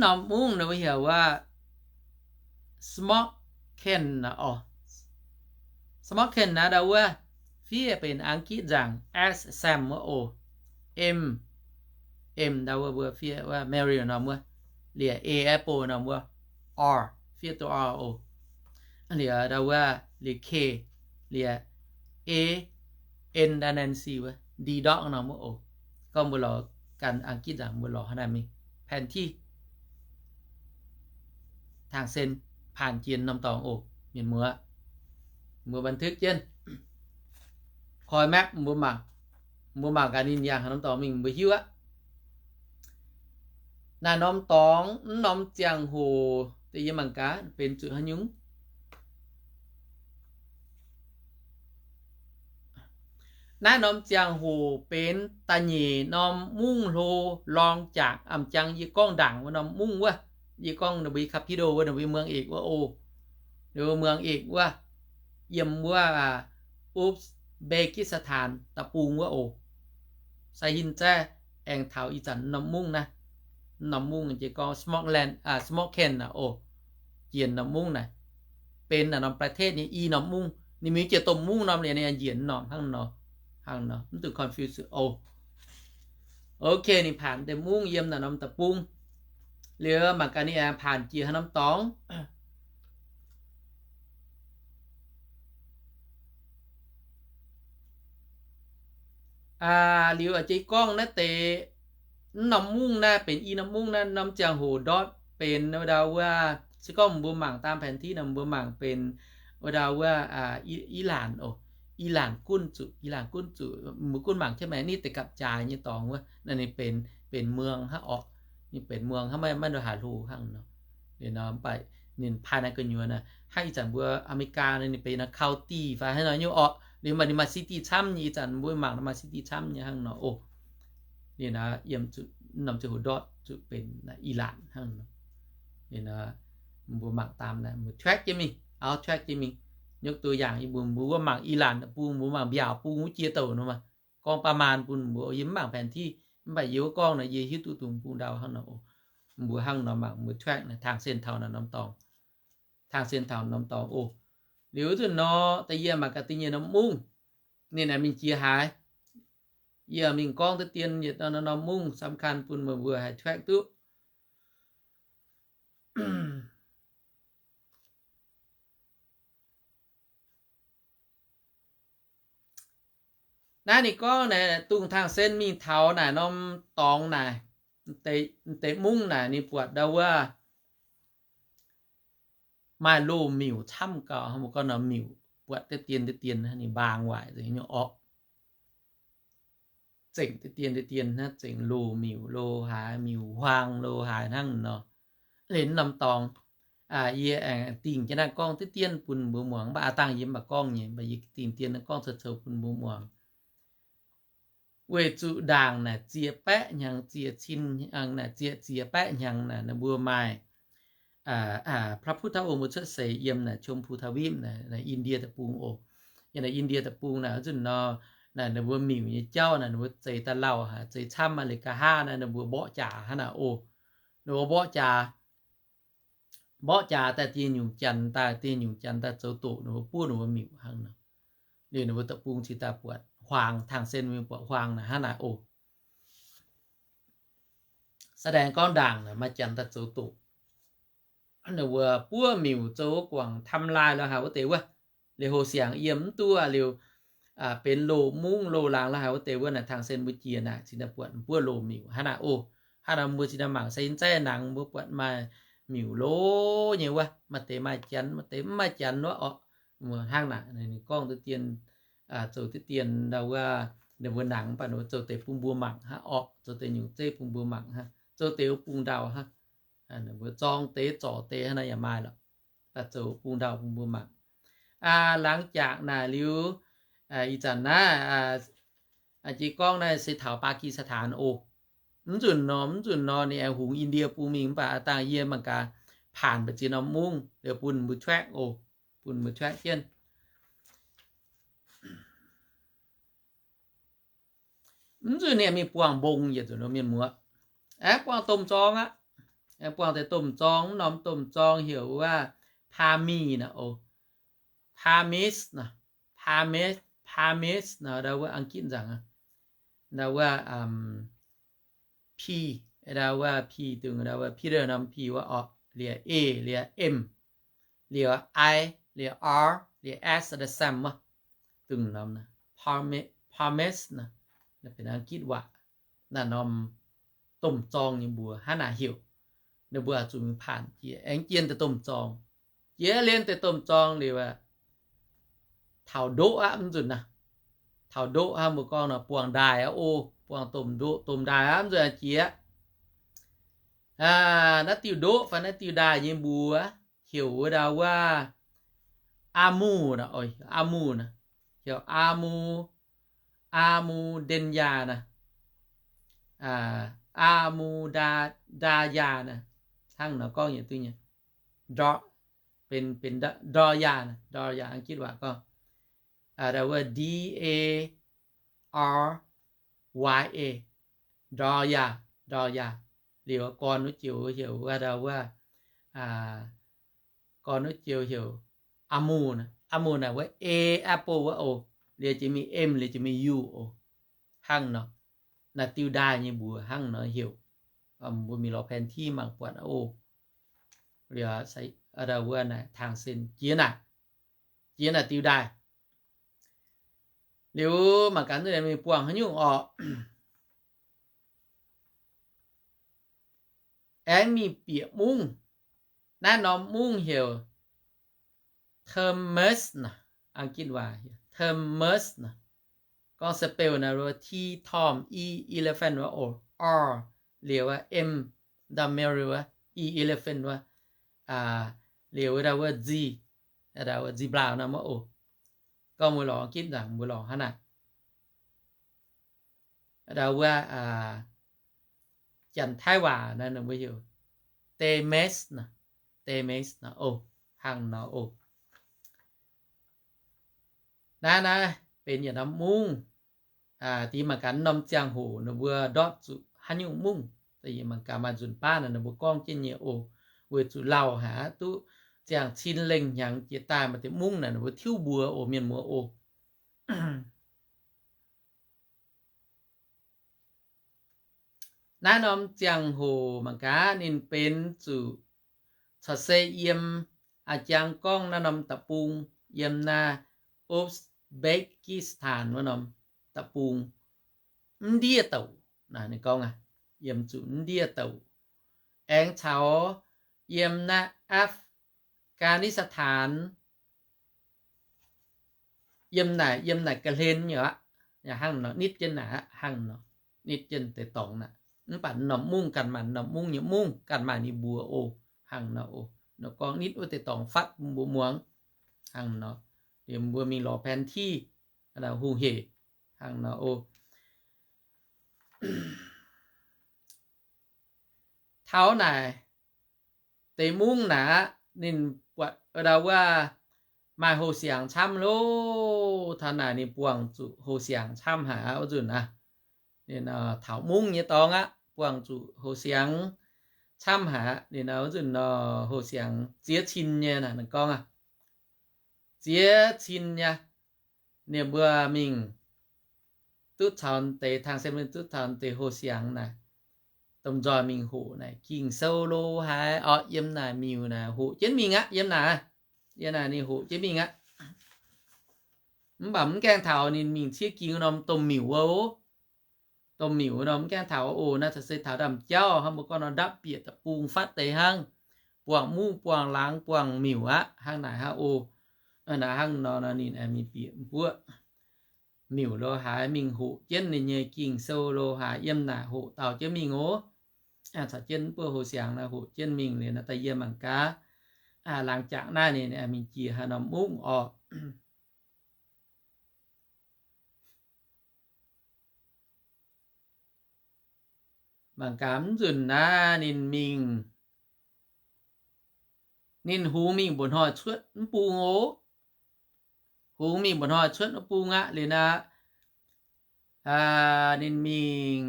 norm mungv ninh mbuo heuc wuov Smock Ken oc. Smock Ken naaiv ndau wuov fiev benx Ang^gitv nzaangc S Sam wuov oc. M, M ndau wuov mbuo fiev wuov Mary norm wuov, liuz A apple norm wuov, R, fiev duqv R oc. Liuz ndau wuov liuz K, liuz A, N ndau Nancy wuov, D dog norm wuov oc. Gorngv mbuo lorz gan Ang^gitv nzaangc mbuo lorz hnangv naaic mingh แผนที่ tangx sen paanc jiex norm dorngx oc, mienh muoz. Mbuo บันทึก jienv, koi map mbuo mangc, mbuo mangc gaax ninh yangh haaix norm dorngx mingh mbuo hiuv aqv. Naaiv norm dorngx, mv norm ziangh hoc deix yie mangc gaax benx zuqc haaix nyungc. Naaiv norm ziangh hoc benx da'nyeic norm mungv hlo lorng jangx, a'jang yie gorngv ndaangc wuov norm mungv wuov. Yie gorngv ninh mbuo แคปิตอล wuov, ninh mbuo เมืองเอก wuov oc. Ninh mbuo เมืองเอก wuov, yiem wuov Uzbekistan deic-bung wuov oc. Sai hin zaeqv aengx taux ih zanc norm mungv naaiv. Norm mungv jiex gorngv Smockland, Smockland naaic oc. Jiex norm mungv naaic, benx naaiv norm ประเทศ nyei i norm mungv. Ninh mingh jiex domh mungv norm liuz ninh njiec norm hnangv nor, hnangv nor mv duqv confuse oc. Ok, ninh paanx deix mungv yiem naaiv norm deic-bung. Liuz mangc gaax ninh aengx paanx jiex haaix norm dorngx. Liuz jiex gorngv naaiv deix, mv norm mungv naaiv benx i norm mungv naaiv, norm ziangh hoc ndortv benx wuov ndau wuov, se gorngv mbuo mangc ตามแผนที่ nor mbuo mangc benx wuov ndau wuov, Ilaanc oc. Ilaanc gunv zuqc, Ilaanc gunv zuqc, mbuo gunv mangc jienv maengx nitv deix gapv-jaaix nyei dorngx wuov, naaiv ninh benx, benx เมือง hnangv orqc. Ninh benx เมือง hnangv, maiv, maiv nduov haaix hlo hnangv nor. Liuz nor mv baac ninh paaiv naaiv gu'nyuoz naaiv, hnangv ih zanc mbuo Aa^me^li^gaa naaiv ninh benx naaiv เคาน์ตี้ fai hnangv nor nyei orqc. Liuz mv baac ninh maaih ซิตี้ camv nyei, ih zanc mbuo mangc maaih ซิตี้ camv nyei hnangv nor oc. Liuz naaiv yiem zuqc norm ziangh hoc ndortv zuqc benx Ilaanc hnangv nor. Liuz nor mbuo mangc ตาม naaiv, mbuo แทร็ก jienv mingh, เอา แทร็ก jienv mingh. ยกตัวอย่าง yie mbuo, mbuo wuov mangc Ilaanc bung, mbuo mangc mbiaauc bung wuov jiex douc nor maah. Gorngv ประมาณ bun mbuo, yie mv mangc แผนที่, mv baac yie wuov gorngv naaiv yie hiuv duqv dungx bung ndau hnangv nor oc. Mbuo hnangv nor mangc, mbuo แทร็ก naaiv tangh sen taux naaiv norm dorngx, tangh sen taux norm dorngx oc. Liuz zuqc nor da'yie mangc gaax da'nyeic norm mungv, ninh aengx mingh jiex haaix. Yie mingh gorngv deix dien yietc norm mungv สำคัญ bun meih mbuo haih แทร็ก duqv. Naaiv ninh gorngv naaic, dongh tangh sen mingh taux naaic norm dorngx naaic, deix mungv naaic ninh buatc ndau wuov maaih loz-miuc camv gauh, mbuo gorngv nor miuc, buatc deix dien deix dien ninh mbaang waaic nzengc nyei orqc. Zengc deix dien deix dien hnangv, zengc loz-miuc lo haaix, miuc huaang lo haaix hnangv nor. Liuz norm dorngx, yie aengx dingh jienv naaiv gorngv deix dien bun mbuo muangx, mv baac aav dangh yie mv baac gorngv nyei, mv baac yie dingh dien naaiv gorngv coux-coux bun mbuo muangx. Weic zuqc ndaangc naaic ziex baeqv hnyangx, ziex cin hnyangx naaic, ziex, ziex baeqv hnyangx naaic, ninh mbuo maaih พระพุทธองค์ mbuo cuotv seix yiem naaic ชมพูทวีป naaic, naaic Indie deic-bung oc. Yiem naaic Indie deic-bung naaic, wuov zanc nor, naaic ninh mbuo miuc nyei jauv naaic, ninh mbuo zeix daaih lauh haic, zeix camv aqv. Liuz nqa'haav naaic ninh mbuo mborqv jaax hnangv naaic oc. Ninh mbuo mborqv jaax, mborqv jaax daaih dieh nyungc janx daaih, dieh nyungc janx daaih zoux doqc ninh mbuo, buov ninh mbuo miuc hnangv nor. Liuz ninh mbuo deic-bung cingx daaih buatc huaang, tangh sen mingh buatc huaang naaic hnangv naaic oc. แสดง gorngv ndaangc naaic maaih janx daaih zoux doqc. ninh mbuo buov miuc zoux guangc ทำลาย lorz haaix wuov deix wuov. Liuz houx siangx yiem mv duqv liuz, benx loz-mungv loz-laangz lorz haaix wuov deix wuov naaic, tangh sen mbuo jiex naaic cingx daaih buatc mv buov loz-miuc hnangv naaic oc. Hnangv naaic mbuo cingx daaih mangc se zeiv nangx mbuo buatc maaih miuc loz nyei wuov, maaih deix maaih janx, maaih deix mv maaih janx wuov orqc. Hnangv naaic ninh gorngv diqv dien, zoux diqv dien ndau wuov, ninh mbuo nangx mv baac ninh mbuo zoux deix bun mbuo mangc hnangv orqc, zoux deix nyungc zeiv bun mbuo mangc hnangv, zoux deix wuov bung ndau hnangv. Ninh mbuo zorng deix zorc deix hnangv naaic yaac maaih lorqc. Daaih zoux bung ndau bun mbuo mangc. Laangz jaax naaic liuz, ih zanc naaiv jiex gorngv naaiv se taux ปากีสถาน oc. Mv nzunc nor, mv nzunc nor ninh aengx hungx อินเดีย bung mingh mv baac dangh yie mangc gaax ผ่าน mbu'ziex norm mungv liuz bun mbuo แทร็ก oc, bun mbuo แทร็ก jienv. Mv nzunc ninh mingh buangh mbong yietc nzunc mienh muoz, aengx buangh domh zorng aqv. Aengx buangh deix domh zorng, mv norm domh zorng heuc wuov พามี naaic oc. พามิส naaic, พามิส naaic, ndau wuov อังกฤษ nzangc, ndau wuov P, ndau wuov P dongh ndau wuov Peter norm P wuov orqc, liuz E, liuz M, liuz I, liuz R, liuz S, ndau Sam wuov, dongh norm naaic, พามิส naaic, benx อังกฤษ waac. Naaiv norm domh zorng nyei mbuox hnangv naaic heuc. Ninh mbuo zuqc mingh ผ่าน jiex, aengx jien deix domh zorng. Jiex liemh deix domh zorng liuz, taux ndoqv aqv, mv nzunc naaic, taux ndoqv hnangv mbuo gorngv nor buangh ndaaih aqv oc, buangh domh ndoqv domh ndaaih aqv, mv nzunc jiex aqv. Naaiv diuh ndoqv fai naaiv diuh ndaaih nyei mbuox heuc wuov ndau wuov อามู naaic, อามู naaic, heuc อามู, อามู เดนยา naaic, อามู ดา, ดายา naaic, hnangv nor gorngv yietc duqv nyei, benx, benx Dorya naaic, Dorya อังกฤษ waac gorngv, ndau wuov D A R Y A, Dorya, Dorya. Liuz gorn wuov joux heuc wuov ndau wuov, gorn wuov joux heuc อามู naaic, อามู naaic wuov A, apple wuov oc, liuz jiex mingh M, liuz jiex mingh U oc, hnangv nor. Naaiv diuh ndaaih nyei mbuox hnangv nor heuc. Mbuo mingh lorz แผนที่ mangc buatc oc. Liuz ndau wuov naaic tangh sen jiex naaic, jiex naaic diuh ndaaih. Liuz mangc gaax mingh buangh haaix nyungc orqc. Aengx mingh bieqc mungv. Naaiv norm mungv heuc Terminus naaic, อังกฤษ waac Terminus naaic. Gorngv สเปล naaic, T, Tom, E, elephant wuov, O, R, liuz wuov M, W, wuov, E, elephant wuov, liuz wuov ndau wuov Z, ndau wuov zebra naaic wuov oc. Gorngv mbuo lorz อังกฤษ nzangc mbuo lorz hnangv naaic. Ndau wuov Janx-Taiv waac naaic ninh mbuo heuc Terminus naaic, Terminus naaic oc, hnangv nor oc. Naaiv naaiv benx yietc norm mungv. Dingx mangc gaax norm ziangh hoc ninh mbuo ndortv zuqc haaix nyungc mungv. Da'yietv mangc gaax maaih nzunc baav naaic ninh mbuo gorngv jienv nyei oc. Weic zuqc lauh haic aqv, duqv ziangh cin lengh hnyangx jiex daaih maaih deix mungv naaic ninh mbuo tiuv mbuox oc, mienh muoz oc. Naaiv norm ziangh hoc mangc gaax ninh benx zuqc corc se yiem, a'jang gorngv naaiv norm da'bung, yiem naaiv Uzbekistan wuov norm da'bung, mv ndiev douc, naaiv ninh gorngv aqv, yiem zuqc mv ndiev douc. Aengx caux yiem naaiv อัฟกานิสถาน yiem naaic, yiem naaic ga'hlen nyei aqv. Hnangv nor nitv jienv naaic aqv, hnangv nor nitv jienv deix dorngx naaic. Mv baac norm mungv ganh maaih norm mungv nyei mungv, ganh maaih ninh mbuox oc, hnangv nor oc. Nor gorngv nitv wuov deix dorngx fatv mbuo muangx, hnangv nor. Liemh mbuo mingh lorz แผนที่ hungh hec, hnangv nor oc. Taux naaic deix mungv naaic aqv, ninh buatc ndau wuov maaih hoh siangx camv loh. Taux naaic ninh buangh zuqc hoh siangx camv haic aqv wuov nzunc aqv. Ninh taux mungv nyei dorngx aqv, buangh zuqc hoh siangx camv haic aqv. Ninh wuov nzunc nor hoh siangx ziex cin nyei naaic, ninh gorngv aqv, ziex cin nyei. Ninh mbuo mingh duqv caux deix, tang se mingh duqv caux deix hoh siangx naaic, domh nzoih mingh hoqc naaic Ging-Sou lo haaix orqc, yiem naaic miuc naaic hoqc jienv mingh aqv. Yiem naaic, yiem naaic ninh hoqc jienv mingh aqv. Mv baac mv gaengh taux ninh mingh ciev ging norm domh miuc wuov oc. Domh miuc nor mv gaengh taux oc. Naaiv se taux ndaamv-jauv hnangv mbuo gorngv nor ndapv bieqc deic-bung fatv deix hnangv, buangh mungv buangh laangz buangh miuc aqv. Hnangv naaic hnangv oc. Naaiv hnangv nor ninh aengx mingh bieqc mbuoqv miuc lo haaix mingh hoqc jienv ninh nyei Ging-Sou lo haaix yiem naaic hoqc dauh jienv mingh oc. Caux jienv mbuo houh siangx naaiv hoqc jienv mingh liuz naaiv daaih yiem mangc gaax, laangz jangc naaiv ninh mingh jiex haaix norm mungv orqc. Mangc gaax mv nzunc naaiv ninh mingh, ninh hungx mingh mba'hnoi cuotv mv bung oc. Hungx mingh mba'hnoi cuotv mv bung aqv liuz naaiv ninh mingh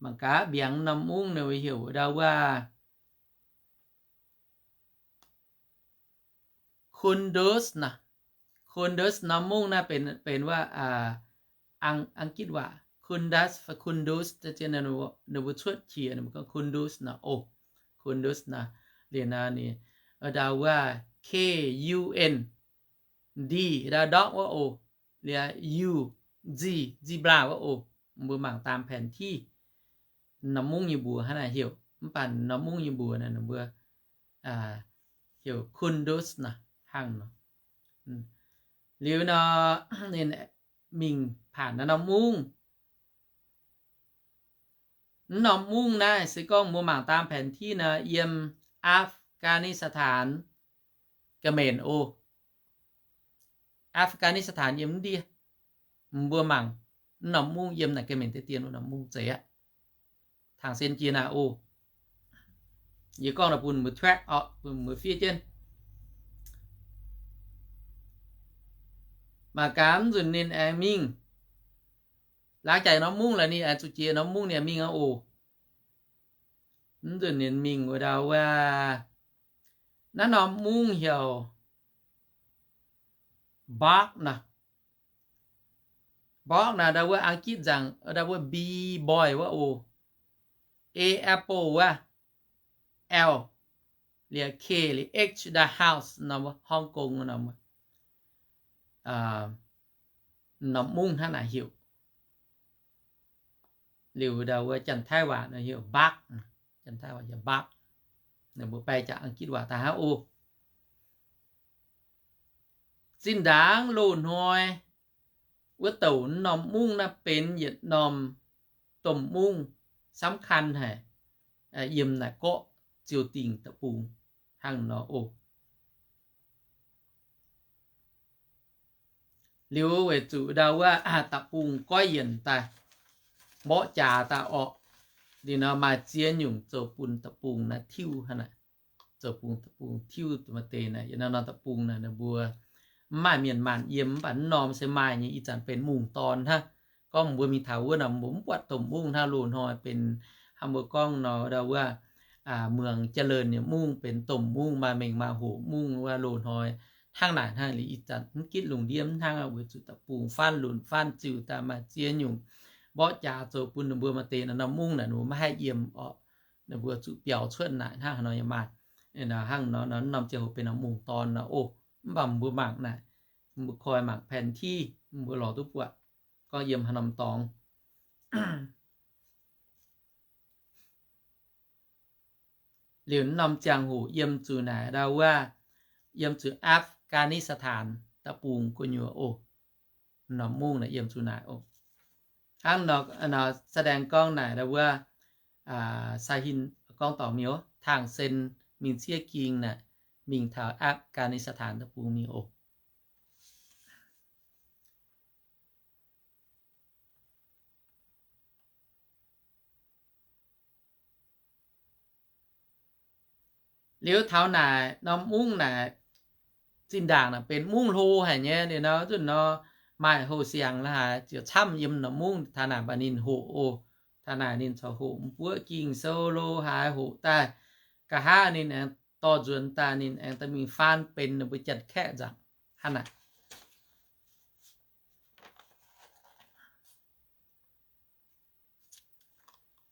mangc gaax mbiaangx norm mungv ninh heuc ndau wuov Kunduz naaic. Kunduz norm mungv naaiv benx, benx wuov Ang-Gitv waac Kunduz fai Kunduz, ninh mbuo cuotv qiex ninh mbuo gorngv Kunduz naaic oc. Kunduz naaic, liuz naaiv ninh ndau wuov K U N D ndau ndortv wuov oc, liuz U Z, zebra wuov oc. Mbuo mangc ตามแผนที่ norm mungv nyei mbuox hnangv naaic heuc, mv baac norm mungv nyei mbuox naaic ninh mbuo heuc Kunduz naaic hnangv nor. Liuz nor ninh mingh paanc naaiv norm mungv. Mv norm mungv naaiv se gorngv mbuo mangc ตามแผนที่ nor yiem อัฟกานิสถาน Ga'mienh oc. อัฟกานิสถาน yiem mv ndiev. Mbuo mangc mv norm mungv yiem naaic Ga'mienh deix dien wuov norm mungv zeiz aqv. Tangx sen jiex naaic oc. Yie gorngv naaic bun mbuo แทร็ก orqc, bun mbuo fiev jienv. Mangc gaax mv nzunc ninh aengx mingh. Laangz jangc norm mungv laaix ninh aengx zuqc jiex norm mungv ninh aengx mingh aqv oc. Mv nzunc ninh mingh wuov ndau wuov, naaiv norm mungv heuc Bark naaic. Bark naaic ndau wuov Ang-Gitv nzaangc ndau wuov B, boy wuov oc. A, apple wuov, L, liuz K, liuz H ndau house norm wuov, Hong Kong norm wuov, norm mungv hnangv naaic heuc. Liuz ndau wuov Janx-Taiv waac nor heuc Bark, Janx-Taiv waac heuc Bark. Ninh mbuo bai jangx Ang-Gitv waac daaih hnangv oc. Zinh ndaangc loz-hnoi wuov douc norm mungv naaiv benx yietc norm domh mungv สำคัญ haic, yiem naaic gorqv ziou dingh deic-bung hnangv nor oc. Liuz weic zuqc ndau wuov deic-bung goiv yienc daaih, mborqv jaax daaih orqc, liuz nor maaih ziex nyungc zoux bun deic-bung naaiv tiuv hnangv naaic. Zoux bun deic-bung tiuv maaih deix naaic, yie nor norm deic-bung naaic ninh mbuo mv maaih mienh maanc yiem, mv baac mv norm se maaih nyei. Ih zanc benx mungv dorn hnangv. Gorngv mbuo mingh taux wuov nor mbuo mv buatc domh mungv hnangv. Loz-hnoi benx, hnangv mbuo gorngv nor ndau wuov muangx jaax-lenh nyei mungv benx domh mungv, maaih mengh maaih hoc mungv wuov loz-hnoi hnangv naaic hnangv. Liuz ih zanc mv gitv lungh ndiev hnangv, weic zuqc deic-bung faanv lunc faanv ziuh daaih maaih ziex nyungc mborqv jaax zoux bun ninh mbuo maaih deix nor norm mungv naaic ninh mbuo maiv haih yiem orqc. Ninh mbuo zuqc biaux cuotv naaic hnangv haaix nor yaac maaih. Hnangv nor nor norm ziangh hoc benx norm mungv dorn nor oc. Mv baac mbuo mangc naaic, mbuo koi mangc แผนที่ mbuo lorz duqv buatc gorngv yiem haaix norm dorngx. Liuz norm ziangh hoc yiem zuqc naaic ndau wuov, yiem zuqc อัฟกานิสถาน deic-bung gu'nyuoz oc. Norm mungv naaic yiem zuqc naaic oc. Hnangv nor แสดง gorngv naaic ndau wuov, Sa Hin gorngv dorngx mingh oc, Tangh Sen mingh ciev ging naaic, mingh taux อัฟกานิสถาน deic-bung mingh oc. Liuz taux naaic norm mungv naaic, zinh ndaangc naaic benx mungv hlo haic nyei. Liuz nor nzunc nor maaih houh siangx la'haaix ziouc camv yiem norm mungv taux naaic, mv baac ninh hoqc oc. Taux naaic ninh corc hoqc mbuoqv Ging-Sou lo haaix hoqc daaih, nqa'haav ninh aengx dorh nzuonx daaih, ninh aengx dorh mingh faan benx ninh mbuo Janx-Kaeqv nzangc hnangv naaic.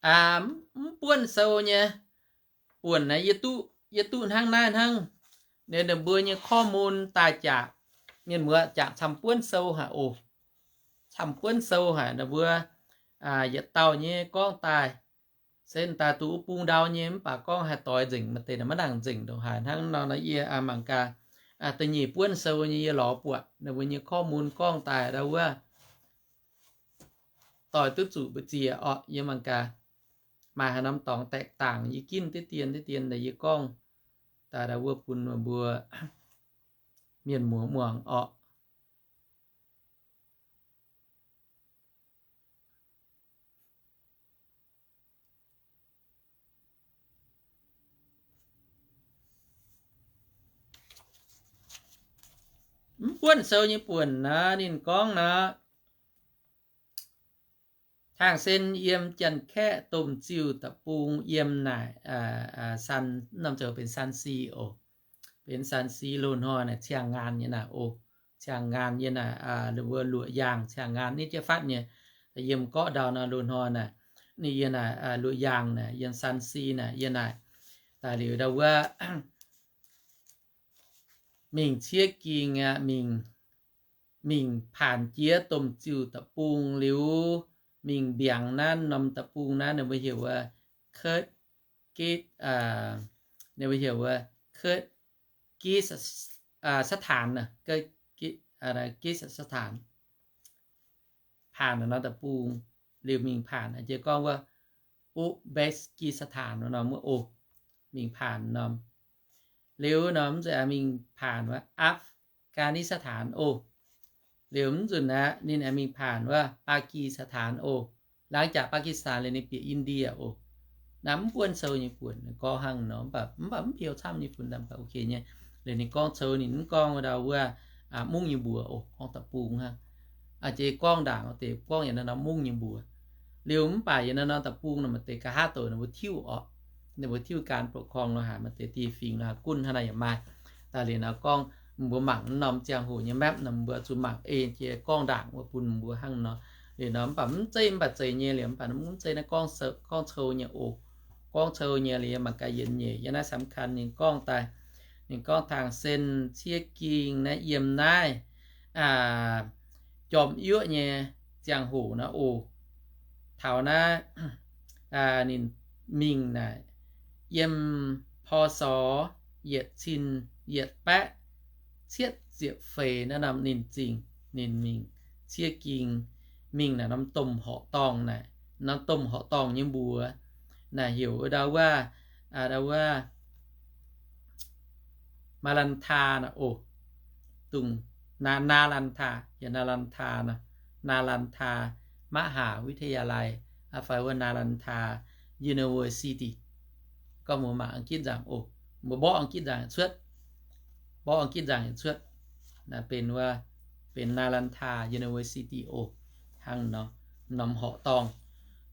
mv buonv sou nyei buonc naaiv, yie duqv hnangv naaiv hnangv. Ninh mbuo nyei korv mun daaih jaax, mienh muoz jaax camv buonv sou haic oc. Camv buonv sou haic, ninh mbuo yietc dauh nyei gorngv daaih, se daaih duqv wuov bung ndau nyei, mv baac gorngv haih doix nzengc, maaih deix maiv nangc nzengc ndongc haaix hnangv nor. Yie mangc gaax, da'nyeic buonv sou nyei yie lorz buatc ninh mbuo nyei korv mun gorngv daaih ndau wuov doix duqv zuqc mbu'ziex orqc. Yie mangc gaax, maaih haaix norm dorngx daeqc dangc yie ginv diqv dien diqv dien daaih yie gorngv daaih ndau wuov bun mbuo mienh muoz muangx orqc. Mv buonv sou nyei buonc naaiv ninh gorngv naaiv, Tangh Sen yiem Janx-Kaeqv domh ziuh da'bung yiem naaic, san, norm zoux benx San Si oc. Benx San Si loz-hnoi naaic ciangh ngaanh nyei naaic oc. Ciangh ngaanh nyei naaic, ninh mbuo luoqc yaangh ciangh ngaanh nitv jienv fatv nyei, yiem gorqv ndau nor loz-hnoi naaic, ninh yiem naaic luoqc yaangh naaic, yiem San Si naaic, yiem naaic. Daaih liuz ndau wuov mingh ciev ging aqv, mingh, mingh paanc jiex domh ziuh da'bung liuz, mingh mbiaangx naaiv norm da'bung naaiv ninh mbuo heuc wuov, ninh mbuo heuc wuov, Kyrgyzstan, Kyrgyzstan. Paanc norm da'bung liuz mingh paanc jiex gorngv wuov Uzbekistan norm wuov oc. Mingh paanc norm liuz nor mv nzunc aengx mingh paanc wuov Afghanistan oc. Liuz mv nzunc aqv ninh aengx mingh paanc wuov Pakistan oc. Laangz jaax Pakistan liuz ninh bieqc India oc. Naaiv mv buonv sou nyei buonc gorngv hnangv nor, mv baac mv baac mv biaux camv nyei funx, mv baac ok nyei. Liuz ninh gorngv sou ninh mv gorngv ndau wuov mungv nyei mbuox oc, gorngv da'bung hnangv. Jiex gorngv ndaangc deix gorngv yaac naaiv norm mungv nyei mbuox. Liuz mv baac yaac naaiv norm da'bung nor maaih deix nqa'haav douc ninh mbuo tiuv orqc. Ninh mbuo tiuv การปกครอง lo haaix, maaih deix dieh fingx lo haaix gunv hnangv naaiv yaac maaih. Daaih liuz nor gorngv mbuo mangc norm ziangh hoc nyei mapv nor mbuo zuqc mangc ei jiex gorngv ndaangc wuov bun mbuo hnangv nor. Liuz nor mv baac mv zeiz, mv baac zeiz nyei liuz mv baac mv zeiz naaiv gorngv cou nyei oc. Gorngv cou nyei liuz mangc gaax yienx nyeic yiem naaiv สำคัญ ninh gorngv daaih, ninh gorngv Tangh Sen ciev ging naaiv yiem naaiv jorm yuoqv nyei ziangh hoc naaiv oc. Taux naaiv ninh mingh naaic yiem พ.ศ. yietc cin yietc baeqv cietv ziepc feix naaiv norm ninh zingh, ninh mingh ciev ging, mingh naaic norm domh horqc dorngh naaic, norm domh horqc dorngh nyei mbuox naaic heuc ndau wuov, ndau wuov Maalantaa naaic oc. Dongh Naa, Naalanda, yaac Naalanda, Naalanda มหาวิทยาลัย fai wuov Naalanda University. Gorngv mbuo mangc Ang-gitv nzaangc oc, mbuo mborqv Ang-gitv nzaangc cuotv, mborqv Ang-gitv nzaangc cuotv, naaiv benx wuov, benx Naalanda University oc. Hnangv nor, norm horqc dorngh,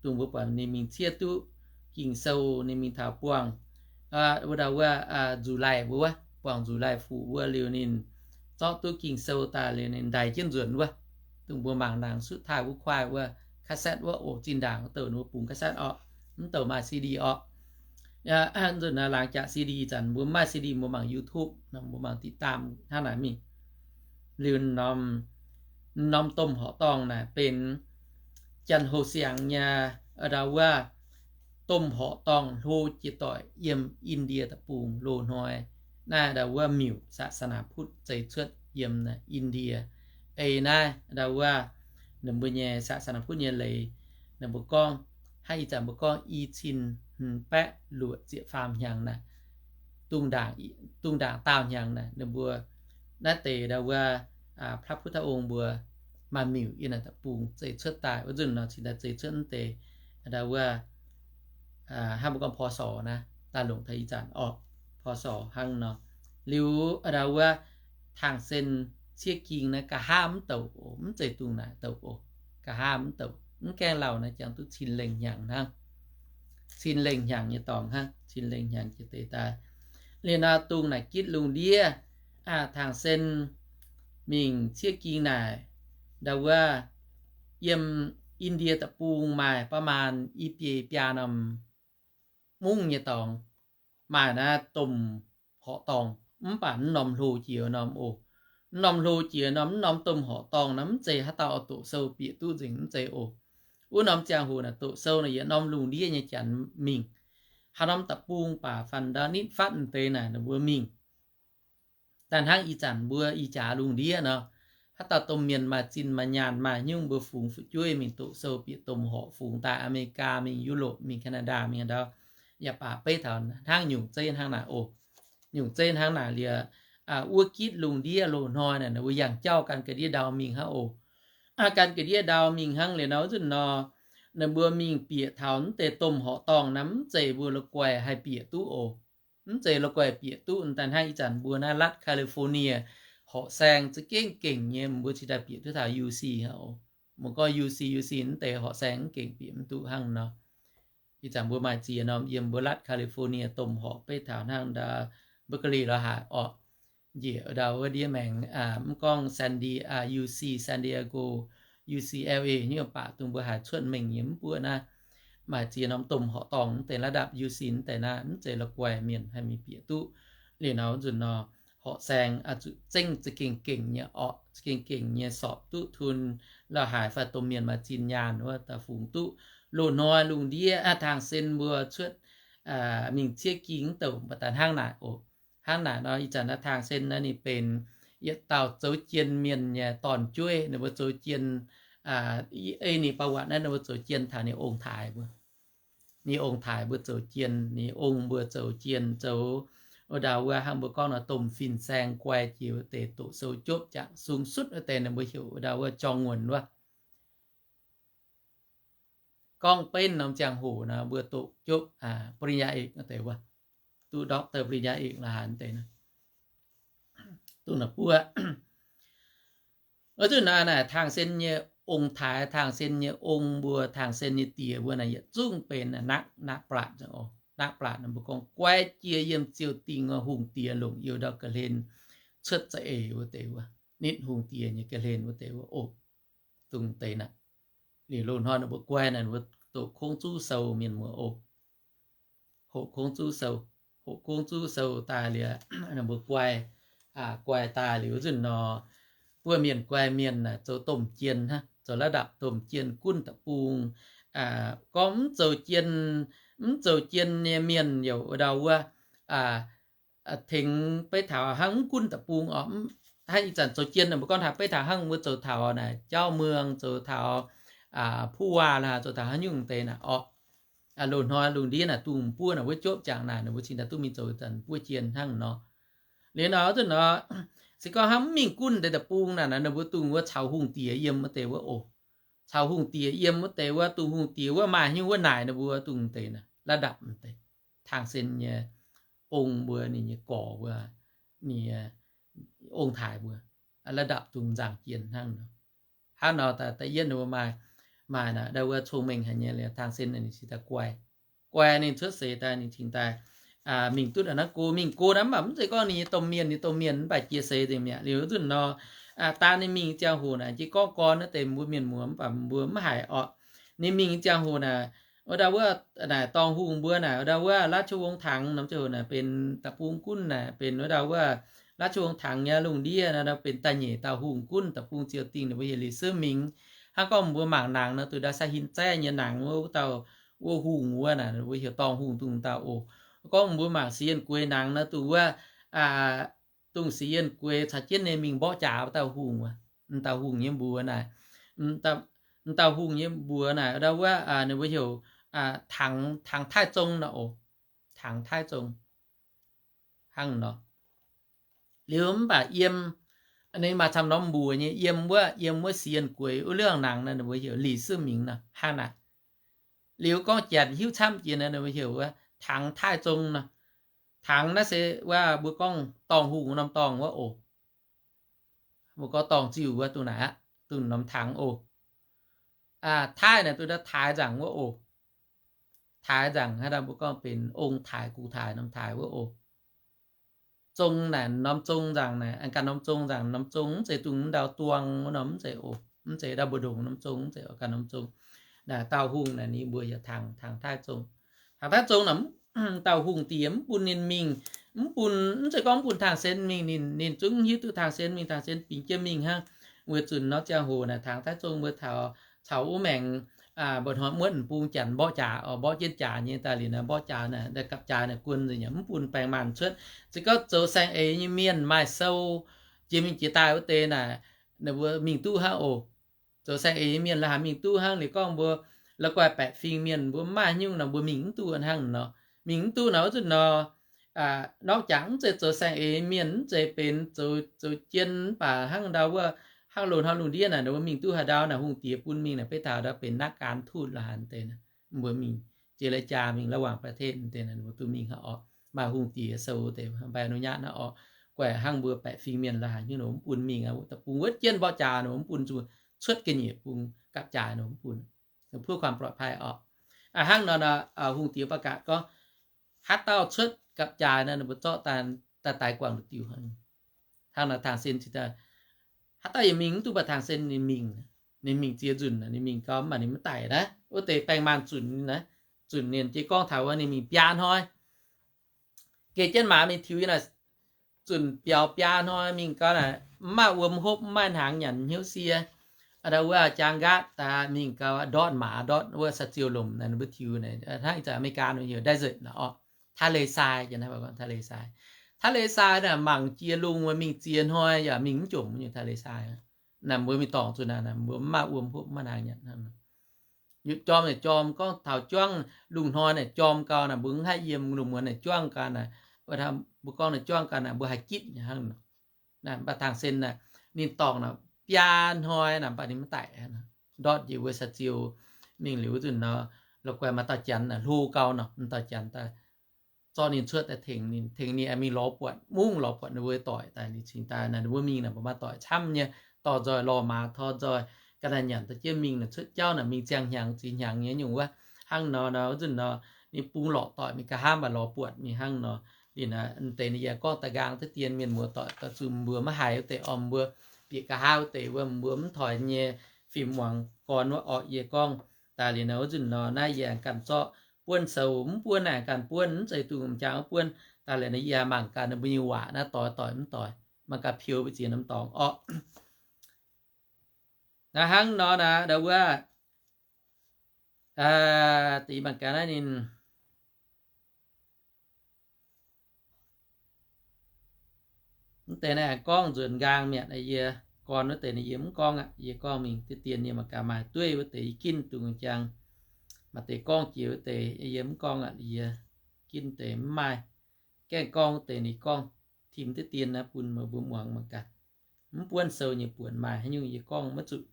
dongh mbuo buatc ninh mingh ciev duqv Ging-Sou, ninh mingh taux buangh wuov ndau wuov Nzuqc Laih mbuo wuov, buangh Nzuqc Laih Fuqv wuov liuz ninh zorqv duqv Ging-Sou daaih liuz ninh ndaix jienv nzuonx wuov. Dongh mbuo mangc naaic sutv taaih wuov kuaaiv wuov cassette wuov oc, zinh ndaangc wuov douc ninh mbuo bungx cassette orqc, mv douc maaih CD orqc. Nzunc naaiv laangz jaax CD zanc mbuo mv maaih CD, mbuo mangc YouTube, mbuo mangc ติดตาม hnangv naaic mingh. Liuz norm, norm domh horqc dorngh naaic benx Janx-Houx Siangx nyei ndau wuov domh horqc dorngh hlo jiex doic yiem Indie Deic-Bung loz-hnoi. Naaiv ndau wuov miuc ศาสนาพุทธ zeix cuotv yiem Indie. Ei naaiv ndau wuov ninh mbuo nyei ศาสนาพุทธ nyei leiz, ninh mbuo gorngv, hnangv ih zanc mbuo gorngv i cin hmz baeqv luoqc ziepc faam hnyangx naaic, dungh ndaangc daauh hnyangx naaic, ninh mbuo naaiv deix ndau wuov พระพุทธองค์ mbuo maaih miuc yiem naaic deic-bung zeix cuotv daaih. Wuov nzunc nor cingx daaih zeix cuotv naaiv deix ndau wuov hnangv mbuo gorngv พ.ศ. naaiv daaih longc taux ih zanc orqc, พ.ศ. hnangv nor. Liuz ndau wuov Tangh Sen ciev ging naaiv nqa'haav mv douc oc, mv zeiz dungh naaic douc oc. Nqa'haav mv douc, mv gaengh lauh naaiv jangx duqv cin lengh hnyangx hnangv. Cin lengh hnyangx nyei dorngx hnangv, cin lengh hnyangx jiex deix daaih. Liuz nor dungh naaic gitv lungh ndiev Tangh Sen mingh ciev ging naaic ndau wuov yiem Indie deic-bung maaih ประมาณ i biei biaa norm mungv nyei dorngx maaih naaiv domh horqc dorngh, mv baac mv norm hlo jiex norm oc. Mv norm hlo jiex norm, mv norm domh horqc dorngh naaiv mv zeiz haaix dauh oix doqc sou bieqc duqv nzengc, mv zeiz oc. Wuov norm ziangh hoc naaic doqc sou naaic yietc norm lungh ndiev nyei janx mingh. Haaix norm deic-bung baac fanh ndau nitv fatv deix naaic ninh mbuo mingh. Daaih hnangv ih zanc mbuo ih jaax lungh ndiev nor, haaix dauh domh mienh maaih zinh maaih nyaanh maaih nyungc mbuo fungx fu'jueiv mingh doqc sou bieqc domh horqc fungx daaih Aa^me^li^gaa mingh, Yu^lopc mingh, Kaa^naa^ndaa mingh ndau, yaac baac beiv taux hnangv nyungc zeiv hnangv naaic oc. Nyungc zeiv hnangv naaic liuz, wuov gitv lungh ndiev loz-hnoi naaic ninh mbuo yangh jauv gan ga'ndiev ndau mingh hnangv oc. Gan ga'ndiev ndau mingh hnangv liuz nor, wuov nzunc nor, ninh mbuo mingh bieqc taux mv deix domh horqc dorngh naaic mv zeiz mbuo la'guaih haih bieqc duqv oc. Mv zeiz la'guaih bieqc duqv. Daaih hnangv ih zanc mbuo naaiv รัฐแคลิฟอร์เนีย horqc saeng za'gengh gengh nyei, mbuo cingx daaih bieqc duqv taux UC oc. Mbuo gorngv UC, UC mv deix horqc saeng mv gengh bieqc mv duqv hnangv nor. Ih zanc mbuo maaih ziex norm yiem mbuo รัฐแคลิฟอร์เนีย domh horqc beiv taux hnangv ndau Berkeley lorz haaix orqc, njiec ndau wuov ndiev maengx, mv gorngv San Di, UC San Diego, UCLA nyungc baac dongh mbuo haiz cuotv mengh nyei mv buoqv naaiv, maaih ziex norm domh horqc dorngh mv deix ระดับ UC mv deix naaiv mv zeiz la'guaih mienh haih mingh bieqc duqv. Liuz nor wuov nzunc nor, horqc saeng zuqc zengv za'gengh gengh nyei orqc, za'gengh gengh nyei สอบ duqv tun lorz haaix fai domh mienh maaih zinh nyaanh wuov daaih fungx duqv. Loz-hnoi lungh ndiev ทางเส้น mbuo cuotv mingh ciev ging mv douc mv baac daaih hnangv naaic oc. Hnangv naaic nor ih zanc naaiv ทางเส้น naaiv ninh benx yietc dauh zoux jien mienh nyei dorn-jueiv, ninh mbuo zoux jien, ei ninh ประวัติ naaiv ninh mbuo zoux jien taux ninh ong-taaix mbuo. Ninh ong-taaix mbuo zoux jien, ninh ong mbuo zoux jien, zoux wuov ndau wuov hnangv mbuo gorngv nor domh fin-saeng guai jiex wuov deix doqc sou jopv jangc sung sutv wuov deix ninh mbuo heuc wuov ndau wuov จองเงิน wuov. Gorngv benv norm ziangh hoc nor mbuo doqc jopv ปริญญาเอก wuov deix wuov, duqv doctor ปริญญาเอก lorz haaix deix, duqv naaiv buov. Wuov nzunc naaiv naaic ทางเส้น nyei ong-taaix, ทางเส้น nyei ong mbuo, ทางเส้น nyei diex mbuo naaic yietc zungv benx naqv, naqv-blatc, naqv blatc mbuo gorngv guai jiex yiem ziou dingh hungh diex longc youh ndau ga'hlen cuotv za'eix wuov deix wuov, nitv hungh diex nyei ga'hlen wuov deix wuov oc. Dongh deix naaic, liuz loz-hnoi ninh mbuo guai naaic mbuo doqc kongv zuv sou mienh muoz oc. Hoqc kongv zuv sou, hoqc kongv zuv sou daaih liuz, ninh mbuo guai, guai daaih liuz wuov nzunc nor, buov mienh guai mienh naaic zoux domh jien hnangv, zoux ระดับ domh jien gunv deic-bung. Gorngv mv zoux jien, mv zoux jien nyei mienh yaac wuov ndau wuov tengx beiv taux hnangv mv gunv deic-bung oc. Hnangv ih zanc zoux jien mbuo gorngv taux beiv taux hnangv mbuo zoux taux naaic jauv muong, zoux taux ผู้ว่า lorz haaix, zoux taux haaix nyungc deix naaic orqc. Loz-hnoi lungh ndiev naaic dungh buov naaic wuov jopv jangc naaic ninh mbuo cingx daaih duqv mingh zoux zanc buov jien hnangv nor. Liuz nor wuov nzunc nor, se gorngv hnangv mv mingh gunv deix deic-bung naaic, ninh mbuo dungh wuov caux hungh diex yiem wuov deix wuov oc. Caux hungh diex yiem wuov deix wuov, dungh hungh diex wuov maaih haaix nyungc wuov naaic ninh mbuo dungh deix naaic ระดับ mv deix, ทางเส้น nyei ong mbuo, ninh nyei gorx mbuo, ninh nyei ong-taaix mbuo, ระดับ dungh nzangc jien hnangv nor. Hnangv nor da'yietv ninh mbuo maaih, maaih naaic ndau wuov cong-mengh haic nyei liuz ทางเส้น ninh cingx daaih guai. Guai ninh cuotv seix daaih ninh cingx daaih mingh duqv naaiv go, mingh go naaiv mv baac mv zeiz gorngv ninh nyei domh mienh, ninh domh mienh mv baac jiex seix nzengc mi'aqv. Liuz wuov nzunc nor, daan ninh mingh ziangh hoc naaic, jiex gorngv gorn naaiv deix mbuo mienh muoz mv baac mbuo mv haiz orqc. Ninh mingh ziangh hoc naaic, wuov ndau wuov naaic dorngh hungh mbuo naaic, wuov ndau wuov ราชวงศ์ถัง norm ziangh hoc naaic benx da'bung gunv naaic, benx wuov ndau wuov ราชวงศ์ถัง nyei lungh ndiev naaic benx da'nyeic dauh hungh gunv da'bung ziou dingh, ninh mbuo heuc 李世民. Hnangv gorngv mbuo mangc nangx nor, duqv ndau สาหินแจ้ nyei nangx wuov, wuov dauh, wuov hungh wuov naaic mbuo heuc dorngh hungh dungh dauh oc. Gorngv mbuo mangc ศรีอริยะเกษตร nangx nor, duqv wuov, dongh ศรีอริยะเกษตร caux jienv ninh mingh mborqv jaax wuov dauh hungh wuov, m'dauh hungh nyei mbuox naaic, m'dauh hungh nyei mbuox naaic ndau wuov ninh mbuo heuc 唐, 唐太宗 nor oc. 唐太宗 hnangv nor. Liuz mv baac yiem, ninh maaih camv norm mbuox nyei, yiem wuov, yiem wuov ศรีอริยะเกษตร wuov liangx nangx naaic ninh mbuo heuc 李世民 nor hnangv naaic. Liuz gorngv janx hiuv camv jiex naaic ninh mbuo heuc wuov 唐太宗 nor. 唐 naaiv se wuov mbuo gorngv dorngh hungh norm dorngh wuov oc. Mbuo gorngv dorngh ziuh wuov dongh naaic aqv, dongh norm 唐 oc. 太 naaic duqv ndau taaix nzaangc wuov oc. Taaix nzaangc hnangv naaic mbuo gorngv benx ong-taaix, gu-taaix, norm taaix wuov oc. 宗 naaic norm 宗 nzaangc naaic, ganh norm 宗 nzaangc, norm 宗 mv zeiz dongh m'dauh duang wuov norm, mv zeiz oc. Mv zeiz ndau mbu'ndongx norm 宗, mv zeiz ganh norm 宗. Naaic dauh hungh naaic ninh mbuo yaac tangx, tangx Taiv Zong. Tangx Taiv Zong naaic, dauh hungh diex mv bun ninh mingh, mv bun, mv zeiz gorngv mv bun Tangh Sen mingh, ninh, ninh zungv hiuv duqv Tangh Sen mingh, Tangh Sen bingx jienv mingh hnangv. Weic zuqc nor ziangh hoc naaic tangx Taiv Zong mbuo caux, caux wuov maengx, mba'hnoi muotv bung janx mborqv jaax, mborqv jienv jaax nyei daaih liuz naaic, mborqv jaax naaic, gapv jaax naaic guon nzengc, mv bun baeng maanh cuotv. Se gorngv zoux saeng-eix nyei mienh maaih sou jiex mingh jiex daaih wuov deix naaic, ninh mbuo mingh duqv hnangv oc. Zoux saeng-eix nyei mienh la'haaix mingh duqv hnangv. Liuz gorngv mbuo la'guaih baeqc fingx mienh mbuo mv maaih nyungc nor, mbuo mingh mv duqv hnangv nor. Mingh mv duqv nor, wuov zanc nor, norm jangx mv zeiz zoux saeng-eix mienh, mv zeiz benx zoux, zoux jien mv baac hnangv ndau wuov, hnangv loz-hnoi lungh ndiev naaic, ninh mbuo mingh duqv haaix ndau naaic, hungh diex bun mingh naaic, beiv taux ndau benx นักการทูต la'haaix deix naaic, mbuo mingh เจรจา mingh ระหว่างประเทศ deix naaic, ninh mbuo duqv mingh hnangv orqc. Maaih hungh diex sou deix mbaih อนุญาต hnangv orqc. Guaih hnangv mbuo baeqc fingx mienh la'haaix nyungc nor mv bun mingh, da'bung wuov jienv mborqv jaax nor mv bun, zuqc cuotv ga'nyiec bung gapv jaax nor mv bun. Pu kuanx ปลอดภัย orqc. Hnangv nor, hungh diex ประกาศ gorngv, haaix dauh cuotv gapv jaax nor, ninh mbuo zorqv daaih daix guangc diuh. Hnangv nor Tangh Sen ziouc daaih, haaix dauh yaac mingh mv duqv, mv baac Tangh Sen ninh mingh. Ninh mingh ziex nzunc, ninh mingh gau mv baac ninh mv daic naaiv. Wuov deix baeng maanh zunc naaiv, zunc ninh jiez gorngv taux wuov ninh mingh biaa hnoi. Geh jienv maaz mingh tiux yiem naaic, zunc biaux biaa hnoi mingh gau naaic, mv maaih wuom hopv, mv maaih hnaangx nyanc hnyouv sie. Aa, ndau wuov jang nqaatv daaih mingh gau, ndortv maaz, ndortv wuov saa-ziou lomc naaic, ninh mbuo tiux naaic, hnangv ih zanc Aa^me^li^gaa ninh heuc desert naaic orqc, ทะเลทราย jiex naaiv, ทะเลทราย. ทะเลทราย naaic mangc jiex lungh, mingh ziex hnoi yaac mingh mv jomc nyei ทะเลทราย. Naaic mbuo mingh dorngc zuqc naaic, mbuo mv maaih wuom hopv, mv maaih hnaangx nyanc. Jorm naaic jorm gorngv taux juangv lungh hnoi naaic jorm gau naaic, mbuo mv haih yiem lungh muonz naaic juangv gau naaic. Mbuo gorngv naaic juangv gau naaic, mbuo haih gitv nyei hnangv. Mv baac Tangh Sen naaic, ninh dorngc naaic biaa hnoi naaic, mv baac ninh mv daic. Ndortv njiec wuov saa-ziou mingh liuz wuov nzunc nor, la'guaih maaih dauh janx naaic hlo gau nor, dauh janx daaih zorqv ninh cuotv daaih tengx ninh, tengx ninh aengx mingh lorz buatc mungv, lorz buatc ninh mbuo doic daaih, ninh cingx daaih naaic, ninh mbuo mingh naaic mbuo maaih doic camv nyei, dorh nzoih lorh maaz, dorh nzoih ga'naaiv nyanc daaih jienv mingh naaic, cuotv jauv naaic mingh ziangh hnyangx ziex hnyangx nyei nyungc wuov. Hnangv nor, nor wuov nzunc nor, ninh bungx lorqc doic mingh nqa'haav, mv baac lorz buatc mingh hnangv nor. Ninh deix naaic yie gorngv da'nqaang deix dien mienh muoz-doic gauh zuqc mbuo maiv haiz wuov deix orm, mbuo bieqc nqa'haav wuov deix wuov, mbuo mv toix nyei fim muangx gorn wuov orqc. Yie gorngv daaih liuz nor, wuov nzunc nor naaiv yie aengx ganh zorqv buonv sou, mv buonv naaic ganh buonv, mv zeiz dungx m'jangc buonv. Daaih liuz nor yie mangc gaax ninh mbuo nyei waac naaiv doix doic mv doix, mangc gaax piou mbu'ziex norm dorngx orqc. Naaiv hnangv nor naaic, ndau wuov, deix mangc gaax naaiv ninh mv deix naaiv gorngv nzuonx nqaang mi'aqv. Yie gorn wuov deix naaiv yie mv gorngv aqv. Yie gorngv mingh deix dien yie mangc gaax maaih dueiv wuov deix yie ginv dungx jang. Maaih deix gorngv jiex wuov deix yie mv gorngv aqv. Yie ginv deix mv maaih, gaengh gorngv wuov deix ninh gorngv tim deix dien naaiv bun meih mbuo muangx mangc gaax. Mv buonv sou nyei buonc maaih haaix nyungc yie gorngv maiv zuqc.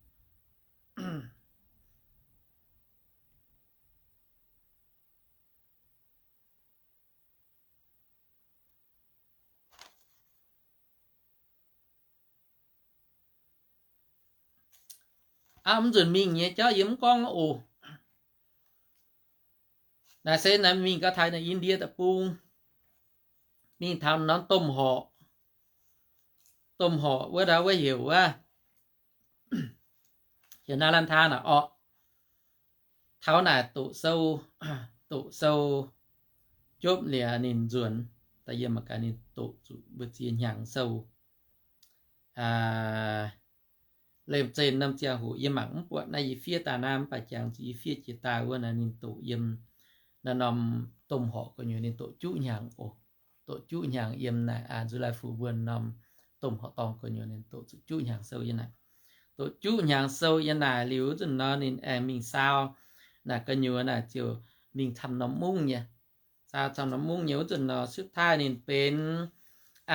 Aa, mv nzunc mingh nyei jauv yie mv gorngv oc. Naaiv se naaiv mingh gau taux naaiv India deic-bung, mingh taux norm domh horqc, domh horqc wuov ndau wuov heuc wuov, heuc Naalanda naaic orqc. Taux naaic doqc sou, doqc sou jopv liuz ninh nzuonx daaih, yie mangc gaax ninh doqc zuqc mbu'ziex hnyangx sou. Leih zeih norm ziangh hoc yie mangc mv buatc naaiv yie fiev daaih naaiv, mv baac jangx zuqc yie fiev jiex daaih wuov naaiv ninh doqc yiem naaiv norm domh horqc gu'nyuoz ninh doqc juqv hnyangx oc. Doqc juqv hnyangx yiem naaic, aa, Nzulai Fu Wuonh norm domh horqc dorngh gu'nyuoz ninh doqc zuqc juqv hnyangx sou yiem naaic. Doqc juqv hnyangx sou yiem naaic liuz wuov nzunc nor ninh aengx mingh saau naaic gu'nyuoz naaic ziouc mingh camv norm mungv nyei. Saau camv norm mungv nyei wuov nzunc nor สุดท้าย ninh benx,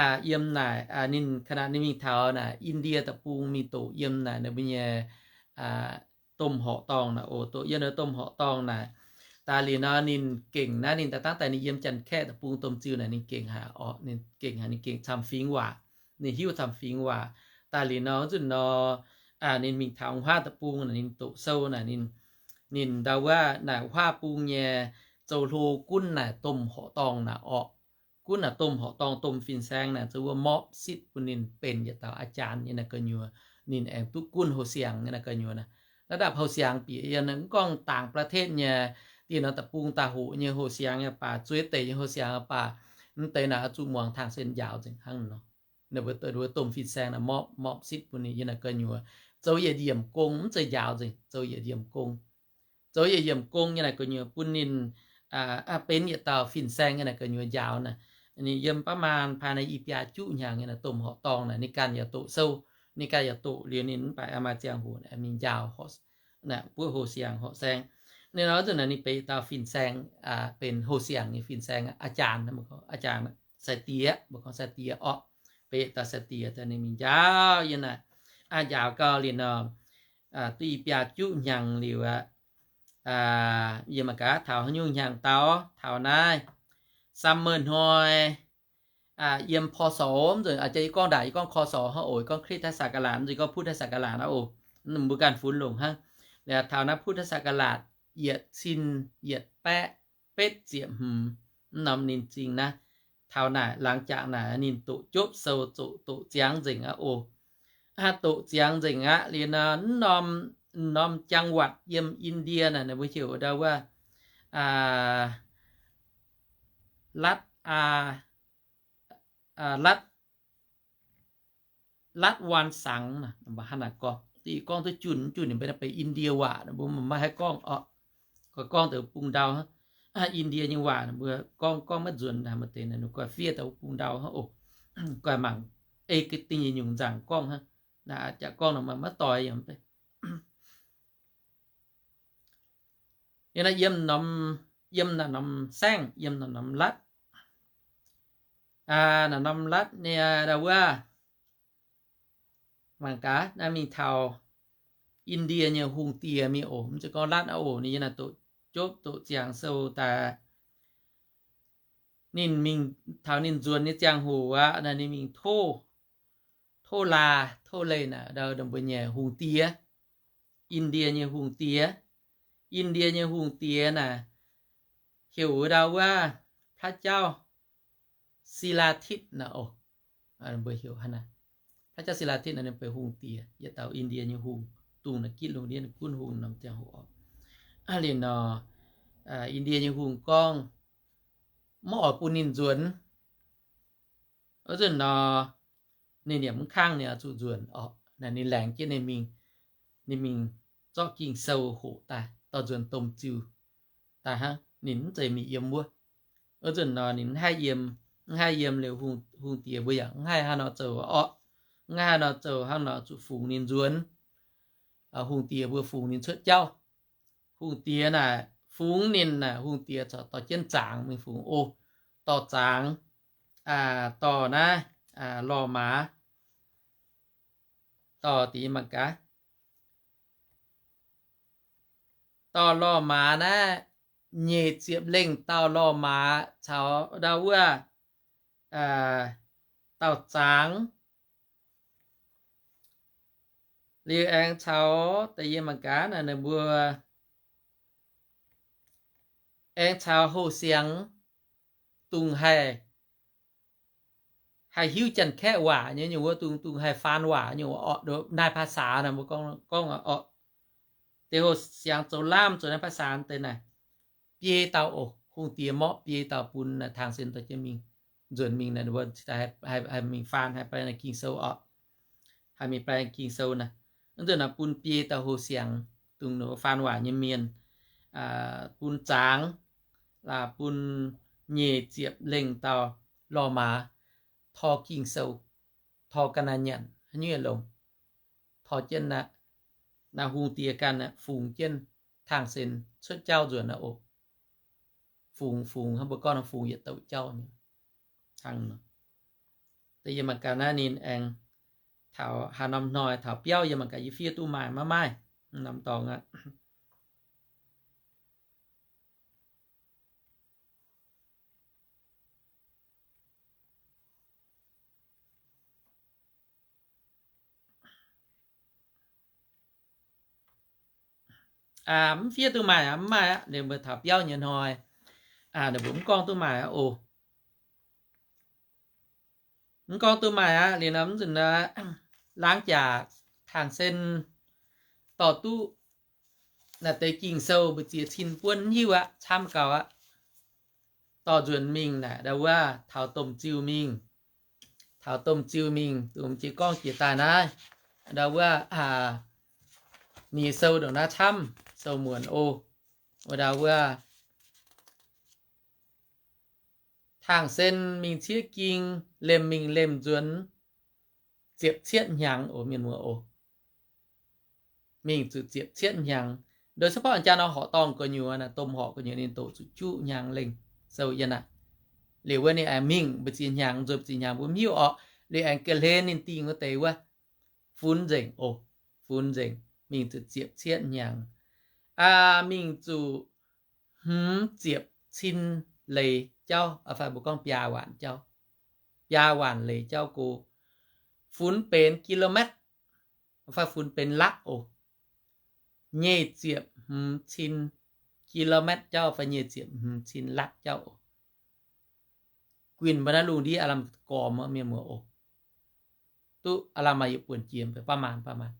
aa, yiem naaic, aa, ninh ขณะ ninh mingh taux naaic India deic-bung mingh doqc yiem naaic ninh mbuo nyei, aa, domh horqc dorngh naaic oc, doqc yiem naaiv domh horqc dorngh naaic. Daaih liuz nor ninh gengh naaiv ninh daaih dangv daaih ninh yiem Janx-Kaeqv deic-bung domh ziuh naaic ninh gengh haic orqc, ninh gengh haic, ninh gengh camv fingx waac, ninh hiuv camv fingx waac. Daaih liuz nor wuov nzunc nor, aa, ninh mingh taux Huaav deic-bung naaic ninh doqc sou naaic ninh, ninh ndau wuov naaic Huaav bung nyei zoux hlo gunv naaic domh horqc dorngh naaic orqc. Gunv naaic domh horqc dorngh, domh fin-saeng naaic zoux wuov mopv sitv bun ninh benx yietc dauh อาจารย์ nyei naaic gu'nyuoz, ninh aengx duqv gunv houh siangx nyei naaic gu'nyuoz naaic. ระดับ houh siangx bieqc yiem, mv gorngv ต่างประเทศ nyei, dih nor da'bung da'hoqc nyei houh siangx yaac baac, zueiz deic nyei houh siangx yaac baac, mv deix naaic oix zuqc muangx tang sen njaaux nzengc hnangv nor. Ninh mbuo domh fin-saeng naaic mopv, mopv sipv bun ninh yiem naaic gu'nyuoz zoux yietc yiemc gong, mv zeiz njaaux nzengc, zoux yietc yiemc gong. Zoux yietc yiemc gong yiem naaic gu'nyuoz bun ninh benx yietc dauh fin-saeng yiem naaic gu'nyuoz njaaux naaic. Ninh yiem ประมาณ ภายใน i biaa juqv hnyangx yiem naaic domh horqc dorngh naaic ninh ganh yaac doqc sou, ninh ganh yaac doqc liuz ninh mv baac maaih ziangh hoc mingh njaaux buov houh siangx horqc saeng. Ninh nor zuqc naaic ninh benx yietc dauh fin-saeng, benx houh siangx nyei fin-saeng, อาจารย์, อาจารย์ sai-diex, mbuo gorngv sai-diex orqc, benx yietc dauh sai-diex daaih ninh mingh njaaux yiem naaic. Njaaux gau liuz nor, duqv i biaa juqv hnyangx liuz aqv, yiem mangc gaax taux haaix nyungc hnyangx dau, taux naaiv ซัมเมอร์ hnoi, yiem พ.ศ. Mv nzunc jaax yie gorngv ndaangc, yie gorngv ค.ศ. hnangv oc, yie gorngv คริสตศักราช, mv nzunc gorngv พุทธศักราช aqv oc. Mbuo ganh funx longc hnangv. Taux naaiv พุทธศักราช yietc cin yietc baeqv betv ziepc hmz, mv norm ninh zingh naaiv, taux naaic หลังจาก naaic ninh doqc jopv sou, zoqc doqc ziangx nzengc aqv oc. Doqc ziangx nzengc aqv liuz nor, mv norm, norm จังหวัด yiem India naaic, ninh mbuo heuc ndau wuov รัฐ, รัฐ, รัฐ Waan Sangx, hnangv naaic gorngv, gorngv duqv junh, junh ninh mbuo benx India waac, mbuo maiv haih gorngv orqc. Gorngv deix bung ndau, India nyei waac mbuo gorngv, gorngv maiv nzuonx, maaih deix ninh guai fiev daaih bung ndau hnangv oc. Guai mangc ei dingh nyei nyungc nzangc gorngv hnangv. Naaiv jaax gorngv nor maiv doix yaac mv bei. Yiem naaiv, yiem norm saengv, yiem norm รัฐ, norm รัฐ nyei ndau wuov, mangc gaax naaiv mingh taux India nyei hungh diex mingh oc, mv zeiz gorngv รัฐ aqv oc. Ninh yiem naaic doqc jopv doqc ziangx sou daaih, ninh mingh taux ninh nzuonx nyei ziangh hoc aqv, naaiv ninh mingh tov, tov laa, tov leih naaic ndau, ndau mbuo nyei hungh diex, India nyei hungh diex. India nyei hungh diex naaic heuc ndau wuov พระเจ้าศิลาทิตย์ naaic oc. Mbuo heuc hnangv naaic, พระเจ้าศิลาทิตย์ naaic ninh benx hungh diex, yietc dauh India nyei hungh, dungh naaic gitv lungh ndiev gunv hungh norm ziangh hoc oc. Liuz nor, India nyei hungh gorngv maiv oix bun ninh nzuonx. Wuov zanc nor, ninh yaac mv kangv ninh oix zuqc nzuonx orqc. Naaic ninh laengz jienv ninh mingh, ninh mingh zorqv Ging-Sou hoqc daaih, dorh nzuonx domh ziuh daaih hnangv. Ninh mv zeiz mingh yiem wuov. Wuov zanc nor ninh mv haih yiem, mv haih yiem liuz hungh diex mbuo yaac mv haih hnangv nor zoux orqc. Mv haih hnangv nor zoux, hnangv nor zuqc fungx ninh nzuonx. Hungh diex mbuo fungx ninh cuotv jauv. Hungh diex naaic fungx ninh naaic, hungh diex corc dorh jienv zangx mingh fungx oc. Dorh zangx, dorh naaiv, lorh maaz, dorh deix mangc gaax, dorh lorh maaz naaiv, nyic ziepc lengh dauh lorh maaz caux ndau wuov dauh zangx. Liuz aengx caux da'yietv yiem mangc gaax naaic ninh mbuo aengx caux houh siangx dungx haih, haih hiuv Janx-Kaeqv waac nyei nyungc wuov, dungx, dungx haih faan waac nyungc wuov orqc, naaiv ภาษา naaic mbuo gorngv, gorngv orqc. Deix houh siangx zoux lamh zoux naaiv ภาษา deix naaic biei dauh oc. Hungh diex morqv biei dauh bun naaic tang sen dorh jienv mingh, nzuonx mingh naaic, mbuo haih mingh faan, haih bai naaic Ging-Sou orqc. Haih mingh bai Ging-Sou naaic. Wuov zanc naaic bun biei dauh houh siangx, dongh faan waac nyei mienh, bun zangx, bun nyic ziepc lengh dauh lorh maaz tor Ging-Sou, tor ga'naaiv nyanc haaix nyungc longx, tor jienv naaic, naaiv hungh diex ganh fungx jienv tang sen cuotv jauv nzuonx naaic oc. Fungx, fungx hnangv mbuo gorngv fungx yietc douc jauv nyei. Hnangv nor, da'yietv mangc gaax naaiv ninh aengx taux haaix norm hnoi taux biauv yiem mangc gaax yie fiev duqv maaih maiv maaih. Norm dorngx aqv. Mv fiev duqv maaih aqv, mv maaih aqv, ninh mbuo taux biauv nyei hnoi, ninh mbuo mv gorngv duqv maaih aqv oc. Mv gorngv duqv maaih aqv. Liuz nor mv nzunc, laangz jaax tang sen dorh duqv naaiv deix Ging-Sou mbu'ziex cin buonv hiuv aqv, camv gauh aqv. Dorh nzuonx mingh naaic ndau wuov taux domh ziuh mingh, taux domh ziuh mingh, domh ziuh gorngv jiex daaih naaiv, ndau wuov, ninh sou ndongc naaiv camv, sou muonc oc. Wuov ndau wuov, tang sen mingh ciev ging, lemh mingh lemh nzuonx, ziepc cietv hnyangx oc, mienh muoz oc. Mingh zuqc ziepc cietv hnyangx. Ndoh se borqv jaa nor horqc dorngh gu'nyuoz, domh horqc gu'nyuoz ninh doqc zuqc juqv hnyangx lengh sou yienh aqv. Liuz wuov ninh aengx mingh mbu'ziex hnyangx, nzuonx mbu'ziex hnyangx mbuo mv hiuv orqc. Liuz aengx ga'hlen ninh dingh wuov deix wuov, funx nzengc oc, funx nzengc, mingh zuqc ziepc cietv hnyangx. Aa, mingh zuqc hmz ziepc cin leiz jauv, fai mbuo gorngv biaa waanc jauv, biaa waanc leiz jauv go, funx benx kilomeetv fai funx benx lakv oc. Nyic ziepc hmz cin kilomeetv jauv fai nyic ziepc hmz cin lakv jauv oc. Guinh mbuo naaiv lungh ndiev aav lamh gormx mienh muoz oc. Duqv aav lamh maaih yietc buonc jiex, baav maanc, baav maanc.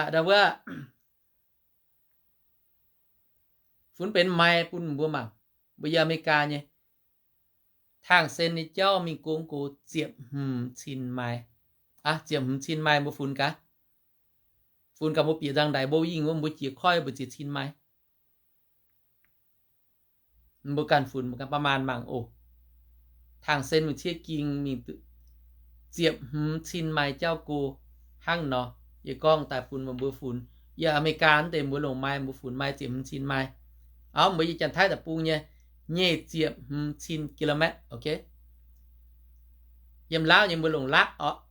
Ndau wuov, funx benx mile bun mbuo mangc. Mbuo yiem Aa^me^li^gaa nyei, tang sen nyei jauv mingh gong gox ziepc hmz cin mile. Aa, ziepc hmz cin mile mbuo funx gaax. Funx gaax mbuo bieqc nzangv-ndaix mbou yingh wuov mbuo jiex koiv mbu'ziex cin mile. Mbuo ganh funx, mbuo ganh baav maanc mangc oc. Tang sen mingh ciev ging mingh ziepc hmz cin mile jauv go hnangv nor. Yie gorngv daaih bun meih mbuo funx. Yiem Aa^me^li^gaa wuov deix mbuo longc mile, mbuo funx mile ziepc hmz cin mile. Auv, mbuo yiem Janx-Taiv deic-bung nyei, nyic ziepc hmz cin kilomeetv, ok. Yiem Laauv nyei mbuo longc lakv orqc.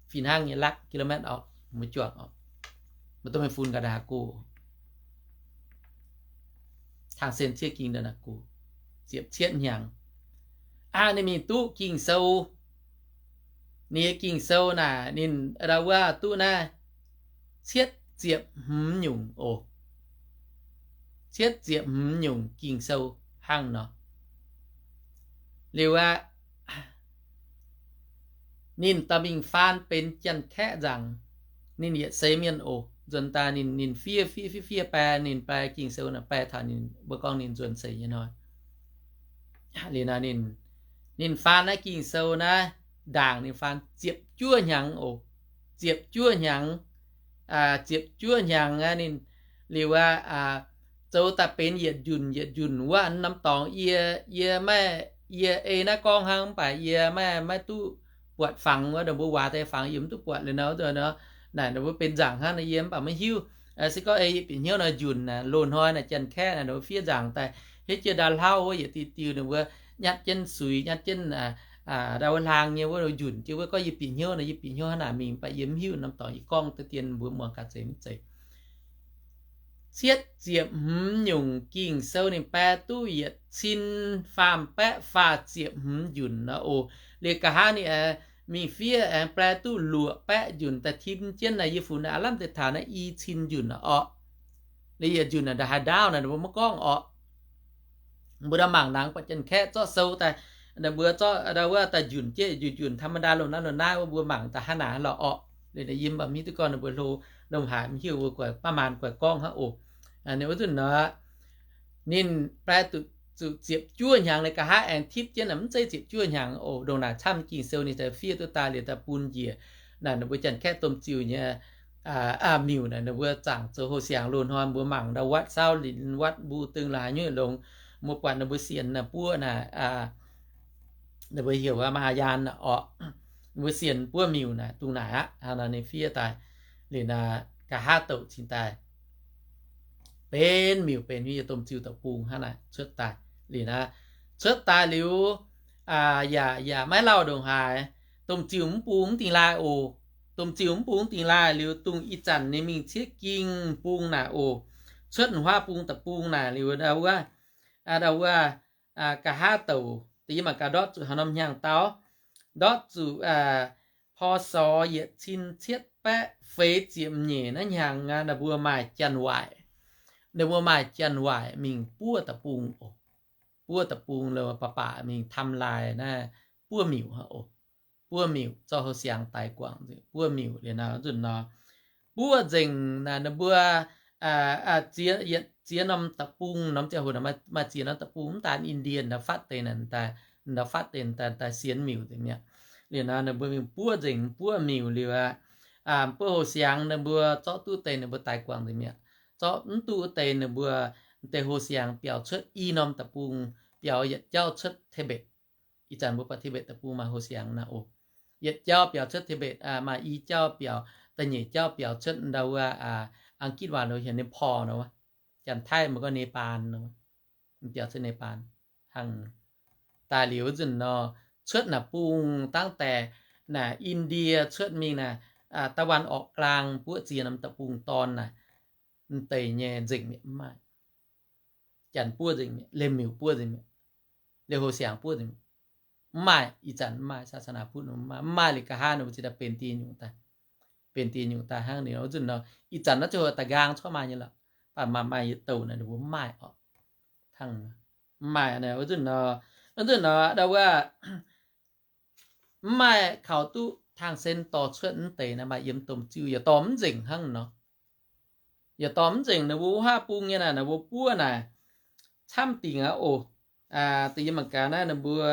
Fih hnangv nyei lakv kilomeetv orqc, mbuo juangc orqc. Mbuo duqv mingh funx ga'naaiv go. Tang sen ciev ging ndau naaic go, ziepc cietv hnyangx. Aa, ninh mingh duqv Ging-Sou. Ninh nyei Ging-Sou naaic ninh ndau wuov duqv naaiv cietv ziepc hmz nyungc oc. Cietv ziepc hmz nyungc Ging-Sou hnangv nor. Liuz aqv, ninh dorh mingh faan benx Janx-Kaeqv nzaangc. Ninh yietc seix mienh oc. Nzuonx daaih ninh, ninh fiev, fiev, fiev, fiev bae, ninh bae Ging-Sou naaic bae taux ninh, mbuo gorngv ninh nzuonx seix nyei hnoi. Liuz naaic ninh, ninh faan naaiv Ging-Sou naaiv ndaangc ninh faan ziepc juov hnyangx oc. Ziepc juov hnyangx, ziepc juov hnyangx aqv ninh. Liuz aqv, zoux daaih benx yietc njunc yietc njunc wuov norm dorngx yie, yie maiv, yie ei naaiv gorngv hnangv mv baac yie maiv, maiv duqv buatc fangx wuov, ninh mbuo waac deix fangx yie mv duqv buatc liuz nor, naaic ninh mbuo benx nzaangc hnangv nor yie mv baac maiv hiuv. Se gorngv ei yie bieqc hnyouv nor njunc naaic, loz-hnoi naaic Janx-Kaeqv naaic ninh mbuo fiev nzaangc daaih hietv jienv ndau hlauv wuov yietc diuh diuh ninh mbuo nyatv jienv suix, nyatv jienv ndau hlaang nyei wuov, njunc jienv wuov. Gorngv yie bieqc hnyouv nor yie bieqc hnyouv hnangv naaic mingh, mv baac yie mv hiuv norm dorngx yie gorngv deix dien mbuo muangx gaax zeiz mv zeiz. Cietv ziepc hmz nyungc Ging-Sou ninh bae duqv yietc cin faam baeqv faah ziepc hmz njunc nor oc. Liuz nqa'haav ninh aengx mingh fiev aengx bae duqv luoqc baeqv njunc daaih tim jienv naaic, yie funx naaiv aav lamh deix taux naaiv i cin njunc orqc. Liuz yietc njunc naaic ndongc haaix ndaauv naaic mbuo maiv gorngv orqc. Mbuo ndau mangc nangx buatc Janx-Kaeqv zorqv sou daaih, ninh mbuo zorqv ndau wuov daaih njunc jienv njunc njunc ธรรมดา loz-naaiv loz-naaiv wuov, mbuo mangc daaih hnangv naaic aqv lorqc orqc. Liuz naaic yie mv baac mv hiuv duqv gorngv ninh mbuo hlo, ndongc haaix mv hiuv, mbuo guaix baav maanc guaix gorngv hnangv oc. Ninh wuov nzunc nor, ninh bae duqv zuqc ziepc juov hnyangx liuz nqa'haav aengx tipv jienv naaic mv zeiz ziepc juov hnyangx oc. Ndongc naaic camv Ging-Sou ninh daaih fiev duqv daaih liuz daaih bun njiec naaic ninh mbuo Janx-Kaeqv domh ziuh nyei miuc naaic, ninh mbuo zaangc zoux houh siangx loz-hnoi mbuo mangc ndau วัดเช้าหลิน วัดบูตึง la'haaix nyungc longx, mbuo buatc ninh mbuo sienx naaic buov naaic, ninh mbuo heuc มหายาน naaic orqc. Ninh mbuo sienx buov miuc naaic dungx naaic aqv. Hnangv nor ninh fiev daaih liuz naaic nqa'haav douc cingx daaih benx miuc benx nyei domh ziuh deic-bung hnangv naaic cuotv daaih. Liuz naaic cuotv daaih liuz, yaac, yaac maiv lauh ndongc haaix. Domh ziuh mv bung mv dingh laaih oc. Domh ziuh mv bung mv dingh laaih liuz, dongh ih zanc ninh mingh ciev ging bung naaic oc. Cuotv wuov bung deic-bung naaic liuz ndau wuov, ndau wuov, nqa'haav douc da'yietv mangc gaax ndortv zuqc haaix norm hnyangx dau. Ndortv zuqc พ.ศ. yietc cin cietv baeqv feix ziepc nyeic naaiv hnyangx aqv, ninh mbuo maaih janx-waaic. Ninh mbuo maaih janx-waaic mingh buov deic-bung oc. Buov deic-bung liuz baac baac mingh ทำลาย naaiv buov miuc oc. Buov miuc, zorqv houh siangx daix guangc nzengc, buov miuc liuz naaic nzunc nor, buov nzengc naaic ninh mbuo ziex, yietc ziex norm deic-bung, norm ziangh hoc maaih ziex norm deic-bung, mv daan Indie ndau fatv deix, ndau fatv deix daaih sienx miuc nzengc mi'aqv. Liuz nor ninh mbuo mingh buov nzengc, buov miuc liuz aqv, buov houh siangx ninh mbuo zorqv duqv deix ninh mbuo daix guangc nzengc mi'aqv. Zorqv mv duqv deix ninh mbuo deix houh siangx biaux cuotv i norm deic-bung, biaux yietc jauv cuotv Tibet. Ih zanc mbuo buatc Tibet deic-bung maaih houh siangx naaic oc. Yietc jauv biaux cuotv Tibet, maaih i jauv biaux, da'nyeic jauv biaux cuotv ndau wuov Ang^gitc waac lo heuc Nepal nor, Janx-Taiv mbuo gorngv Nepaan, biaux cuotv Nepaan hnangv. Daaih liuz wuov nzunc nor, cuotv naaic bung dangv daeqc naaic Indie cuotv mingh naaic, da'wan orqc glaang buov ziex norm deic-bung dorn naaic, m'deix nyei nzengc mi'aqv, mv maaih. Janx buov nzengc mi'aqv, liemh miuc buov nzengc mi'aqv, liemh houh siangx buov nzengc mi'aqv. Mv maaih, ih zanc mv maaih, ศาสนาพุทธ mv maaih, mv maaih liuz nqa'haav ninh mbuo ziouc daaih benx dieh nyungc daaih, benx dieh nyungc daaih hnangv. Liuz wuov nzunc nor, ih zanc naaiv ziouc da'nqaang corc maaih nyei lorqc, mv baac maaih maaih yietc douc naaic ninh mbuo mv maaih orqc. Hnangv mv maaih wuov nzunc nor, wuov nzunc nor ndau wuov mv maaih kaux duqv tang sen dorh cuotv mv deix naaic, maaih yiem domh ziuh yietc dorh mv nzengc hnangv nor. Yietc dorh mv nzengc, ninh mbuo wuov haav bung nyei naaic, ninh mbuo buov naaic camv dingc aqv oc. Da'yietv mangc gaax naaiv ninh mbuo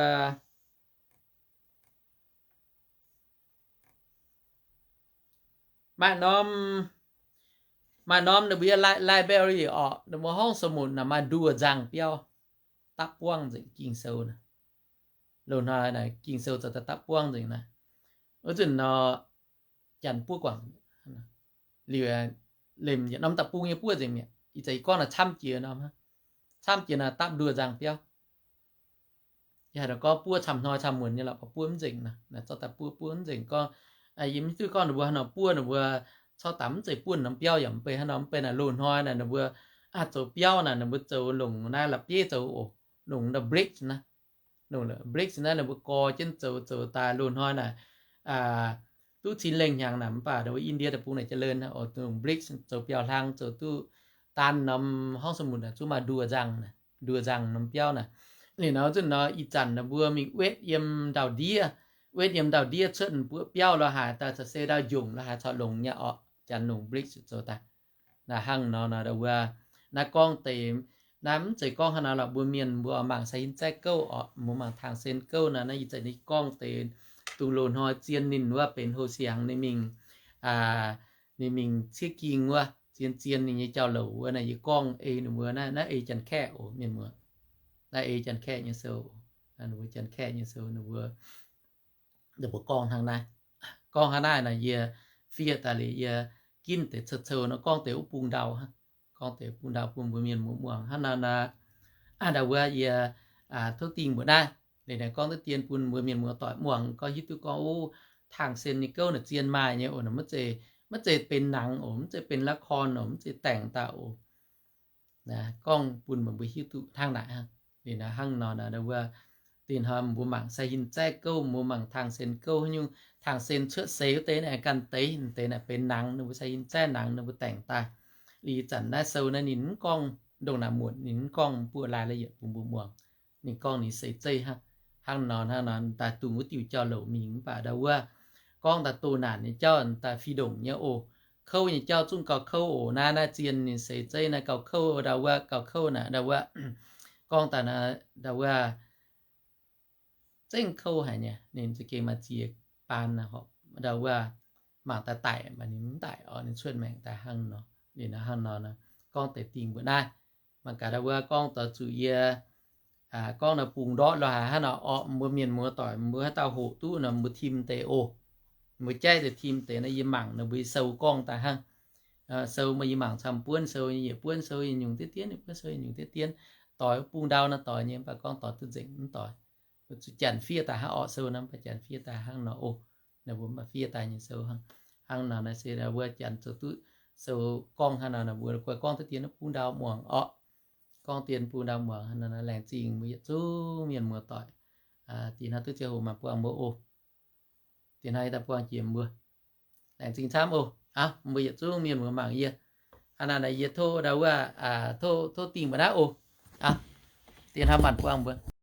maaih norm, maaih norm ninh mbuo library orqc, ninh mbuo ห้องสมุด naaic maaih nduoh nzangc biauv dapv buangv nzengc Ging-Sou naaic. Loz-hnoi naaic Ging-Sou zoux daaih dapv buangv nzengc naaic. Wuov nzunc nor, Janx buov guangc liuz, lemh yietc norm deic-bung nyei buov nzengc mi'aqv. Ih zanc yie gorngv naaic camv jiex norm, camv jiex naaic dapv nduoh nzangc biauv. Yie haiz gorngv buov camv-hnoi camv-muonz nyei lorqc, buov mv nzengc naaic, zorqv daaih buov, buov mv nzengc. Gorngv yie mv hiuv duqv gorngv ninh mbuo hnangv nor buov, ninh mbuo corc daaih mv zeiz buonv norm biauv yaac mv bei hnangv nor, mv bei naaic loz-hnoi naaic ninh mbuo zoux biauv naaic ninh mbuo zoux longc naaiv la'bieiv zoux oc, longc naaiv brick naaiv, longc brick naaiv ninh mbuo gorx jienv zoux, zoux daaih loz-hnoi naaic duqv cin lengh hnyangx naaic, mv baac ninh mbuo India deic-bung naaic jiex lenh oc, longc brick zoux biauv-hlang zoux duqv daan norm ห้องสมุด naaic zungv maaih nduoh nzangc, nduoh nzangc norm biauv naaic. Liuz nor zunc nor ih zanc ninh mbuo mingh wetv yiem ndau-ndiev, wetv yiem ndau-ndiev cuotv buoqv biauv lo haaix daaih, caux se ndau-njongc lo haaix corc longc nyei orqc, Janx longc brick zoux daaih. Naaiv hnangv nor, naaiv wuov, naaiv gorngv deix, naaiv mv zeiz gorngv hnangv nor lorqc, mbuo mienh mbuo mangc sai hin zaeqv gouv orqc, mbuo mangc tang sen gouv nor, naaiv ih zanc ninh gorngv deix dongh loz-hnoi zien ninh wuov benx houh siangx ninh mingh, ninh mingh ciev ging wuov, zien zien ninh nyei jauv-louc wuov naaiv, yie gorngv ei ninh mbuo naaiv, naaiv ei Janx-Kaeqv oc, mienh muoz. Naaiv ei Janx-Kaeqv nyei sou, ninh mbuo Janx-Kaeqv nyei sou ninh mbuo, ninh mbuo gorngv hnangv naaiv. Gorngv hnangv naaiv nor yie fiev daaih liuz yie ginv deix cou-cou nor gorngv deix wuov bung ndau, gorngv deix bung ndau bun mbuo mienh muoz muangx hnangv nor naaiv. Ndau wuov yie tov dingh mbuoqc naaiv, liuz naaiv gorngv duqv dien bun mbuo mienh muoz-doic muangx, gorngv hiuv duqv gorngv, o, tang sen nyei gouv naaic zien maaih nyei oc, maiv zeiz, maiv zeiz benx nangx oc, mv zeiz benx ละคร oc, mv zeiz daengx daaih oc. Gorngv bun meih mbuo hiuv duqv hnangv naaic hnangv. Liuz naaiv hnangv nor naaiv wuov, dinh hnoi mbuo mangc sai hin zaeqv gouv, mbuo mangc tang sen gouv nyungc, tang sen cuotv seix wuov deix naaiv ganh deix, deix naaic benx nangx, ninh mbuo sai hin zaeqv nangx, ninh mbuo daengx daaih. Liuz zanc naaiv sou naaiv ninh mv gorngv ndongc naaic muonc, ninh mv gorngv buoz-laaih la yietc bun mbuo muangx. Ninh gorngv ninh seix zeiv hnangv, hnangv nor hnangv nor daaih dungx wuov diuh jauv-louc mingh mv baac ndau wuov gorngv daaih doh naanc nyei jauv daaih fih ndongc nyei oc. Kouv nyei jauv zungv gauh kouv oc. Naaiv, naaiv zien ninh seix zeiv naaiv gauh kouv, ndau wuov gauh kouv naaic, ndau wuov gorngv daaih naaiv, ndau wuov zengv kouv haic nyei, ninh za'gengh maaih ziex baan, ndau wuov mangc daaih daic, mv baac ninh mv daic oc, ninh cuotv maengc daaih hnangv nor. Liuz naaiv hnangv nor, gorngv deix dingh mbuo naaiv, mangc gaax ndau wuov gorngv doix zuqc yie gorngv naaiv bungx ndortv lo haaix hnangv nor orqc, mbuo mienh muoz-doic mbuo haaix dauh hoqc duqv nor mbuo tim deix oc. Mbuo jaiv deix tim deix nor yie mangc nor mbuo sou gorngv daaih hnangv. Sou mbuo yie mangc camv buonv sou, yietc buonv sou yietc nyungc deix dien, buonv sou yietc nyungc deix dien. Doix bungx ndau nor doix nyei, mv baac gorngv doix duqv nzengc mv doix. Mbuo zuqc janx fiev daaih hnangv orqc, sou nor mv baac janx fiev daaih hnangv nor oc. Naaiv mbuo mv baac fiev daaih nyei sou hnangv nor naaiv se wuov janx zoux duqv sou gorngv hnangv nor, mbuo guai gorngv duqv dien bungx ndau muangx orqc. Gorngv dien bungx ndau muangx hnangv nor, laengz zingh mbuo yietc zungv mienh muoz-doic. Dinh hnoi duqv ziangh hoc maanc buangh mbuo oc. Dinh hnoi daaih buangh jiex mbuo, laengz zingh camv oc. Aav, mbuo yietc zungv mienh muoz mangc yie. Hnangv naaiv yie tov ndau wuov, tov, tov dingh mbuo naaiv oc. Aav, dinh hnoi maanc buangh mbuo.